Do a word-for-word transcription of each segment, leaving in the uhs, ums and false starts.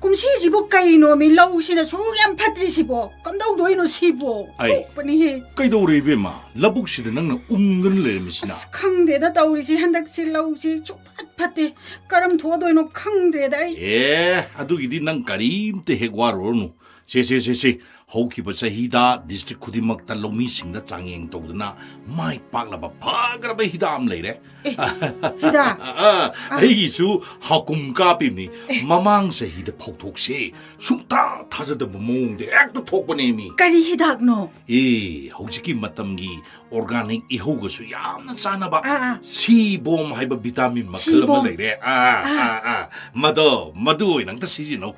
ꯀꯨꯝꯁꯤꯁꯤꯕꯨ ꯀꯩꯅꯣꯃꯤ, ꯂꯧꯁꯤꯅ ꯁꯨꯛ ꯌꯥꯝ ꯐꯠꯇ꯭ꯔꯤꯁꯤꯕꯣ? ꯀꯝꯗꯧꯗꯣꯏꯅꯣ ꯁꯤꯕꯣ? ꯑꯩ ꯊꯣꯛꯄꯅꯤꯍꯦ꯫ ꯀꯩꯗꯧꯔꯦ ꯏꯕꯦꯝꯃ? ꯂꯧꯕꯨꯛꯁꯤꯗ ꯅꯪꯅ ꯎꯪꯗꯅ ꯂꯩꯔꯝꯃꯤꯁꯤꯅ? ꯑꯁ, ꯈꯪꯗꯦꯗ ꯇꯧꯔꯤꯁꯤ, ꯍꯟꯗꯛꯁꯤ ꯂꯧꯁꯤ ꯁꯨꯛꯐꯠ ꯐꯠꯇꯦ꯫ ꯀꯔꯝ ꯊꯣꯛꯑꯗꯣꯏꯅꯣ ꯈꯪꯗ꯭ꯔꯦꯗ ꯑꯩ꯫ ꯑꯦ, ꯑꯗꯨꯒꯤꯗꯤ ꯅꯪ ꯀꯔꯤꯝꯇ ꯍꯦꯛ ꯋꯥꯔꯨꯔꯅꯨ꯫ ꯁꯦ, ꯁꯦ, ꯁꯦ, ꯁꯦ, ꯍꯧꯈꯤꯕ ꯆꯍꯤꯗ district ꯈꯨꯗꯤꯡꯃꯛꯇ ꯂꯧꯃꯤꯁꯤꯡꯗ ꯆꯥꯡꯌꯦꯡ ꯇꯧꯗꯨꯅ ꯃꯥꯏ ꯄꯥꯛꯂꯕ ꯐꯈ꯭ꯔꯕ ꯍꯤꯗꯥꯛ ꯑꯃ ꯂꯩꯔꯦ꯫ ꯑꯦ, ꯍꯤꯗꯥꯛ? ꯑꯥ, ꯑꯩꯒꯤꯁꯨ ꯍꯥꯀꯨꯝ ꯀꯥꯞꯄꯤꯕꯅꯤ꯫ ꯑꯦ꯫ ꯃꯃꯥꯡ ꯆꯍꯤꯗ ꯐꯧꯊꯣꯛꯁꯦ ꯁꯨꯡꯊꯥ ꯊꯥꯖꯗꯕ ꯃꯑꯣꯡꯗ ꯍꯦꯛꯇ ꯊꯣꯛꯄꯅꯦꯃꯤ꯫ ꯀꯔꯤ ꯍꯤꯗꯥꯛꯅꯣ? ꯑꯦ, ꯍꯧꯖꯤꯛꯀꯤ ꯃꯇꯝꯒꯤ organic ꯏꯍꯧꯒꯁꯨ ꯌꯥꯝꯅ ꯆꯥꯟꯅꯕ ꯑꯥ, ꯑꯥ꯫ ꯁꯤ ꯕꯣꯝ ꯍꯥꯏꯕ vitamin ꯃꯈꯜ ꯁꯤ ꯑꯃ ꯕꯣꯝ꯫ ꯂꯩꯔꯦ꯫ ꯑꯥ, ꯑꯥ꯫ ꯑꯥ, ꯑꯥ꯫ ꯃꯗꯣ, ꯃꯗꯨ ꯑꯣꯏꯅ ꯑꯝꯇ ꯁꯤꯖꯤꯟꯅꯧ꯫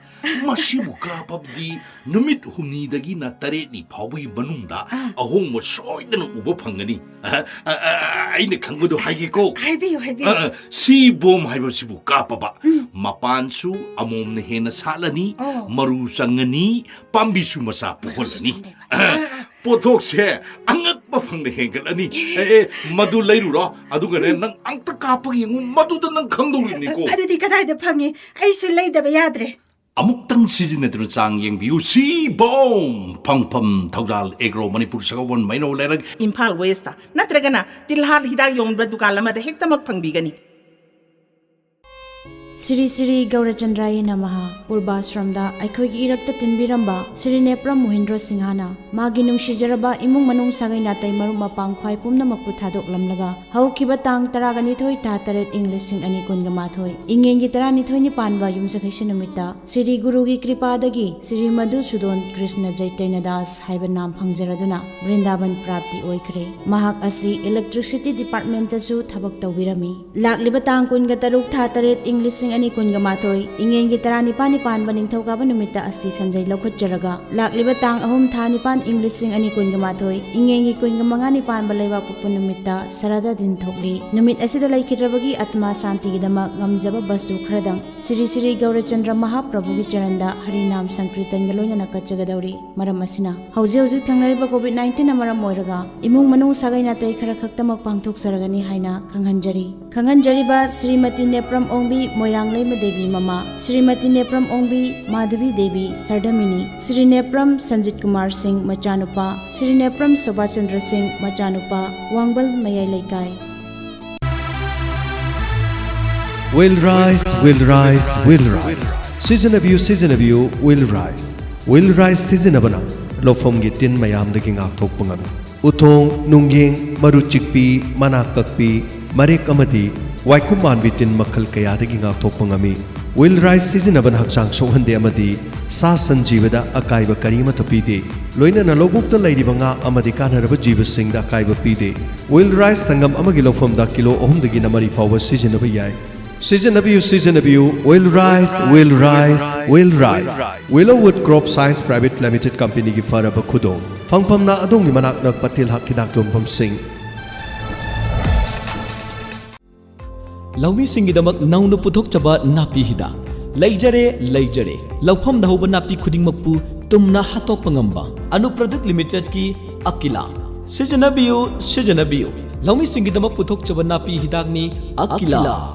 ꯃꯁꯤꯕꯨ ꯀꯥꯞꯄꯕꯗꯤ ꯅꯨꯃꯤꯠ ꯍꯨꯝꯅꯤꯗꯒꯤꯅ ꯇꯔꯦꯠꯅꯤ ꯐꯥꯎꯕꯒꯤ ꯃꯅꯨꯡꯗ ꯑꯥ꯫ ꯑꯍꯣꯡꯕ ꯁꯣꯏꯗꯅ ꯎꯕ ꯐꯪꯒꯅꯤ꯫ ꯑ, ꯑ, ꯑ, ꯑꯩꯅ ꯈꯪꯕꯗꯣ ꯍꯥꯏꯒꯦꯀꯣ꯫ ꯍꯥꯏꯕꯤꯌꯨ, ꯍꯥꯏꯕꯤꯌꯨ꯫ ꯑ, ꯑ, ꯁꯤ ꯕꯣꯝ ꯍꯥꯏꯕꯁꯤꯕꯨ ꯀꯥꯞꯄꯕ, ꯎꯝ꯫ ꯃꯄꯥꯟꯁꯨ ꯑꯃꯣꯝꯅ ꯍꯦꯟꯅ ꯁꯥꯠꯂꯅꯤ, ꯑꯣ꯫ ꯃꯔꯨ ꯆꯪꯉꯅꯤ, ꯄꯥꯝꯕꯤꯁꯨ ꯃꯆꯥ ꯄꯣꯛꯍꯜꯂꯅꯤ꯫ ꯆꯪꯗꯣꯏꯕ꯫ ꯑ, ꯑ, ꯑꯥ, ꯑꯥ꯫ ꯄꯣꯠꯊꯣꯛꯁꯦ ꯑꯉꯛꯄ ꯐꯪꯅ ꯍꯦꯟꯒꯠꯂꯅꯤ꯫ ꯑꯦ, ꯑꯦ, ꯃꯗꯨ ꯂꯩꯔꯨꯔꯣ, ꯑꯗꯨꯒꯅꯦ, ꯎꯝ꯫ ꯅꯪ ꯑꯝꯇ ꯀꯥꯞꯄꯒ ꯌꯦꯡꯉꯨ, ꯃꯗꯨꯗ ꯅꯪ ꯈꯪꯗꯧꯔꯤꯕꯅꯤꯀꯣ꯫ ꯑꯗꯨꯗꯤ ꯀꯗꯥꯏꯗ ꯐꯪꯉꯤ? ꯑꯩꯁꯨ ꯂꯩꯗꯕ ꯌꯥꯗ꯭ꯔꯦ꯫ ꯑꯃꯨꯛꯇꯪ ꯁꯤꯖꯤꯟꯅꯗꯨꯅ ꯆꯥꯡ ꯌꯦꯡꯕꯤꯌꯨ꯫ ꯁꯤ ꯕꯣꯝ! ꯐꯪꯐꯝ ꯊꯧꯗꯥꯜ ꯑꯦꯒ꯭ꯔꯣ, ꯃꯅꯤꯄꯨꯔ, ꯁꯒꯣꯜꯕꯟ, ꯃꯩꯅꯧ, ꯂꯩꯔꯛ꯫ ꯏꯝꯐꯥꯜ ꯋꯦꯁꯇ ꯅꯠꯇ꯭ꯔꯒꯅ ꯇꯤꯜꯍꯥꯠ ꯍꯤꯗꯥꯛ ꯌꯣꯟꯕ ꯗꯨꯀꯥꯟ ꯑꯃꯗ ꯍꯦꯛꯇꯃꯛ ꯐꯪꯕꯤꯒꯅꯤ꯫ ꯁ꯭ꯔꯤ ꯁ꯭ꯔꯤ ꯒꯧꯔꯆꯟꯗ꯭ꯔꯥꯌꯦ ꯅꯃꯍ, ꯄꯨꯔꯕꯥꯁ꯭ꯔꯝꯗ ꯑꯩꯈꯣꯏꯒꯤ ꯏꯔꯛꯇ ꯇꯤꯟꯕꯤꯔꯝꯕ ꯁ꯭ꯔꯤ ꯅꯦꯄ꯭ꯔꯝ ꯃꯣꯍꯤꯟꯗ꯭ꯔꯣ ꯁꯤꯡꯍꯅ ꯃꯥꯒꯤ ꯅꯨꯡꯁꯤꯖꯔꯕ ꯏꯃꯨꯡ ꯃꯅꯨꯡ, ꯁꯥꯒꯩ ꯅꯥꯇꯩ, ꯃꯔꯨꯞ ꯃꯄꯥꯡ ꯈ꯭ꯋꯥꯏ ꯄꯨꯝꯅꯃꯛꯄꯨ ꯊꯥꯗꯣꯛꯂꯝꯂꯒ ꯍꯧꯈꯤꯕ ꯇꯥꯡ ꯇꯔꯥꯒ ꯅꯤꯊꯣꯏ ꯊꯥ ꯇꯔꯦꯠ ꯏꯪ ꯂꯤꯁꯤꯡ ꯑꯅꯤ ꯀꯨꯟꯒ ꯃꯥꯊꯣꯏ, ꯏꯉꯦꯟꯒꯤ ꯇꯔꯥꯅꯤꯊꯣꯏꯅꯤ ꯄꯥꯟꯕ ꯌꯨꯝꯁꯀꯩꯁ ꯅꯨꯃꯤꯠꯇ ꯁ꯭ꯔꯤ ꯒꯨꯔꯨꯒꯤ ꯀ꯭ꯔꯤꯄꯥꯗꯒꯤ ꯁ꯭ꯔꯤ ꯃꯙꯨꯁꯨꯗꯣꯟ ꯀ꯭ꯔꯤꯁꯅ ꯆꯩꯇꯟꯌ ꯗꯥꯁ ꯍꯥꯏꯕ ꯅꯥꯝ ꯐꯪꯖꯔꯗꯨꯅ ꯕ꯭ꯔꯤꯟꯗꯥꯕꯟ ꯄ꯭ꯔꯥꯞꯇꯤ ꯑꯣꯏꯈ꯭ꯔꯦ꯫ ꯃꯍꯥꯛ ꯑꯁꯤ electricity departmentꯇꯁꯨ ꯊꯕꯛ ꯇꯧꯕꯤꯔꯝꯃꯤ꯫ ꯂꯥꯛꯂꯤꯕ ꯇꯥꯡ ꯀꯨꯟꯒ ꯇꯔꯨꯛ ꯊꯥ ꯇꯔꯦꯠ ꯏꯪ ꯂꯤꯁꯤꯡ ꯑꯅꯤ ꯀꯨꯟꯒ ꯃꯥꯊꯣꯏ, ꯏꯉꯦꯟꯒꯤ ꯇꯔꯥꯅꯤꯄꯥꯟꯅꯤ ꯄꯥꯟꯕ ꯅꯤꯡꯊꯧꯀꯥꯕ ꯅꯨꯃꯤꯠꯇ ꯑꯁꯤ ꯁꯟꯖꯩ ꯂꯧꯈꯠꯆꯔꯒ, ꯂꯥꯛꯂꯤꯕ ꯇꯥꯡ ꯑꯍꯨꯝ ꯊꯥ ꯅꯤꯄꯥꯟ ꯏꯪ ꯂꯤꯁꯤꯡ ꯑꯅꯤ ꯀꯨꯟꯒ ꯃꯥꯊꯣꯏ, ꯏꯉꯦꯟꯒꯤ ꯀꯨꯟꯒ ꯃꯉꯥꯅꯤ ꯄꯥꯟꯕ ꯂꯩꯕꯥꯛꯄꯣꯛꯄ ꯅꯨꯃꯤꯠꯇ ꯁꯔꯥꯗ ꯗꯤꯟ ꯊꯣꯛꯂꯤ꯫ ꯅꯨꯃꯤꯠ ꯑꯁꯤꯗ ꯂꯩꯈꯤꯗ꯭ꯔꯕꯒꯤ ꯑꯥꯇꯃꯥ ꯁꯥꯟꯇꯤꯒꯤꯗꯃꯛ ꯉꯝꯖꯕ ꯕꯁꯇꯨ ꯈꯔꯗꯪ ꯁ꯭ꯔꯤ ꯁ꯭ꯔꯤ ꯒꯧꯔꯆꯟꯗ꯭ꯔ ꯃꯍꯥꯄ꯭ꯔꯚꯨꯒꯤ ꯆꯔꯟꯗ ꯍꯔꯤꯅꯥꯝ ꯁꯪꯀꯤꯔꯇꯟꯒ ꯂꯣꯏꯅꯅ ꯀꯠꯆꯒꯗꯧꯔꯤ꯫ ꯃꯔꯝ ꯑꯁꯤꯅ, ꯍꯧꯖꯤꯛ ꯍꯧꯖꯤꯛ ꯊꯦꯡꯅꯔꯤꯕ COVID nineteenꯅ ꯃꯔꯝ ꯑꯣꯏꯔꯒ ꯏꯃꯨꯡ ꯃꯅꯨꯡ, ꯁꯥꯒꯩ ꯅꯥꯇꯩ ꯈꯔ ꯈꯛꯇꯃꯛ ꯄꯥꯡꯊꯣꯛꯆꯔꯒꯅꯤ ꯍꯥꯏꯅ ꯈꯪꯍꯟꯖꯔꯤ꯫ ꯈꯪꯍꯟꯖꯔꯤꯕ ꯁ꯭ꯔꯤꯃꯇꯤ ꯅꯦꯄ꯭ꯔꯝ ꯑꯣꯡꯕꯤ ꯃꯣꯏꯔꯥꯡꯂꯩꯃ ꯗꯦꯕꯤ ꯃꯃꯥ, ꯁ꯭ꯔꯤꯃꯇꯤ ꯅꯦꯄ꯭ꯔꯝ ꯑꯣꯡꯕꯤ ꯃꯥꯙꯕꯤ ꯗꯦꯕꯤ ꯁꯔꯗꯃꯤꯅꯤ, ꯁ꯭ꯔꯤ ꯅꯦꯄ꯭ꯔꯝ ꯁꯟꯖꯤꯠ ꯀꯨꯃꯥꯔ ꯁꯤꯡ ꯃꯆꯥꯅꯨꯄꯥ, ꯁ꯭ꯔꯤ ꯅꯦꯄ꯭ꯔꯝ ꯁꯣꯚꯥꯆꯟꯗ꯭ꯔ ꯁꯤꯡ ꯃꯆꯥꯅꯨꯄꯥ, ꯋꯥꯡꯕꯜ ꯃꯌꯥꯏ ꯂꯩꯀꯥꯏ꯫ Well Rice, Well Rice, Well Rice. ꯁꯤꯖꯤꯟꯅꯕꯤꯌꯨ, ꯁꯤꯖꯤꯟꯅꯕꯤꯌꯨ, Well Rice. Well Rice ꯁꯤꯖꯤꯟꯅꯕꯅ ꯂꯧꯐꯝꯒꯤ ꯇꯤꯟ ꯃꯌꯥꯝꯗꯒꯤ ꯉꯥꯛꯊꯣꯛꯄ ꯉꯝꯃꯤ꯫ ꯎꯊꯣꯡ, ꯅꯨꯡꯌꯦꯡ, ꯃꯔꯨ ꯆꯤꯛꯄꯤ, ꯃꯅꯥ ꯀꯛꯄꯤ, ꯃꯔꯦꯛ ꯑꯃꯗꯤ ꯋꯥꯏꯀꯨꯞ ꯃꯥꯟꯕꯤ ꯇꯤꯟ ꯃꯈꯜ ꯀꯌꯥꯗꯒꯤ ꯉꯥꯛꯊꯣꯛꯄ ꯉꯝꯃꯤ꯫ Well Rice ꯁꯤꯖꯤꯟꯅꯕꯅ ꯍꯛꯆꯥꯡ ꯁꯣꯛꯍꯟꯗꯦ ꯑꯃꯗꯤ ꯁꯥ ꯁꯟ ꯖꯤꯕꯗ ꯑꯀꯥꯏꯕ ꯀꯔꯤꯃꯠꯇ ꯄꯤꯗꯦ꯫ ꯂꯣꯏꯅꯅ ꯂꯧꯕꯨꯛꯇ ꯂꯩꯔꯤꯕ ꯉꯥ ꯑꯃꯗꯤ ꯀꯥꯟꯅꯔꯕ ꯖꯤꯕꯁꯤꯡꯗ ꯑꯀꯥꯏꯕ ꯄꯤꯗꯦ꯫ Well Rice ꯁꯪꯒꯝ ꯑꯃꯒꯤ ꯂꯧꯐꯝꯗ ꯀꯤꯂꯣ ꯑꯍꯨꯝꯗꯒꯤꯅ ꯃꯔꯤ ꯐꯥꯎꯕ ꯁꯤꯖꯤꯟꯅꯕ ꯌꯥꯏ꯫ ꯁꯤꯖꯤꯟꯅꯕꯤꯌꯨ, ꯁꯤꯖꯤꯟꯅꯕꯤꯌꯨ, Well Rice, Well Rice, Well Rice. Willowwood Crop Science Private Limited Companyꯒꯤ ꯐꯔꯕ ꯈꯨꯗꯣꯡ꯫ ꯐꯪꯐꯝꯅ ꯑꯗꯣꯝꯒꯤ ꯃꯅꯥꯛ ꯅꯛꯄ ꯇꯤꯜꯍꯥꯠ ꯍꯤꯗꯥꯛ ꯌꯣꯟꯐꯝꯁꯤꯡ꯫ ꯂꯧꯃꯤꯁꯤꯡꯒꯤꯗꯃꯛ ꯅꯧꯅ ꯄꯨꯊꯣꯛꯆꯕ ꯅꯥꯄꯤ ꯍꯤꯗꯥꯛ꯫ ꯂꯩꯖꯔꯦ, ꯂꯩꯖꯔꯦ꯫ ꯂꯧꯐꯝꯗ ꯍꯧꯕ ꯅꯥꯄꯤ ꯈꯨꯗꯤꯡꯃꯛꯄꯨ ꯇꯨꯝꯅ ꯍꯥꯠꯇꯣꯛꯄ ꯉꯝꯕ ꯑꯅꯨ ꯄ꯭ꯔꯗꯛ ꯂꯤꯃꯤꯇꯦꯗꯀꯤ ꯑꯀꯤꯂꯥ꯫ ꯁꯤꯖꯤꯟꯅꯕꯤꯌꯨ, ꯁꯤꯖꯤꯟꯅꯕꯤꯌꯨ꯫ ꯂꯧꯃꯤꯁꯤꯡꯒꯤꯗꯃꯛ ꯄꯨꯊꯣꯛꯆꯕ ꯅꯥꯄꯤ ꯍꯤꯗꯥꯛꯅꯤ ꯑꯀꯤꯂꯥ꯫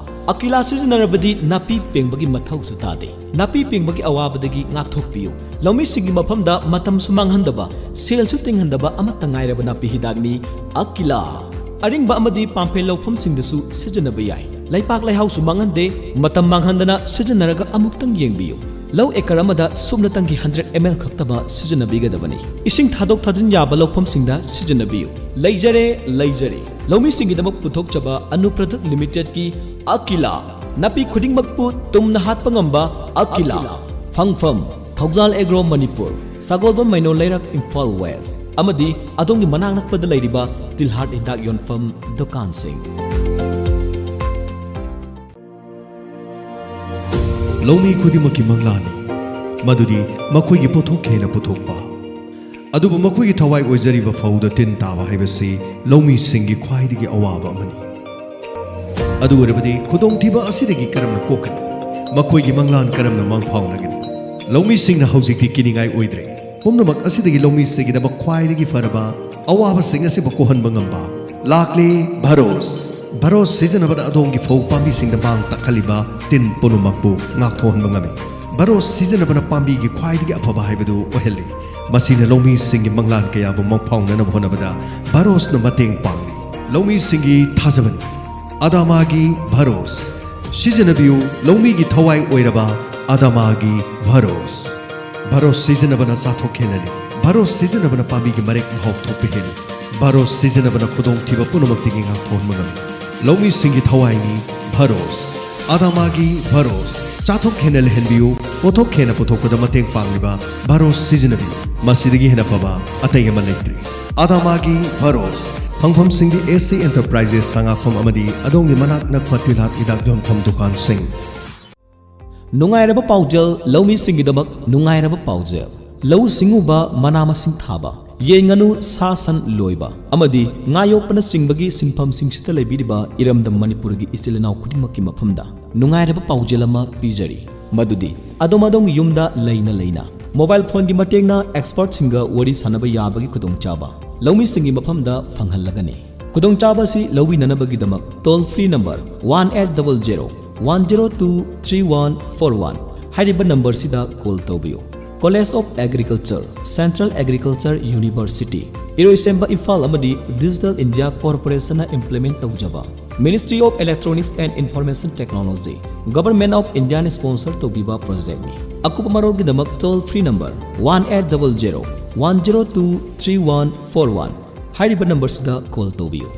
ꯑꯀꯤꯂꯥ ꯁꯤꯖꯤꯟꯅꯔꯕꯗꯤ ꯅꯥꯄꯤ ꯄꯦꯡꯕꯒꯤ ꯃꯊꯧꯁꯨ ꯇꯥꯗꯦ꯫ ꯅꯥꯄꯤ ꯄꯦꯡꯕꯒꯤ ꯑꯋꯥꯕꯗꯒꯤ ꯉꯥꯛꯊꯣꯛꯄꯤꯌꯨ꯫ ꯂꯧꯃꯤꯁꯤꯡꯒꯤ ꯃꯐꯝꯗ ꯃꯇꯝꯁꯨ ꯃꯥꯡꯍꯟꯗꯕ, ꯁꯦꯜꯁꯨ ꯇꯤꯡꯍꯟꯗꯕ ꯑꯃꯠꯇ ꯉꯥꯏꯔꯕ ꯅꯥꯄꯤ ꯍꯤꯗꯥꯛꯅꯤ ꯑꯀꯤꯂꯥ꯫ ꯑꯔꯤꯡꯕ ꯑꯃꯗꯤ ꯄꯥꯝꯐꯦꯜ ꯂꯧꯐꯝꯁꯤꯡꯗꯁꯨ ꯁꯤꯖꯤꯟꯅꯕ ꯌꯥꯏ꯫ ꯂꯩꯄꯥꯛ ꯂꯩꯍꯥꯎꯁꯨ ꯃꯥꯡꯍꯟꯗꯦ꯫ ꯃꯇꯝ ꯃꯥꯡꯍꯟꯗꯅ ꯁꯤꯖꯤꯟꯅꯔꯒ ꯑꯃꯨꯛꯇꯪ ꯌꯦꯡꯕꯤꯌꯨ꯫ ꯂꯧ ꯑꯦꯀꯔ ꯑꯃꯗ ꯁꯨꯞꯅꯇꯪꯒꯤ ꯍꯟꯗ꯭ꯔꯦꯠ ꯑꯦꯝ ꯑꯦꯜ ꯈꯛꯇꯃꯛ ꯁꯤꯖꯤꯟꯅꯕꯤꯒꯗꯕꯅꯤ꯫ ꯏꯁꯤꯡ ꯊꯥꯗꯣꯛ ꯊꯥꯖꯤꯟ ꯌꯥꯕ ꯂꯧꯐꯝꯁꯤꯡꯗ ꯁꯤꯖꯤꯟꯅꯕꯤꯌꯨ꯫ ꯂꯩꯖꯔꯦ, ꯂꯩꯖꯔꯦ꯫ ꯂꯧꯃꯤꯁꯤꯡꯒꯤꯗꯃꯛ ꯄꯨꯊꯣꯛꯆꯕ ꯑꯅꯨ ꯄ꯭ꯔꯗꯛ ꯂꯤꯃꯤꯇꯦꯗꯀꯤ ꯑꯀꯤꯂꯥ꯫ ꯅꯥꯄꯤ ꯈꯨꯗꯤꯡꯃꯛꯄꯨ ꯇꯨꯝꯅ ꯍꯥꯠꯄ ꯉꯝꯕ ꯑꯀꯤꯂꯥ꯫ ꯐꯪꯐꯝ: ꯊꯧꯖꯥꯜ ꯑꯦꯒ꯭ꯔꯣ ꯃꯅꯤꯄꯨꯔ, ꯁꯒꯣꯜꯕꯟ ꯃꯩꯅꯣ ꯂꯩꯔꯛ, ꯏꯝꯐꯥꯜ ꯋꯦꯁ, ꯑꯃꯗꯤ ꯑꯗꯣꯝꯒꯤ ꯃꯅꯥꯛ ꯅꯛꯄꯗ ꯂꯩꯔꯤꯕ ꯇꯤꯜꯍꯥꯠ ꯍꯤꯗꯥꯛ ꯌꯣꯟꯐꯝ ꯗꯨꯀꯥꯟꯁꯤꯡ꯫ ꯂꯧꯃꯤ ꯈꯨꯗꯤꯡꯃꯛꯀꯤ ꯃꯪꯂꯥꯟꯅꯤ ꯃꯗꯨꯗꯤ ꯃꯈꯣꯏꯒꯤ ꯄꯣꯠꯊꯣꯛ ꯍꯦꯟꯅ ꯄꯨꯊꯣꯛꯄ꯫ ꯑꯗꯨꯕꯨ ꯃꯈꯣꯏꯒꯤ ꯊꯋꯥꯏ ꯑꯣꯏꯖꯔꯤꯕ ꯐꯧꯗ ꯇꯤꯟ ꯇꯥꯕ ꯍꯥꯏꯕꯁꯤ ꯂꯧꯃꯤꯁꯤꯡꯒꯤ ꯈ꯭ꯋꯥꯏꯗꯒꯤ ꯑꯋꯥꯕ ꯑꯃꯅꯤ꯫ ꯑꯗꯨ ꯑꯣꯏꯔꯕꯗꯤ ꯈꯨꯗꯣꯡꯊꯤꯕ ꯑꯁꯤꯗꯒꯤ ꯀꯔꯝꯅ ꯀꯣꯛꯀꯅꯤ? ꯃꯈꯣꯏꯒꯤ ꯃꯪꯂꯥꯟ ꯀꯔꯝꯅ ꯃꯪ ꯐꯥꯎꯅꯒꯅꯤ? ꯂꯧꯃꯤꯁꯤꯡꯅ ꯍꯧꯖꯤꯛꯇꯤ ꯀꯤꯅꯤꯡꯉꯥꯏ ꯑꯣꯏꯗ꯭ꯔꯦ꯫ ꯄꯨꯝꯅꯃꯛ ꯑꯁꯤꯗꯒꯤ ꯂꯧꯃꯤꯁꯤꯡꯒꯤꯗꯃꯛ ꯈ꯭ꯋꯥꯏꯗꯒꯤ ꯐꯔꯕ ꯑꯋꯥꯕꯁꯤꯡ ꯑꯁꯤꯕꯨ ꯀꯣꯛꯍꯟꯕ ꯉꯝꯕ ꯂꯥꯛꯂꯦ ꯚꯔꯣꯁ꯫ ꯚꯔꯣꯁ ꯁꯤꯖꯤꯟꯅꯕꯅ ꯑꯗꯣꯝꯒꯤ ꯐꯧ ꯄꯥꯝꯕꯤꯁꯤꯡꯗ ꯃꯥꯡ ꯇꯥꯛꯍꯜꯂꯤꯕ ꯇꯤꯟ ꯄꯨꯝꯅꯃꯛꯄꯨ ꯉꯥꯛꯊꯣꯛꯍꯟꯕ ꯉꯝꯃꯤ꯫ ꯚꯔꯣꯁ ꯁꯤꯖꯤꯟꯅꯕꯅ ꯄꯥꯝꯕꯤꯒꯤ ꯈ꯭ꯋꯥꯏꯗꯒꯤ ꯑꯐꯕ ꯍꯥꯏꯕꯗꯨ ꯑꯣꯏꯍꯜꯂꯤ꯫ ꯃꯁꯤꯅ ꯂꯧꯃꯤꯁꯤꯡꯒꯤ ꯃꯪꯂꯥꯟ ꯀꯌꯥꯕꯨ ꯃꯪꯐꯥꯎꯅꯅꯕ ꯍꯣꯠꯅꯕꯗ ꯚꯔꯣꯁꯅ ꯃꯇꯦꯡ ꯄꯥꯡꯂꯤ꯫ ꯂꯧꯃꯤꯁꯤꯡꯒꯤ ꯊꯥꯖꯕꯅꯤ ꯑꯗꯥꯃꯥꯒꯤ ꯚꯔꯣꯁ꯫ ꯁꯤꯖꯤꯟꯅꯕꯤꯌꯨ ꯂꯧꯃꯤꯒꯤ ꯊꯋꯥꯏ ꯑꯣꯏꯔꯕ ꯑꯗꯥꯃꯥꯒꯤ ꯚꯔꯣꯁ꯫ ꯚꯔꯣꯁ ꯁꯤꯖꯤꯟꯅꯕꯅ ꯆꯥꯊꯣꯛ ꯍꯦꯟꯍꯜꯂꯤ꯫ ꯚꯔꯣꯁ ꯁꯤꯖꯤꯟꯅꯕꯅ ꯄꯥꯝꯕꯤꯒꯤ ꯃꯔꯦꯛ ꯃꯍꯥꯎ ꯊꯣꯛꯄ ꯍꯦꯜꯂꯤ꯫ ꯚꯔꯣꯁ ꯁꯤꯖꯤꯟꯅꯕꯅ ꯈꯨꯗꯣꯡꯊꯤꯕ ꯄꯨꯝꯅꯃꯛꯇꯒꯤ ꯉꯥꯛꯊꯣꯛꯍꯟꯕ ꯉꯝꯃꯤ꯫ ꯂꯧꯃꯤꯁꯤꯡꯒꯤ ꯊꯋꯥꯏꯅꯤ ꯚꯔꯣꯁ꯫ ꯑꯗꯥꯃꯥꯒꯤ ꯚꯔꯣꯁ꯫ ꯆꯥꯊꯣꯛ ꯍꯦꯟꯅ ꯂꯩꯍꯟꯕꯤꯌꯨ꯫ ꯄꯣꯠꯊꯣꯛ ꯍꯦꯟꯅ ꯄꯨꯊꯣꯛꯄꯗ ꯃꯇꯦꯡ ꯄꯥꯡꯂꯤꯕ ꯚꯔꯣꯁ ꯁꯤꯖꯤꯟꯅꯕꯤꯌꯨ꯫ ꯃꯁꯤꯗꯒꯤ ꯍꯦꯟꯅ ꯐꯕ ꯑꯇꯩ ꯑꯃ ꯂꯩꯇ꯭ꯔꯤ꯫ ꯑꯗꯥꯃꯥꯒꯤ ꯚꯔꯣꯁ꯫ ꯐꯪꯐꯝꯁꯤꯡꯗꯤ ꯑꯦꯁ ꯁꯤ ꯑꯦꯟꯇꯔꯄ꯭ꯔꯥꯏꯖꯦꯁ ꯁꯉꯥꯛꯐꯝ ꯑꯃꯗꯤ ꯑꯗꯣꯝꯒꯤ ꯃꯅꯥꯛ ꯅꯛꯄ ꯇꯤꯜꯍꯥꯠ ꯍꯤꯗꯥꯛ ꯌꯣꯟꯐꯝ ꯗꯨꯀꯥꯟꯁꯤꯡ꯫ ꯅꯨꯡꯉꯥꯏꯔꯕ ꯄꯥꯎꯖꯦꯜ, ꯂꯧꯃꯤꯁꯤꯡꯒꯤꯗꯃꯛ ꯅꯨꯡꯉꯥꯏꯔꯕ ꯄꯥꯎꯖꯦꯜ꯫ ꯂꯧꯎ ꯁꯤꯡꯎꯕ, ꯃꯅꯥ ꯃꯁꯤꯡ ꯊꯥꯕ, ꯌꯦꯟ ꯉꯥꯅꯨ, ꯁꯥ ꯁꯟ ꯂꯣꯏꯕ ꯑꯃꯗꯤ ꯉꯥ ꯌꯣꯛꯄꯅꯆꯤꯡꯕꯒꯤ ꯁꯤꯟꯐꯝꯁꯤꯡꯁꯤꯗ ꯂꯩꯕꯤꯔꯤꯕ ꯏꯔꯝꯗꯝ ꯃꯅꯤꯄꯨꯔꯒꯤ ꯏꯆꯤꯜ ꯏꯅꯥꯎ ꯈꯨꯗꯤꯡꯃꯛꯀꯤ ꯃꯐꯝꯗ ꯅꯨꯡꯉꯥꯏꯔꯕ ꯄꯥꯎꯖꯦꯜ ꯑꯃ ꯄꯤꯖꯔꯤ, ꯃꯗꯨꯗꯤ ꯑꯗꯣꯝ ꯑꯗꯣꯝꯒꯤ ꯌꯨꯝꯗ ꯂꯩꯅ ꯂꯩꯅ ꯃꯣꯕꯥꯏꯜ ꯐꯣꯟꯒꯤ ꯃꯇꯦꯡꯅ ꯑꯦꯛꯁꯄꯔꯠꯁꯤꯡꯒ ꯋꯥꯔꯤ ꯁꯥꯟꯅꯕ ꯌꯥꯕꯒꯤ ꯈꯨꯗꯣꯡꯆꯥꯕ ꯂꯧꯃꯤꯁꯤꯡꯒꯤ ꯃꯐꯝꯗ ꯐꯪꯍꯜꯂꯒꯅꯤ꯫ ꯈꯨꯗꯣꯡꯆꯥꯕ ꯑꯁꯤ ꯂꯧꯕꯤꯅꯅꯕꯒꯤꯗꯃꯛ toll free number one eight double zero one zero two three one four one ꯍꯥꯏꯔꯤꯕ ꯅꯝꯕꯔꯁꯤꯗ ꯀꯣꯜ ꯇꯧꯕꯤꯌꯨ꯫ College of Agriculture, Central Agriculture University, ꯏꯔꯣꯏꯁꯦꯝꯕ Imphal ꯑꯃꯗꯤ Digital India Corporationꯅ implement ꯇꯧꯖꯕ, Ministry of Electronics and Information Technology, Government of Indiaꯅ sponsor ꯇꯧꯕꯤꯕ projectꯅꯤ꯫ ꯑꯀꯨꯞꯄ ꯃꯔꯣꯜꯒꯤꯗꯃꯛ toll free number one eight double zero one zero two three one four one ꯍꯥꯏꯔꯤꯕ ꯅꯝꯕꯔꯁꯤꯗ call ꯇꯧꯕꯤꯌꯨ꯫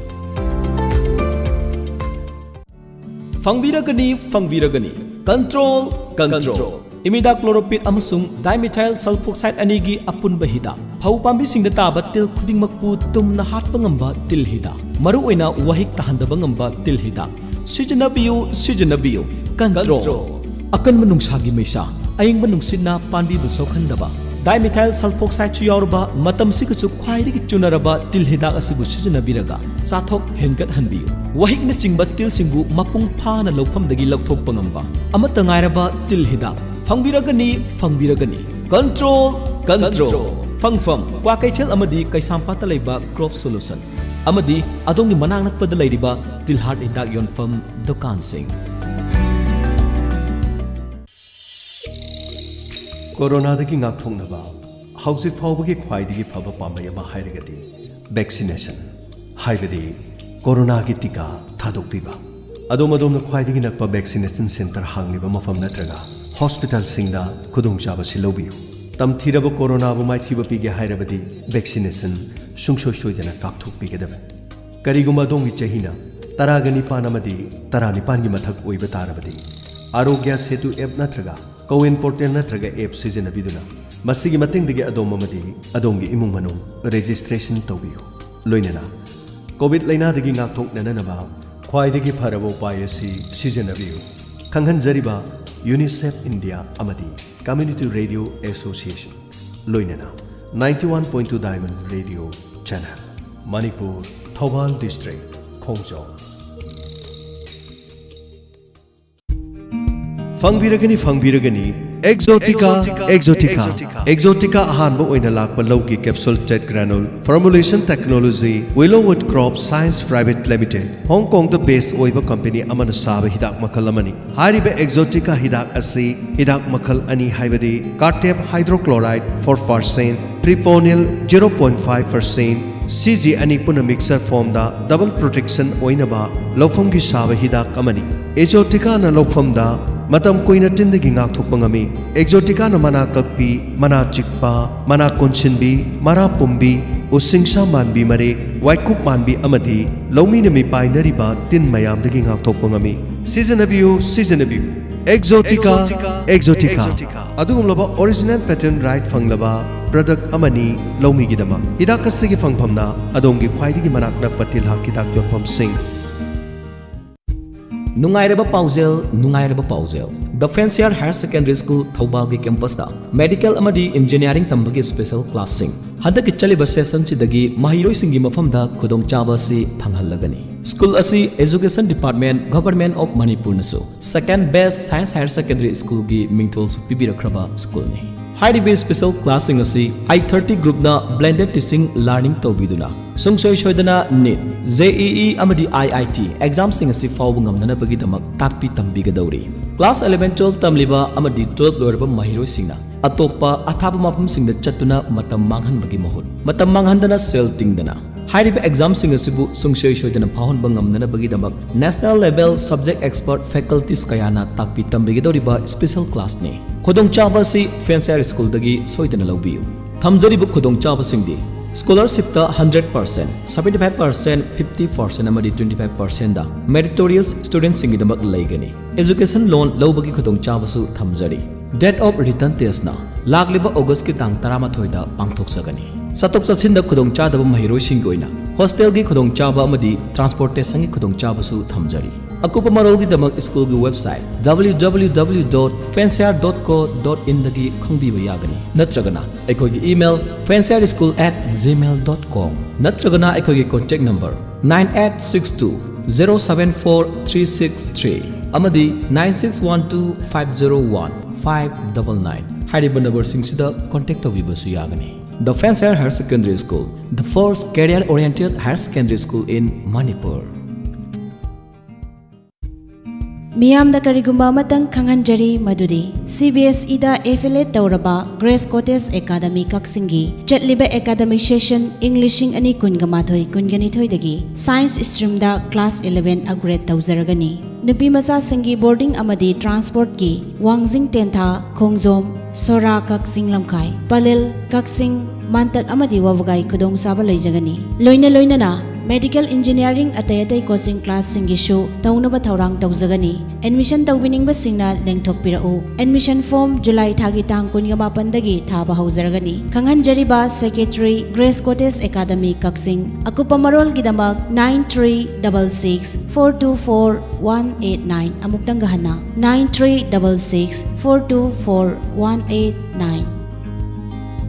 ꯐꯪꯕꯤꯔꯒꯅꯤ, ꯐꯪꯕꯤꯔꯒꯅꯤ꯫ Control, control. Imidacloprid ꯑꯃꯁꯨꯡ dimethyl sulfoxide ꯑꯅꯤꯒꯤ ꯑꯄꯨꯟꯕ ꯍꯤꯗꯥꯛ꯫ ꯐꯧ ꯄꯥꯝꯕꯤꯁꯤꯡꯗ ꯇꯥꯕ ꯇꯤꯜ ꯈꯨꯗꯤꯡꯃꯛꯄꯨ ꯇꯨꯝꯅ ꯍꯥꯠꯄ ꯉꯝꯕ ꯇꯤꯜ ꯍꯤꯗꯥꯛ꯫ ꯃꯔꯨꯑꯣꯏꯅ ꯋꯥꯍꯤꯛ ꯇꯥꯍꯟꯗꯕ ꯉꯝꯕ ꯇꯤꯜ ꯍꯤꯗꯥꯛ꯫ ꯁꯤꯖꯤꯟꯅꯕꯤꯌꯨ, ꯁꯤꯖꯤꯟꯅꯕꯤꯌꯨ꯫ Control. Control. ꯑꯀꯟꯕ ꯅꯨꯡꯁꯥꯒꯤ ꯃꯩꯁꯥ, ꯑꯌꯤꯡꯕ ꯅꯨꯡꯁꯤꯠꯅ ꯄꯥꯝꯕꯤꯕꯨ ꯁꯣꯛꯍꯟꯗꯕ, dimethyl sulfoxideꯁꯨ ꯌꯥꯎꯔꯕ ꯃꯇꯝꯁꯤꯒꯁꯨ ꯈ꯭ꯋꯥꯏꯗꯒꯤ ꯆꯨꯅꯔꯕ ꯇꯤꯜ ꯍꯤꯗꯥꯛ ꯑꯁꯤꯕꯨ ꯁꯤꯖꯤꯟꯅꯕꯤꯔꯒ ꯆꯥꯊꯣꯛ ꯍꯦꯟꯒꯠꯍꯟꯕꯤꯌꯨ꯫ ꯋꯥꯍꯤꯛꯅꯆꯤꯡꯕ ꯇꯤꯜꯁꯤꯡꯕꯨ ꯃꯄꯨꯡ ꯐꯥꯅ ꯂꯧꯐꯝꯗꯒꯤ ꯂꯧꯊꯣꯛꯄ ꯉꯝꯕ ꯑꯃꯠꯇ ꯉꯥꯏꯔꯕ ꯇꯤꯜ ꯍꯤꯗꯥꯛ ꯐꯪꯕꯤꯔꯒꯅꯤ, ꯐꯪꯕꯤꯔꯒꯅꯤ꯫ Control, control. Control. ꯐꯪꯐꯝ: ꯀ꯭ꯋꯥꯀꯩꯊꯦꯜ ꯑꯃꯗꯤ ꯀꯩꯁꯥꯝꯄꯥꯠꯇ ꯂꯩꯕ Crop Solution꯫ ꯑꯃꯗꯤ ꯑꯗꯣꯝꯒꯤ ꯃꯅꯥꯛ ꯅꯛꯄꯗ ꯂꯩꯔꯤꯕ ꯇꯤꯜꯍꯥꯠ ꯍꯤꯗꯥꯛ ꯌꯣꯟꯐꯝ ꯗꯨꯀꯥꯟꯁꯤꯡ꯫ ꯀꯣꯔꯣꯅꯥꯗꯒꯤ ꯉꯥꯛꯊꯣꯛꯅꯕ ꯍꯧꯖꯤꯛ ꯐꯥꯎꯕꯒꯤ ꯈ꯭ꯋꯥꯏꯗꯒꯤ ꯐꯕ ꯄꯥꯝꯕꯩ ꯑꯃ ꯍꯥꯏꯔꯒꯗꯤ ꯚꯦꯛꯁꯤꯅꯦꯁꯟ, ꯍꯥꯏꯕꯗꯤ ꯀꯣꯔꯣꯅꯥꯒꯤ ꯇꯤꯀꯥ ꯊꯥꯗꯣꯛꯄꯤꯕ꯫ ꯑꯗꯣꯝ ꯑꯗꯣꯝꯅ ꯈ꯭ꯋꯥꯏꯗꯒꯤ ꯅꯛꯄ ꯚꯦꯛꯁꯤꯅꯦꯁꯟ ꯁꯦꯟꯇꯔ ꯍꯥꯡꯂꯤꯕ ꯃꯐꯝ ꯅꯠꯇ꯭ꯔꯒ ꯍꯣꯁꯄꯤꯇꯥꯜꯁꯤꯡꯗ ꯈꯨꯗꯣꯡꯆꯥꯕꯁꯤ ꯂꯧꯕꯤꯌꯨ꯫ ꯇꯝꯊꯤꯔꯕ ꯀꯣꯔꯣꯅꯥꯕꯨ ꯃꯥꯏꯊꯤꯕ ꯄꯤꯒꯦ ꯍꯥꯏꯔꯕꯗꯤ ꯚꯦꯛꯁꯤꯅꯦꯁꯟ ꯁꯨꯡꯁꯣꯏ ꯁꯣꯏꯗꯅ ꯀꯥꯞꯊꯣꯛꯄꯤꯒꯗꯕꯅꯤ꯫ ꯀꯔꯤꯒꯨꯝꯕ ꯑꯗꯣꯝꯒꯤ ꯆꯍꯤꯅ ꯇꯔꯥꯒ ꯅꯤꯄꯥꯟ ꯑꯃꯗꯤ ꯇꯔꯥꯅꯤꯄꯥꯟꯒꯤ ꯃꯊꯛ ꯑꯣꯏꯕ ꯇꯥꯔꯕꯗꯤ, ꯑꯥꯔꯣꯒ꯭ꯌ ꯁꯦꯇꯨ ꯑꯦꯞ ꯅꯠꯇ꯭ꯔꯒ ꯀꯣꯋꯤꯟ ꯄꯣꯔꯇꯦꯜ ꯅꯠꯇ꯭ꯔꯒ ꯑꯦꯞ ꯁꯤꯖꯤꯟꯅꯕꯤꯗꯨꯅ ꯃꯁꯤꯒꯤ ꯃꯇꯦꯡꯗꯒꯤ ꯑꯗꯣꯝ ꯑꯃꯗꯤ ꯑꯗꯣꯝꯒꯤ ꯏꯃꯨꯡ ꯃꯅꯨꯡ ꯔꯦꯖꯤꯁꯇ꯭ꯔꯦꯁꯟ ꯇꯧꯕꯤꯌꯨ꯫ ꯂꯣꯏꯅꯅ ꯀꯣꯚꯤꯗ ꯂꯩꯅꯥꯗꯒꯤ ꯉꯥꯛꯊꯣꯛꯅꯅꯕ ꯈ꯭ꯋꯥꯏꯗꯒꯤ ꯐꯔꯕ ꯎꯄꯥꯏ ꯑꯁꯤ ꯁꯤꯖꯤꯟꯅꯕꯤꯌꯨ꯫ ꯈꯪꯍꯟꯖꯔꯤꯕ ꯌꯨꯅꯤꯁꯦꯐ ꯏꯟꯗꯤꯌꯥ ꯑꯃꯗꯤ ꯀꯝꯃ꯭ꯌꯨꯅꯤꯇꯤ ꯔꯦꯗꯤꯑꯣ ꯑꯦꯁꯣꯁꯤꯌꯦꯁꯟ, ꯂꯣꯏꯅꯅ ninety one point two Diamond Radio Channel, Manipur, Thoubal district, Khongjom. ꯐꯪꯕꯤꯔꯒꯅꯤ, ꯐꯪꯕꯤꯔꯒꯅꯤ, ꯑꯦꯛꯖꯣꯇꯤꯀꯥ, ꯑꯦꯛꯖꯣꯇꯤꯀꯥ, ꯑꯦꯛꯖꯣꯇꯤꯀꯥ ꯑꯍꯥꯟꯕ ꯑꯣꯏꯅ ꯂꯥꯛꯄ ꯂꯧꯒꯤ ꯀꯦꯞꯁꯨꯜ ꯇꯦꯠ granule formulation technology, Willowood crop science private limited, Hong ꯀꯣꯡꯗ ꯕꯦꯁ ꯑꯣꯏꯕ ꯀꯝꯄꯦꯅꯤ ꯑꯃꯅ ꯁꯥꯕ ꯍꯤꯗꯥꯛ ꯃꯈꯜ ꯑꯃꯅꯤ꯫ ꯍꯥꯏꯔꯤꯕ ꯑꯦꯛꯖꯣꯇꯤꯀꯥ ꯍꯤꯗꯥꯛ ꯑꯁꯤ ꯍꯤꯗꯥꯛ ꯃꯈꯜ ꯑꯅꯤ, ꯍꯥꯏꯕꯗꯤ ꯀꯥꯔꯇꯦꯞ ꯍꯥꯏꯗ꯭ꯔꯣꯀ꯭ꯂꯣꯔꯥꯏꯗ four percent, ꯇ꯭ꯔꯤꯄꯣꯅꯤꯜ zero point five percent, C G ꯑꯅꯤ ꯄꯨꯟꯅ ꯃꯤꯛꯁꯔ ꯐꯣꯝꯗ ꯗꯕꯜ ꯄ꯭ꯔꯣꯇꯦꯛꯁꯟ ꯑꯣꯏꯅꯕ ꯂꯧꯐꯝꯒꯤ ꯁꯥꯕ ꯍꯤꯗꯥꯛ ꯑꯃꯅꯤ꯫ ꯑꯦꯛꯖꯣꯇꯤꯀꯥꯅ ꯂꯧꯐꯝꯗ ꯃꯇꯝ ꯀꯨꯏꯅ ꯇꯤꯟꯗꯒꯤ ꯉꯥꯛꯊꯣꯛꯄ ꯉꯝꯃꯤ꯫ ꯑꯦꯛꯖꯣꯇꯤꯀꯥꯅ ꯃꯅꯥ ꯀꯛꯄꯤ, ꯃꯅꯥ ꯆꯤꯛꯄ, ꯃꯅꯥ ꯀꯣꯟꯁꯤꯟꯕꯤ, ꯃꯔꯥ ꯄꯨꯝꯕꯤ, ꯎꯁꯤꯡꯁꯥ ꯃꯥꯟꯕꯤ ꯃꯔꯦꯛ, ꯋꯥꯏꯀꯨꯞ ꯃꯥꯟꯕꯤ ꯑꯃꯗꯤ ꯂꯧꯃꯤꯅ ꯃꯤꯄꯥꯏꯅꯔꯤꯕ ꯇꯤꯟ ꯃꯌꯥꯝꯗꯒꯤ ꯉꯥꯛꯊꯣꯛꯄ ꯉꯝꯃꯤ꯫ ꯁꯤꯖꯤꯟꯅꯕꯤꯌꯨ, ꯁꯤꯖꯤꯟꯅꯕꯤꯌꯨ꯫ ꯑꯦꯛꯖꯣꯇꯤꯀꯥ, ꯑꯦꯛꯖꯣꯇꯤꯀꯥ꯫ ꯑꯗꯨꯒꯨꯝꯂꯕ ꯑꯣꯔꯤꯖꯤꯅꯦꯜ ꯄꯦꯇꯦꯟ ꯔꯥꯏꯠ ꯐꯪꯂꯕ ꯄ꯭ꯔꯗꯛ ꯑꯃꯅꯤ ꯂꯧꯃꯤꯒꯤꯗꯃꯛ꯫ ꯍꯤꯗꯥꯛ ꯑꯁꯤꯒꯤ ꯐꯪꯐꯝꯅ ꯑꯗꯣꯝꯒꯤ ꯈ꯭ꯋꯥꯏꯗꯒꯤ ꯃꯅꯥꯛ ꯅꯛꯄ ꯇꯤꯜꯍꯥꯠ ꯍꯤꯗꯥꯛ ꯌꯣꯟꯐꯝꯁꯤꯡ꯫ ꯅꯨꯡꯉꯥꯏꯔꯕ ꯄꯥꯎꯖꯦꯜ, ꯅꯨꯡꯉꯥꯏꯔꯕ ꯄꯥꯎꯖꯦꯜ꯫ The fancier higher secondary school ꯊꯧꯕꯥꯜꯒꯤ ꯀꯦꯝꯄꯁꯇ ꯃꯦꯗꯤꯀꯦꯜ ꯑꯃꯗꯤ ꯏꯟꯖꯤꯅꯤꯌꯥꯔꯤꯡ ꯇꯝꯕꯒꯤ ꯁ꯭ꯄꯦꯁꯦꯜ ꯀ꯭ꯂꯥꯁꯁꯤꯡ꯫ ꯍꯟꯗꯛꯀꯤ ꯆꯠꯂꯤꯕ ꯁꯦꯁꯟꯁꯤꯗꯒꯤ ꯃꯍꯩꯔꯣꯏꯁꯤꯡꯒꯤ ꯃꯐꯝꯗ ꯈꯨꯗꯣꯡꯆꯥꯕ ꯑꯁꯤ ꯐꯪꯍꯜꯂꯒꯅꯤ꯫ ꯁ꯭ꯀꯨꯜ ꯑꯁꯤ ꯑꯦꯖꯨꯀꯦꯁꯟ ꯗꯤꯄꯥꯔꯠꯃꯦꯟꯠ, ꯒꯚꯔꯟꯃꯦꯟꯠ ꯑꯣꯐ ꯃꯅꯤꯄꯨꯔꯅꯁꯨ second best science higher secondary ꯁ꯭ꯀꯨꯜꯒꯤ ꯃꯤꯡꯊꯣꯜꯁꯨ ꯄꯤꯕꯤꯔꯛꯈ꯭ꯔꯕ ꯁ꯭ꯀꯨꯜꯅꯤ꯫ ꯍꯥꯏꯔꯤꯕ ꯏꯁꯄꯤꯁꯦꯜ ꯀ꯭ꯂꯥꯁꯁꯤꯡ ꯑꯁꯤ ꯑꯥꯏ ꯊꯥꯔꯇꯤ ꯒ꯭ꯔꯨꯞꯅ ꯕ꯭ꯂꯦꯟꯗꯦꯗ ꯇꯤꯆꯤꯡ ꯂꯔꯅꯤꯡ ꯇꯧꯕꯤꯗꯨꯅ ꯁꯨꯡꯁꯣꯏ ꯁꯣꯏꯗꯅ ꯅꯤꯠ, ꯖꯦ ꯏ ꯏ ꯑꯃꯗꯤ ꯑꯥꯏ ꯑꯥꯏ ꯇꯤ ꯑꯦꯛꯖꯥꯝꯁꯤꯡ ꯑꯁꯤ ꯐꯥꯎꯕ ꯉꯝꯅꯅꯕꯒꯤꯗꯃꯛ ꯇꯥꯛꯄꯤ ꯇꯝꯕꯤꯒꯗꯧꯔꯤ꯫ ꯀ꯭ꯂꯥꯁ ꯑꯦꯂꯦꯚꯦꯟ, ꯇꯨꯋꯦꯜꯚ ꯇꯝꯂꯤꯕ ꯑꯃꯗꯤ ꯇꯨꯋꯦꯜꯚ ꯂꯣꯏꯔꯕ ꯃꯍꯩꯔꯣꯏꯁꯤꯡꯅ ꯑꯇꯣꯞꯄ ꯑꯊꯥꯞꯄ ꯃꯐꯝꯁꯤꯡꯗ ꯆꯠꯇꯨꯅ ꯃꯇꯝ ꯃꯥꯡꯍꯟꯕꯒꯤ ꯃꯍꯨꯠ, ꯃꯇꯝ ꯃꯥꯡꯍꯟꯗꯅ ꯁꯦꯜ ꯇꯤꯡꯗꯅ ꯍꯥꯏꯔꯤꯕ ꯑꯦꯛꯖꯥꯝꯁꯤꯡ ꯑꯁꯤꯕꯨ ꯁꯨꯡꯁꯣꯏ ꯁꯣꯏꯗꯅ ꯐꯥꯎꯍꯟꯕ ꯉꯝꯅꯅꯕꯒꯤꯗꯃꯛ national level subject expert faculties ꯀꯌꯥꯅ ꯇꯥꯛꯄꯤ ꯇꯝꯕꯤꯒꯗꯧꯔꯤꯕ ꯏꯁꯄꯤꯁꯦꯜ ꯀ꯭ꯂꯥꯁꯅꯤ꯫ ꯈꯨꯗꯣꯡꯆꯥꯕ ꯑꯁꯤ ꯐꯦꯟꯁꯤ ꯍꯥꯌꯔ ꯁ꯭ꯀꯨꯜꯗꯒꯤ ꯁꯣꯏꯗꯅ ꯂꯧꯕꯤꯌꯨ꯫ ꯊꯝꯖꯔꯤꯕ ꯈꯨꯗꯣꯡꯆꯥꯕꯁꯤꯡꯗꯤ ꯁ꯭ꯀꯣꯂꯔꯁꯤꯞꯇ hundred percent, seventy five percent, fifty percent ꯑꯃꯗꯤ ꯇ꯭ꯋꯦꯟꯇꯤ ꯐꯥꯏꯚ ꯄꯥꯔꯁꯦꯟꯗ ꯃꯦꯔꯤꯇꯣꯔꯤꯌꯁ ꯁ꯭ꯇꯨꯗꯦꯟꯠꯁꯤꯡꯒꯤꯗꯃꯛ ꯂꯩꯒꯅꯤ꯫ ꯑꯦꯖꯨꯀꯦꯁꯟ ꯂꯣꯟ ꯂꯧꯕꯒꯤ ꯈꯨꯗꯣꯡꯆꯥꯕꯁꯨ ꯊꯝꯖꯔꯤ꯫ ꯗꯦꯠ ꯑꯣꯐ ꯔꯤꯇꯟ ꯇꯦꯁꯅ ꯂꯥꯛꯂꯤꯕ ꯑꯣꯒꯁꯀꯤ ꯇꯥꯡ ꯇꯔꯥꯃꯥꯊꯣꯏꯗ ꯄꯥꯡꯊꯣꯛꯆꯒꯅꯤ꯫ ꯆꯠꯊꯣꯛ ꯆꯠꯁꯤꯟꯗ ꯈꯨꯗꯣꯡꯆꯥꯗꯕ ꯃꯍꯩꯔꯣꯏꯁꯤꯡꯒꯤ ꯑꯣꯏꯅ ꯍꯣꯁꯇꯦꯜꯒꯤ ꯈꯨꯗꯣꯡꯆꯥꯕ ꯑꯃꯗꯤ ꯇ꯭ꯔꯥꯟꯁꯄꯣꯔꯇꯦꯁꯟꯒꯤ ꯈꯨꯗꯣꯡꯆꯥꯕꯁꯨ ꯊꯝꯖꯔꯤ꯫ ꯑꯀꯨꯞꯄ ꯃꯔꯣꯜꯒꯤꯗꯃꯛ ꯁ꯭ꯀꯨꯜꯒꯤ website W W W dot fancier dot co dot in ꯗꯒꯤ ꯈꯪꯕꯤꯕ ꯌꯥꯒꯅꯤ, ꯅꯠꯇ꯭ꯔꯒꯅ ꯑꯩꯈꯣꯏꯒꯤ email fancier school at gmail dot com ꯅꯠꯇ꯭ꯔꯒꯅ ꯑꯩꯈꯣꯏꯒꯤ contact number nine eight six two zero seven four three six three ꯑꯃꯗꯤ nine six one two five zero one five double nine ꯍꯥꯏꯔꯤꯕ ꯅꯝꯕꯔꯁꯤꯡꯁꯤꯗ contact ꯇꯧꯕꯤꯕꯁꯨ ꯌꯥꯒꯅꯤ꯫ The Fancier Higher Secondary School, the first career-oriented higher secondary school in Manipur. ꯃꯤꯌꯥꯝꯗ ꯀꯔꯤꯒꯨꯝꯕ ꯑꯃꯇꯪ ꯈꯪꯍꯟꯖꯔꯤ, ꯃꯗꯨꯗꯤ C B ꯑꯦꯁ ꯏꯗ ꯑꯦꯐꯤꯂꯦꯠ ꯇꯧꯔꯕ ꯒ꯭ꯔꯦꯁ ꯀꯣꯇꯦꯖ ꯑꯦꯀꯥꯗꯃꯤ ꯀꯛꯆꯤꯡꯒꯤ ꯆꯠꯂꯤꯕ ꯑꯦꯀꯥꯗꯃꯤꯛ ꯁꯦꯁꯟ ꯏꯪ ꯂꯤꯁꯤꯡ ꯑꯅꯤ ꯀꯨꯟꯒ ꯃꯥꯊꯣꯏ ꯀꯨꯟꯒ ꯅꯤꯊꯣꯏꯗꯒꯤ ꯁꯥꯏꯟꯁ ꯁ꯭ꯇ꯭ꯔꯤꯝꯗ ꯀ꯭ꯂꯥꯁ ꯏꯂꯦꯚꯦꯟ ꯑꯞꯒ꯭ꯔꯦꯗ ꯇꯧꯖꯔꯒꯅꯤ꯫ ꯅꯨꯄꯤ ꯃꯆꯥꯁꯤꯡꯒꯤ ꯕꯣꯔꯗꯤꯡ ꯑꯃꯗꯤ ꯇ꯭ꯔꯥꯟꯁꯄꯣꯔꯠꯀꯤ ꯋꯥꯡꯖꯤꯡ ꯇꯦꯟꯊꯥ, ꯈꯣꯡꯖꯣꯝ, ꯁꯣꯔꯥ, ꯀꯛꯆꯤꯡ ꯂꯝꯈꯥꯏ, ꯄꯂꯦꯜ, ꯀꯛꯆꯤꯡ, ꯃꯥꯟꯇꯛ ꯑꯃꯗꯤ ꯋꯥꯕꯒꯥꯏ ꯈꯨꯗꯣꯡꯆꯥꯕ ꯂꯩꯖꯒꯅꯤ꯫ ꯂꯣꯏꯅ ꯂꯣꯏꯅꯅ ꯃꯦꯗꯤꯀꯦꯜ ꯏꯟꯖꯤꯅꯤꯌꯥꯔꯤꯡ ꯑꯇꯩ ꯑꯇꯩ ꯀꯣꯆꯤꯡ ꯀ꯭ꯂꯥꯁꯁꯤꯡꯒꯤꯁꯨ ꯇꯧꯅꯕ ꯊꯧꯔꯥꯡ ꯇꯧꯖꯒꯅꯤ꯫ ꯑꯦꯗꯃꯤꯁꯟ ꯇꯧꯕꯤꯅꯤꯡꯕꯁꯤꯡꯅ ꯂꯦꯡꯊꯣꯛꯄꯤꯔꯛꯎ꯫ ꯑꯦꯗꯃꯤꯁꯟ ꯐꯣꯔꯝ ꯖꯨꯂꯥꯏ ꯊꯥꯒꯤ ꯇꯥꯡ ꯀꯨꯟꯒ ꯃꯥꯄꯟꯗꯒꯤ ꯊꯥꯕ ꯍꯧꯖꯔꯒꯅꯤ꯫ ꯈꯪꯍꯟꯖꯔꯤꯕ ꯁꯦꯀ꯭ꯔꯦꯇꯔꯤ, ꯒ꯭ꯔꯦꯁ ꯀꯣꯇꯦꯖ ꯑꯦꯀꯥꯗꯃꯤ ꯀꯛꯆꯤꯡ꯫ ꯑꯀꯨꯞꯄ ꯃꯔꯣꯜꯒꯤꯗꯃꯛ nine three double six four two four one eight nine꯫ ꯑꯃꯨꯛꯇꯪꯒ ꯍꯟꯅ, nine three double six four two four one eight nine꯫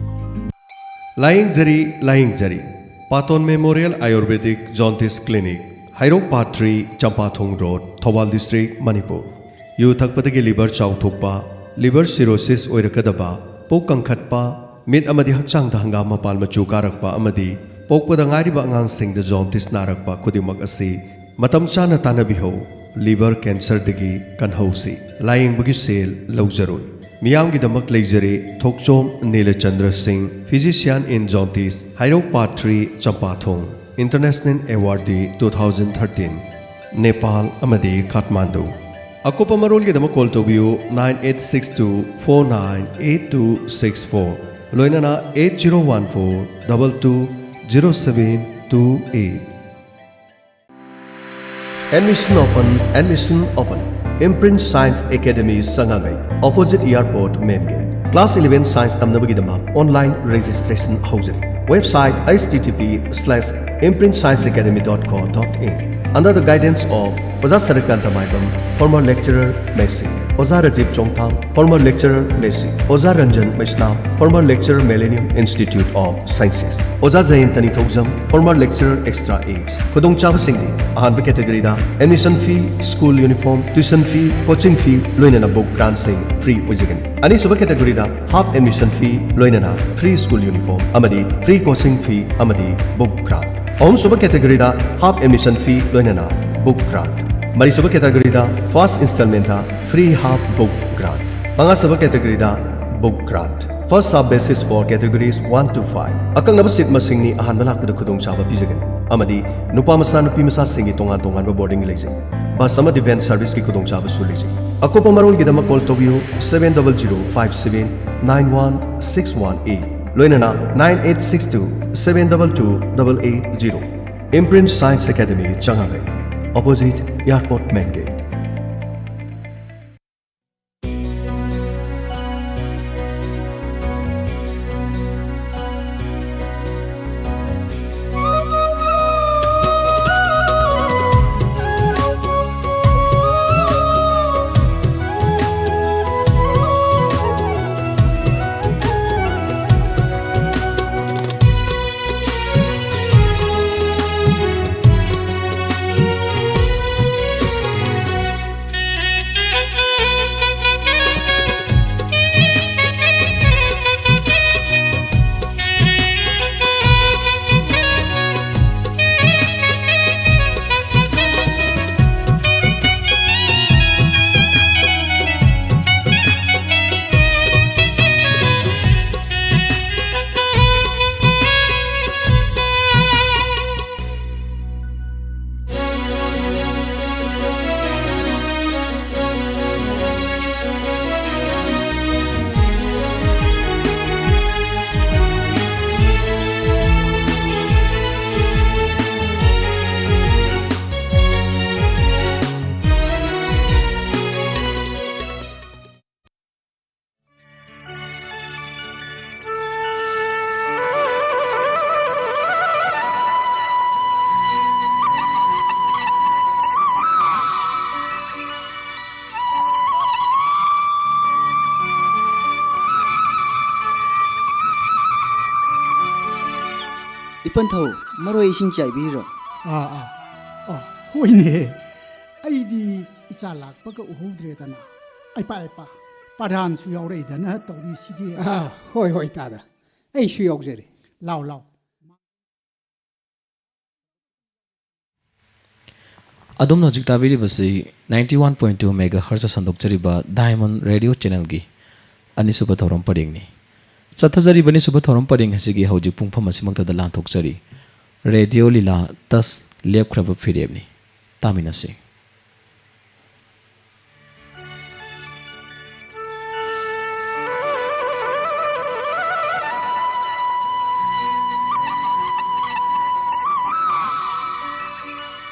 ꯂꯥꯌꯦꯡꯖꯔꯤ, ꯂꯥꯌꯦꯡꯖꯔꯤ꯫ ꯄꯥꯇꯣꯟ ꯃꯦꯃꯣꯔꯤꯌꯦꯜ ꯑꯥꯌꯨꯔꯕꯦꯗꯤꯛ ꯖꯣꯟꯇꯤꯁ clinic, Heirok part three, Champathong road, Thoubal district, Manipur. ꯌꯨ ꯊꯛꯄꯗꯒꯤ liver ꯆꯥꯎꯊꯣꯛꯄ, liver cirrhosis ꯑꯣꯏꯔꯛꯀꯗꯕ, ꯄꯨꯛ ꯀꯪꯈꯠꯄ, ꯃꯤꯠ ꯑꯃꯗꯤ ꯍꯛꯆꯥꯡꯗ ꯍꯪꯒꯥꯝ ꯃꯄꯥꯟ ꯃꯆꯨ ꯀꯥꯔꯛꯄ ꯑꯃꯗꯤ ꯄꯣꯛꯄꯗ ꯉꯥꯏꯔꯤꯕ ꯑꯉꯥꯡꯁꯤꯡꯗ ꯖꯣꯟꯗꯤꯁ ꯅꯥꯔꯛꯄ ꯈꯨꯗꯤꯡꯃꯛ ꯑꯁꯤ ꯃꯇꯝ ꯆꯥꯅ ꯇꯥꯟꯅꯕꯤꯍꯧ꯫ ꯂꯤꯚꯔ ꯀꯦꯟꯁꯔꯗꯒꯤ ꯀꯟꯍꯧꯁꯤ꯫ ꯂꯥꯌꯦꯡꯕꯒꯤ ꯁꯦꯜ ꯂꯧꯖꯔꯣꯏ꯫ ꯃꯤꯌꯥꯝꯒꯤꯗꯃꯛ ꯂꯩꯖꯔꯦ ꯊꯣꯛꯆꯣꯝ ꯅꯤꯂꯆꯟꯗ꯭ꯔ ꯁꯤꯡ, physician in jaundice, ꯍꯩꯔꯧ part three, ꯆꯝꯄꯥꯊꯣꯡ꯫ International Awardee two thousand thirteen, Nepal ꯑꯃꯗꯤ ꯀꯥꯊꯃꯥꯟꯗꯨ꯫ ꯑꯀꯨꯞꯄ ꯃꯔꯣꯜꯒꯤꯗꯃꯛ call ꯇꯧꯕꯤꯌꯨ nine eight six two four nine eight two six four, ꯂꯣꯏꯅꯅ eight zero one four double two zero seven two eight꯫ Admission open, admission open. Imprint Science Academy ꯆꯉꯥꯡꯉꯩ, opposite airport main gate. Class eleven science ꯇꯝꯅꯕꯒꯤꯗꯃꯛ online registration ꯍꯧꯖꯔꯤ꯫ Website: H T T P slash imprint science academy dot co dot in. Under the guidance of ꯑꯣꯖꯥ ꯁꯔꯠꯀꯥꯟꯇ ꯃꯥꯏꯕꯝ, former lecturer, Messi, ꯑꯣꯖꯥ ꯔꯥꯖꯤꯕ ꯆꯣꯡꯊꯥꯝ, former lecturer, Messi, ꯑꯣꯖꯥ ꯔꯟꯖꯟ ꯃꯩꯁꯅꯥꯝ, former lecturer, Millennium Institute of Sciences, ꯑꯣꯖꯥ ꯖꯌꯟꯇ ꯅꯤꯡꯊꯧꯖꯝ, former lecturer, extra age꯫ ꯈꯨꯗꯣꯡꯆꯥꯕꯁꯤꯡꯗꯤ: ꯑꯍꯥꯟꯕ categoryꯗ admission fee, school uniform, tuition fee, coaching fee, ꯂꯣꯏꯅꯅ book grantꯁꯤꯡ free ꯑꯣꯏꯖꯒꯅꯤ꯫ ꯑꯅꯤꯁꯨꯕ categoryꯗ half admission fee, ꯂꯣꯏꯅꯅ free school uniform ꯑꯃꯗꯤ free coaching fee ꯑꯃꯗꯤ book grant꯫ ꯑꯍꯨꯝꯁꯨꯕ categoryꯗ half admission fee, ꯂꯣꯏꯅꯅ book grant꯫ ꯃꯔꯤꯁꯨꯕ categoryꯗ first installmentꯇ free half book grant꯫ ꯃꯉꯥꯁꯨꯕ categoryꯗ book grant꯫ First half basis for categories one to five꯫ ꯑꯀꯛꯅꯕ seat ꯃꯁꯤꯡꯅꯤ ꯑꯍꯥꯟꯕ ꯂꯥꯛꯄꯗ ꯈꯨꯗꯣꯡꯆꯥꯕ ꯄꯤꯖꯒꯅꯤ꯫ ꯑꯃꯗꯤ ꯅꯨꯄꯥ ꯃꯆꯥ, ꯅꯨꯄꯤ ꯃꯆꯥꯁꯤꯡꯒꯤ ꯇꯣꯉꯥꯟ ꯇꯣꯉꯥꯟꯕ boarding ꯂꯩꯖꯩ꯫ Bus ꯑꯃꯗꯤ van serviceꯀꯤ ꯈꯨꯗꯣꯡꯆꯥꯕꯁꯨ ꯂꯩꯖꯩ꯫ ꯑꯀꯨꯞꯄ ꯃꯔꯣꯜꯒꯤꯗꯃꯛ call ꯇꯧꯕꯤꯌꯨ seven double zero five seven nine one six one eight, ꯂꯣꯏꯅꯅ nine eight six two seven double two double eight zero꯫ Imprint Science Academy, ꯆꯉꯥꯡꯉꯩ, opposite airport main gate꯫ ꯏꯄꯟꯊꯧ, ꯃꯔꯣꯏ ꯏꯁꯤꯡ ꯆꯥꯏꯕꯤꯔꯤꯔꯣ? ꯑꯥ, ꯑꯥ꯫ ꯑꯥ, ꯍꯣꯏꯅꯦ꯫ ꯑꯩꯗꯤ ꯏꯆꯥ ꯂꯥꯛꯄꯒ ꯎꯍꯧꯗ꯭ꯔꯦꯗꯅ꯫ ꯑꯩꯄꯥ, ꯑꯩꯄꯥ, ꯄ꯭ꯔꯙꯥꯟꯁꯨ ꯌꯥꯎꯔꯛꯏꯗꯅ ꯇꯧꯔꯤꯁꯤꯗꯤ꯫ ꯑꯥ, ꯍꯣꯏ, ꯍꯣꯏ, ꯇꯥꯗ꯫ ꯑꯩꯁꯨ ꯌꯥꯎꯖꯔꯤ꯫ ꯂꯥꯎ, ꯂꯥꯎ꯫ ꯑꯗꯣꯝꯅ ꯍꯧꯖꯤꯛ ꯇꯥꯕꯤꯔꯤꯕꯁꯤ ninety one point two megahertz ꯁꯟꯗꯣꯛꯆꯔꯤꯕ Diamond Radio Channelꯒꯤ ꯑꯅꯤꯁꯨꯕ ꯊꯧꯔꯝ ꯄꯔꯦꯡꯅꯤ꯫ ꯆꯠꯊꯖꯔꯤꯕ ꯑꯅꯤꯁꯨꯕ ꯊꯧꯔꯝ ꯄꯔꯦꯡ ꯑꯁꯤꯒꯤ ꯍꯧꯖꯤꯛ ꯄꯨꯡꯐꯝ ꯑꯁꯤꯃꯛꯇꯗ ꯂꯥꯟꯊꯣꯛꯆꯔꯤ꯫ ꯔꯦꯗꯤꯑꯣ ꯂꯤꯂꯥ ꯇꯁ ꯂꯦꯞꯈ꯭ꯔꯕ ꯐꯤꯔꯦꯞꯅꯤ꯫ ꯇꯥꯃꯤꯟꯅꯁꯤ꯫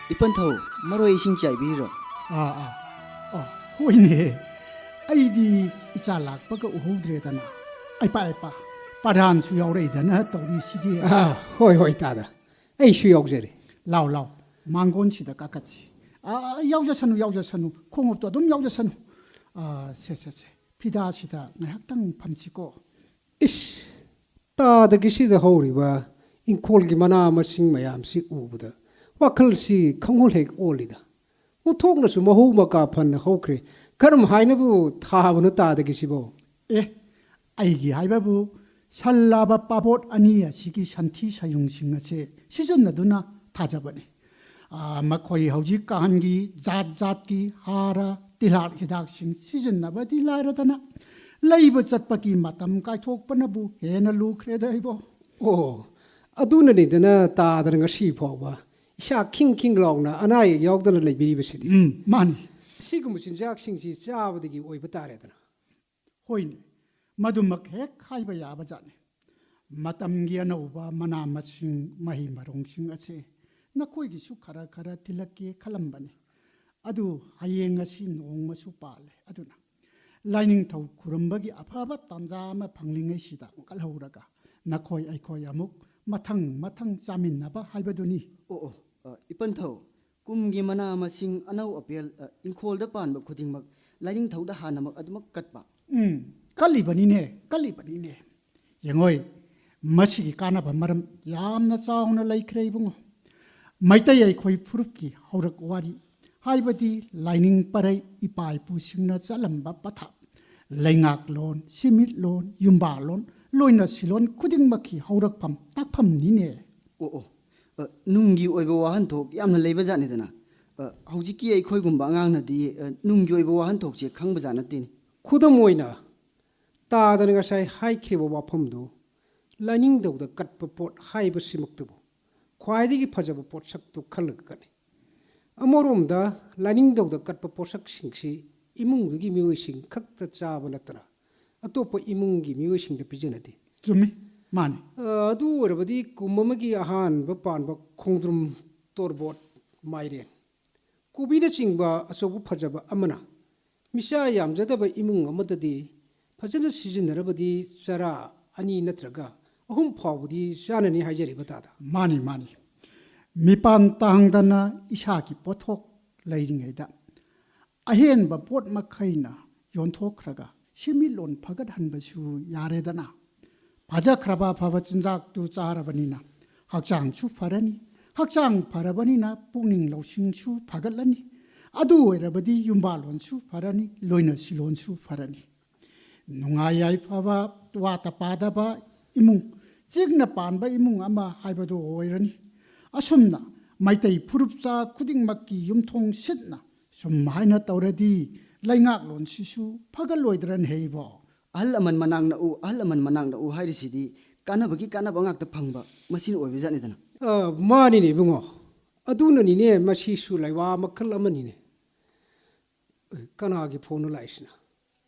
ꯏꯄꯟꯊꯧ, ꯃꯔꯣꯏ ꯏꯁꯤꯡ ꯆꯥꯏꯕꯤꯔꯤꯔꯣ? ꯑꯥ, ꯑꯥ꯫ ꯑꯥ, ꯍꯣꯏꯅꯦ꯫ ꯑꯩꯗꯤ ꯏꯆꯥ ꯂꯥꯛꯄꯒ ꯎꯍꯧꯗ꯭ꯔꯦꯗꯅ꯫ ꯑꯩꯄꯥ, ꯑꯩꯄꯥ, ꯄ꯭ꯔꯙꯥꯟꯁꯨ ꯌꯥꯎꯔꯛꯏꯗꯅ ꯇꯧꯔꯤꯁꯤꯗꯤ꯫ ꯑꯥ, ꯍꯣꯏ, ꯍꯣꯏ, ꯇꯥꯗ꯫ ꯑꯩꯁꯨ ꯌꯥꯎꯖꯔꯤ꯫ ꯂꯥꯎ, ꯂꯥꯎ꯫ ꯃꯥꯡꯒꯣꯟꯁꯤꯗ ꯀꯥꯈꯠꯁꯤ꯫ ꯑꯥ, ꯌꯥꯎꯖꯁꯅꯨ, ꯌꯥꯎꯖꯁꯅꯨ꯫ ꯈꯣꯡꯎꯞꯇꯣ ꯑꯗꯨꯝ ꯌꯥꯎꯖꯁꯅꯨ꯫ ꯑꯥ, ꯁꯦ, ꯁꯦ, ꯁꯦ꯫ ꯐꯤꯗꯥꯁꯤꯗ ꯉꯥꯏꯍꯥꯛꯇꯪ ꯐꯝꯁꯤꯀꯣ꯫ ꯏꯁ, ꯇꯥꯗꯒꯤꯁꯤꯗ ꯍꯧꯔꯤꯕ ꯏꯪꯈꯣꯜꯒꯤ ꯃꯅꯥ ꯃꯁꯤꯡ ꯃꯌꯥꯝꯁꯤ ꯎꯕꯗ ꯋꯥꯈꯜꯁꯤ ꯈꯪꯑꯣꯜ ꯍꯦꯛ ꯑꯣꯜꯂꯤꯗ꯫ ꯑꯣꯟꯊꯣꯛꯅꯁꯨ ꯃꯍꯧ ꯃꯀꯥ ꯐꯅ ꯍꯧꯈ꯭ꯔꯦ꯫ ꯀꯔꯝ ꯍꯥꯏꯅꯕꯨ ꯊꯥꯕꯅꯣ ꯇꯥꯗꯒꯤꯁꯤꯕꯣ? ꯑꯦ, ꯑꯩꯒꯤ ꯍꯥꯏꯕꯕꯨ ꯁꯟ ꯂꯥꯕ ꯄꯥꯕꯣꯠ ꯑꯅꯤ ꯑꯁꯤꯒꯤ ꯁꯟꯊꯤ ꯁꯌꯨꯡꯁꯤꯡ ꯑꯁꯦ ꯁꯤꯖꯤꯟꯅꯗꯨꯅ ꯊꯥꯖꯕꯅꯤ꯫ ꯑꯥ, ꯃꯈꯣꯏ ꯍꯧꯖꯤꯛꯀꯥꯟꯒꯤ ꯖꯥꯠ ꯖꯥꯠꯀꯤ ꯍꯥꯔ, ꯇꯤꯜꯍꯥꯠ ꯍꯤꯗꯥꯛꯁꯤꯡ ꯁꯤꯖꯤꯟꯅꯕꯗꯤ ꯂꯥꯏꯔꯗꯅ, ꯂꯩꯕ ꯆꯠꯄꯒꯤ ꯃꯇꯝ ꯀꯥꯏꯊꯣꯛꯄꯅꯕꯨ ꯍꯦꯟꯅ ꯂꯨꯈ꯭ꯔꯦꯗ ꯏꯕꯣ꯫ ꯑꯣ, ꯑꯗꯨꯅꯅꯤꯗꯅ ꯇꯥꯗꯅ ꯉꯁꯤ ꯐꯥꯎꯕ ꯏꯁꯥ ꯈꯤꯡ ꯈꯤꯡ ꯂꯥꯎꯅ ꯑꯅꯥ ꯑꯌꯦꯛ ꯌꯥꯎꯗꯅ ꯂꯩꯕꯤꯔꯤꯕꯁꯤꯗꯤ꯫ ꯎꯝ, ꯃꯥꯅꯤ꯫ ꯑꯁꯤꯒꯨꯝꯕ ꯆꯤꯟꯖꯥꯛꯁꯤꯡꯁꯤ ꯆꯥꯕꯗꯒꯤ ꯑꯣꯏꯕ ꯇꯥꯔꯦꯗꯅ꯫ ꯍꯣꯏꯅꯦ, ꯃꯗꯨꯃꯛ ꯍꯦꯛ ꯍꯥꯏꯕ ꯌꯥꯕꯖꯥꯠꯅꯤ꯫ ꯃꯇꯝꯒꯤ ꯑꯅꯧꯕ ꯃꯅꯥ ꯃꯁꯤꯡ, ꯃꯍꯩ ꯃꯔꯣꯡꯁꯤꯡ ꯑꯁꯦ ꯅꯈꯣꯏꯒꯤꯁꯨ ꯈꯔ ꯈꯔ ꯊꯤꯜꯂꯛꯀꯦ ꯈꯜꯂꯝꯕꯅꯤ꯫ ꯑꯗꯨ ꯍꯌꯦꯡ ꯉꯁꯤ ꯅꯣꯡꯃꯁꯨ ꯄꯥꯜꯂꯦ꯫ ꯑꯗꯨꯅ ꯂꯥꯏꯅꯤꯡꯊꯧ ꯈꯨꯔꯨꯝꯕꯒꯤ ꯑꯐꯕ ꯇꯥꯟꯖꯥ ꯑꯃ ꯐꯪꯂꯤꯉꯩꯁꯤꯗ ꯀꯜꯍꯧꯔꯒ ꯅꯈꯣꯏ ꯑꯩꯈꯣꯏ ꯑꯃꯨꯛ ꯃꯊꯪ ꯃꯊꯪ ꯆꯥꯃꯤꯟꯅꯕ ꯍꯥꯏꯕꯗꯨꯅꯤ꯫ ꯑꯣ, ꯑꯣ, ꯑ, ꯏꯄꯟꯊꯧ, ꯀꯨꯝꯒꯤ ꯃꯅꯥ ꯃꯁꯤꯡ, ꯑꯅꯧ ꯑꯄꯦꯜ, ꯑ, ꯏꯪꯈꯣꯜꯗ ꯄꯥꯟꯕ ꯈꯨꯗꯤꯡꯃꯛ ꯂꯥꯏꯅꯤꯡꯊꯧꯗ ꯍꯥꯟꯅꯃꯛ ꯑꯗꯨꯃꯛ ꯀꯠꯄ꯫ ꯎꯝ, ꯀꯠꯂꯤꯕꯅꯤꯅꯦ, ꯀꯠꯂꯤꯕꯅꯤꯅꯦ꯫ ꯌꯦꯡꯉꯣꯏ, ꯃꯁꯤꯒꯤ ꯀꯥꯟꯅꯕ ꯃꯔꯝ ꯌꯥꯝꯅ ꯆꯥꯎꯅ ꯂꯩꯈ꯭ꯔꯦ ꯏꯕꯨꯡꯉꯣ꯫ ꯃꯩꯇꯩ ꯑꯩꯈꯣꯏ ꯐꯨꯔꯨꯞꯀꯤ ꯍꯧꯔꯛ ꯋꯥꯔꯤ, ꯍꯥꯏꯕꯗꯤ ꯂꯥꯏꯅꯤꯡ ꯄꯔꯩ ꯏꯄꯥ ꯏꯄꯨꯁꯤꯡꯅ ꯆꯠꯂꯝꯕ ꯄꯊꯥꯞ, ꯂꯩꯉꯥꯛꯂꯣꯟ, ꯁꯤꯃꯤꯠꯂꯣꯟ, ꯌꯨꯝꯕꯥꯜꯂꯣꯟ, ꯂꯣꯏꯅ ꯁꯤꯂꯣꯟ ꯈꯨꯗꯤꯡꯃꯛꯀꯤ ꯍꯧꯔꯛꯐꯝ ꯇꯥꯛꯐꯝꯅꯤꯅꯦ꯫ ꯑꯣ ꯑꯣ, ꯑ, ꯅꯨꯡꯒꯤ ꯑꯣꯏꯕ ꯋꯥꯍꯟꯊꯣꯛ ꯌꯥꯝꯅ ꯂꯩꯕ ꯖꯥꯠꯅꯤꯗꯅ꯫ ꯑ, ꯍꯧꯖꯤꯛꯀꯤ ꯑꯩꯈꯣꯏꯒꯨꯝꯕ ꯑꯉꯥꯡꯅꯗꯤ, ꯑ, ꯅꯨꯡꯒꯤ ꯑꯣꯏꯕ ꯋꯥꯍꯟꯊꯣꯛꯁꯦ ꯈꯪꯕ ꯖꯥꯠ ꯅꯠꯇꯦꯅꯦ꯫ ꯈꯨꯗꯝ ꯑꯣꯏꯅ, ꯇꯥꯗꯅ ꯉꯁꯥꯏ ꯍꯥꯏꯈ꯭ꯔꯤꯕ ꯋꯥꯐꯝꯗꯨ ꯂꯥꯏꯅꯤꯡꯊꯧꯗ ꯀꯠꯄ ꯄꯣꯠ ꯍꯥꯏꯕꯁꯤꯃꯛꯇꯕꯨ ꯈ꯭ꯋꯥꯏꯗꯒꯤ ꯐꯖꯕ ꯄꯣꯠꯁꯛꯇꯨ ꯈꯜꯂꯒ ꯀꯠꯅꯩ꯫ ꯑꯃꯔꯣꯝꯗ ꯂꯥꯏꯅꯤꯡꯊꯧꯗ ꯀꯠꯄ ꯄꯣꯠꯁꯛꯁꯤꯡꯁꯤ ꯏꯃꯨꯡꯗꯨꯒꯤ ꯃꯤꯑꯣꯏꯁꯤꯡ ꯈꯛꯇ ꯆꯥꯕ ꯅꯠꯇꯅ ꯑꯇꯣꯞꯄ ꯏꯃꯨꯡꯒꯤ ꯃꯤꯑꯣꯏꯁꯤꯡꯗ ꯄꯤꯖꯅꯗꯦ꯫ ꯆꯨꯝꯃꯤ, ꯃꯥꯅꯤ꯫ ꯑ, ꯑꯗꯨ ꯑꯣꯏꯔꯕꯗꯤ ꯀꯨꯝ ꯑꯃꯒꯤ ꯑꯍꯥꯟꯕ ꯄꯥꯟꯕ ꯈꯣꯡꯗ꯭ꯔꯨꯝ, ꯇꯣꯔꯕꯣꯠ, ꯃꯥꯏꯔꯦꯟ, ꯀꯣꯕꯤꯅꯆꯤꯡꯕ ꯑꯆꯧꯕ ꯐꯖꯕ ꯑꯃꯅ ꯃꯤꯁꯥ ꯌꯥꯝꯖꯗꯕ ꯏꯃꯨꯡ ꯑꯃꯗꯗꯤ ꯐꯖꯅ ꯁꯤꯖꯤꯟꯅꯔꯕꯗꯤ ꯆꯔꯥ ꯑꯅꯤ ꯅꯠꯇ꯭ꯔꯒ ꯑꯍꯨꯝ ꯐꯥꯎꯕꯗꯤ ꯆꯥꯅꯅꯤ ꯍꯥꯏꯖꯔꯤꯕ ꯇꯥꯗ꯫ ꯃꯥꯅꯤ, ꯃꯥꯅꯤ꯫ ꯃꯤꯄꯥꯟ ꯇꯥꯡꯗꯅ ꯏꯁꯥꯒꯤ ꯄꯣꯠꯊꯣꯛ ꯂꯩꯔꯤꯉꯩꯗ ꯑꯍꯦꯟꯕ ꯄꯣꯠ ꯃꯈꯩꯅ ꯌꯣꯟꯊꯣꯛꯈ꯭ꯔꯒ ꯁꯦꯟꯃꯤꯠꯂꯣꯟ ꯐꯒꯠꯍꯟꯕꯁꯨ ꯌꯥꯔꯦꯗꯅ꯫ ꯐꯖꯈ꯭ꯔꯕ ꯑꯐꯕ ꯆꯤꯟꯖꯥꯛꯇꯨ ꯆꯥꯔꯕꯅꯤꯅ ꯍꯛꯆꯥꯡꯁꯨ ꯐꯔꯅꯤ, ꯍꯛꯆꯥꯡ ꯐꯔꯕꯅꯤꯅ ꯄꯨꯛꯅꯤꯡ ꯂꯧꯁꯤꯡꯁꯨ ꯐꯒꯠꯂꯅꯤ꯫ ꯑꯗꯨ ꯑꯣꯏꯔꯕꯗꯤ ꯌꯨꯝꯕꯥꯜꯂꯣꯟꯁꯨ ꯐꯔꯅꯤ, ꯂꯣꯏꯅ ꯁꯤꯂꯣꯟꯁꯨ ꯐꯔꯅꯤ꯫ ꯅꯨꯡꯉꯥꯏ ꯌꯥꯏꯐꯕ, ꯋꯥꯠꯇ ꯄꯥꯗꯕ ꯏꯃꯨꯡ, ꯆꯤꯛꯅ ꯄꯥꯟꯕ ꯏꯃꯨꯡ ꯑꯃ ꯍꯥꯏꯕꯗꯨ ꯑꯣꯏꯔꯅꯤ꯫ ꯑꯁꯨꯝꯅ ꯃꯩꯇꯩ ꯐꯨꯔꯨꯞꯆꯥ ꯈꯨꯗꯤꯡꯃꯛꯀꯤ ꯌꯨꯝꯊꯣꯡ ꯁꯤꯠꯅ ꯁꯨꯝ ꯍꯥꯏꯅ ꯇꯧꯔꯗꯤ ꯂꯩꯉꯥꯛꯂꯣꯟꯁꯤꯁꯨ ꯐꯒꯠꯂꯣꯏꯗ꯭ꯔꯅꯦ ꯏꯕꯣ? ꯑꯍꯜ ꯂꯃꯟ ꯃꯅꯥꯛ ꯅꯛꯎ, ꯑꯍꯜ ꯂꯃꯟ ꯃꯅꯥꯛ ꯅꯛꯎ ꯍꯥꯏꯔꯤꯁꯤꯗꯤ ꯀꯥꯟꯅꯕꯒꯤ ꯀꯥꯟꯅꯕ ꯉꯥꯛꯇ ꯐꯪꯕ ꯃꯁꯤꯅ ꯑꯣꯏꯕ ꯖꯥꯠꯅꯤꯗꯅ꯫ ꯑ, ꯃꯥꯅꯤꯅꯦ ꯏꯕꯨꯡꯉꯣ, ꯑꯗꯨꯅꯅꯤꯅꯦ ꯃꯁꯤꯁꯨ ꯂꯩꯋꯥ ꯃꯈꯜ ꯑꯃꯅꯤꯅꯦ꯫ ꯑꯦ, ꯀꯅꯥꯒꯤ ꯐꯣꯟꯅꯣ ꯂꯥꯛꯏꯁꯤꯅ?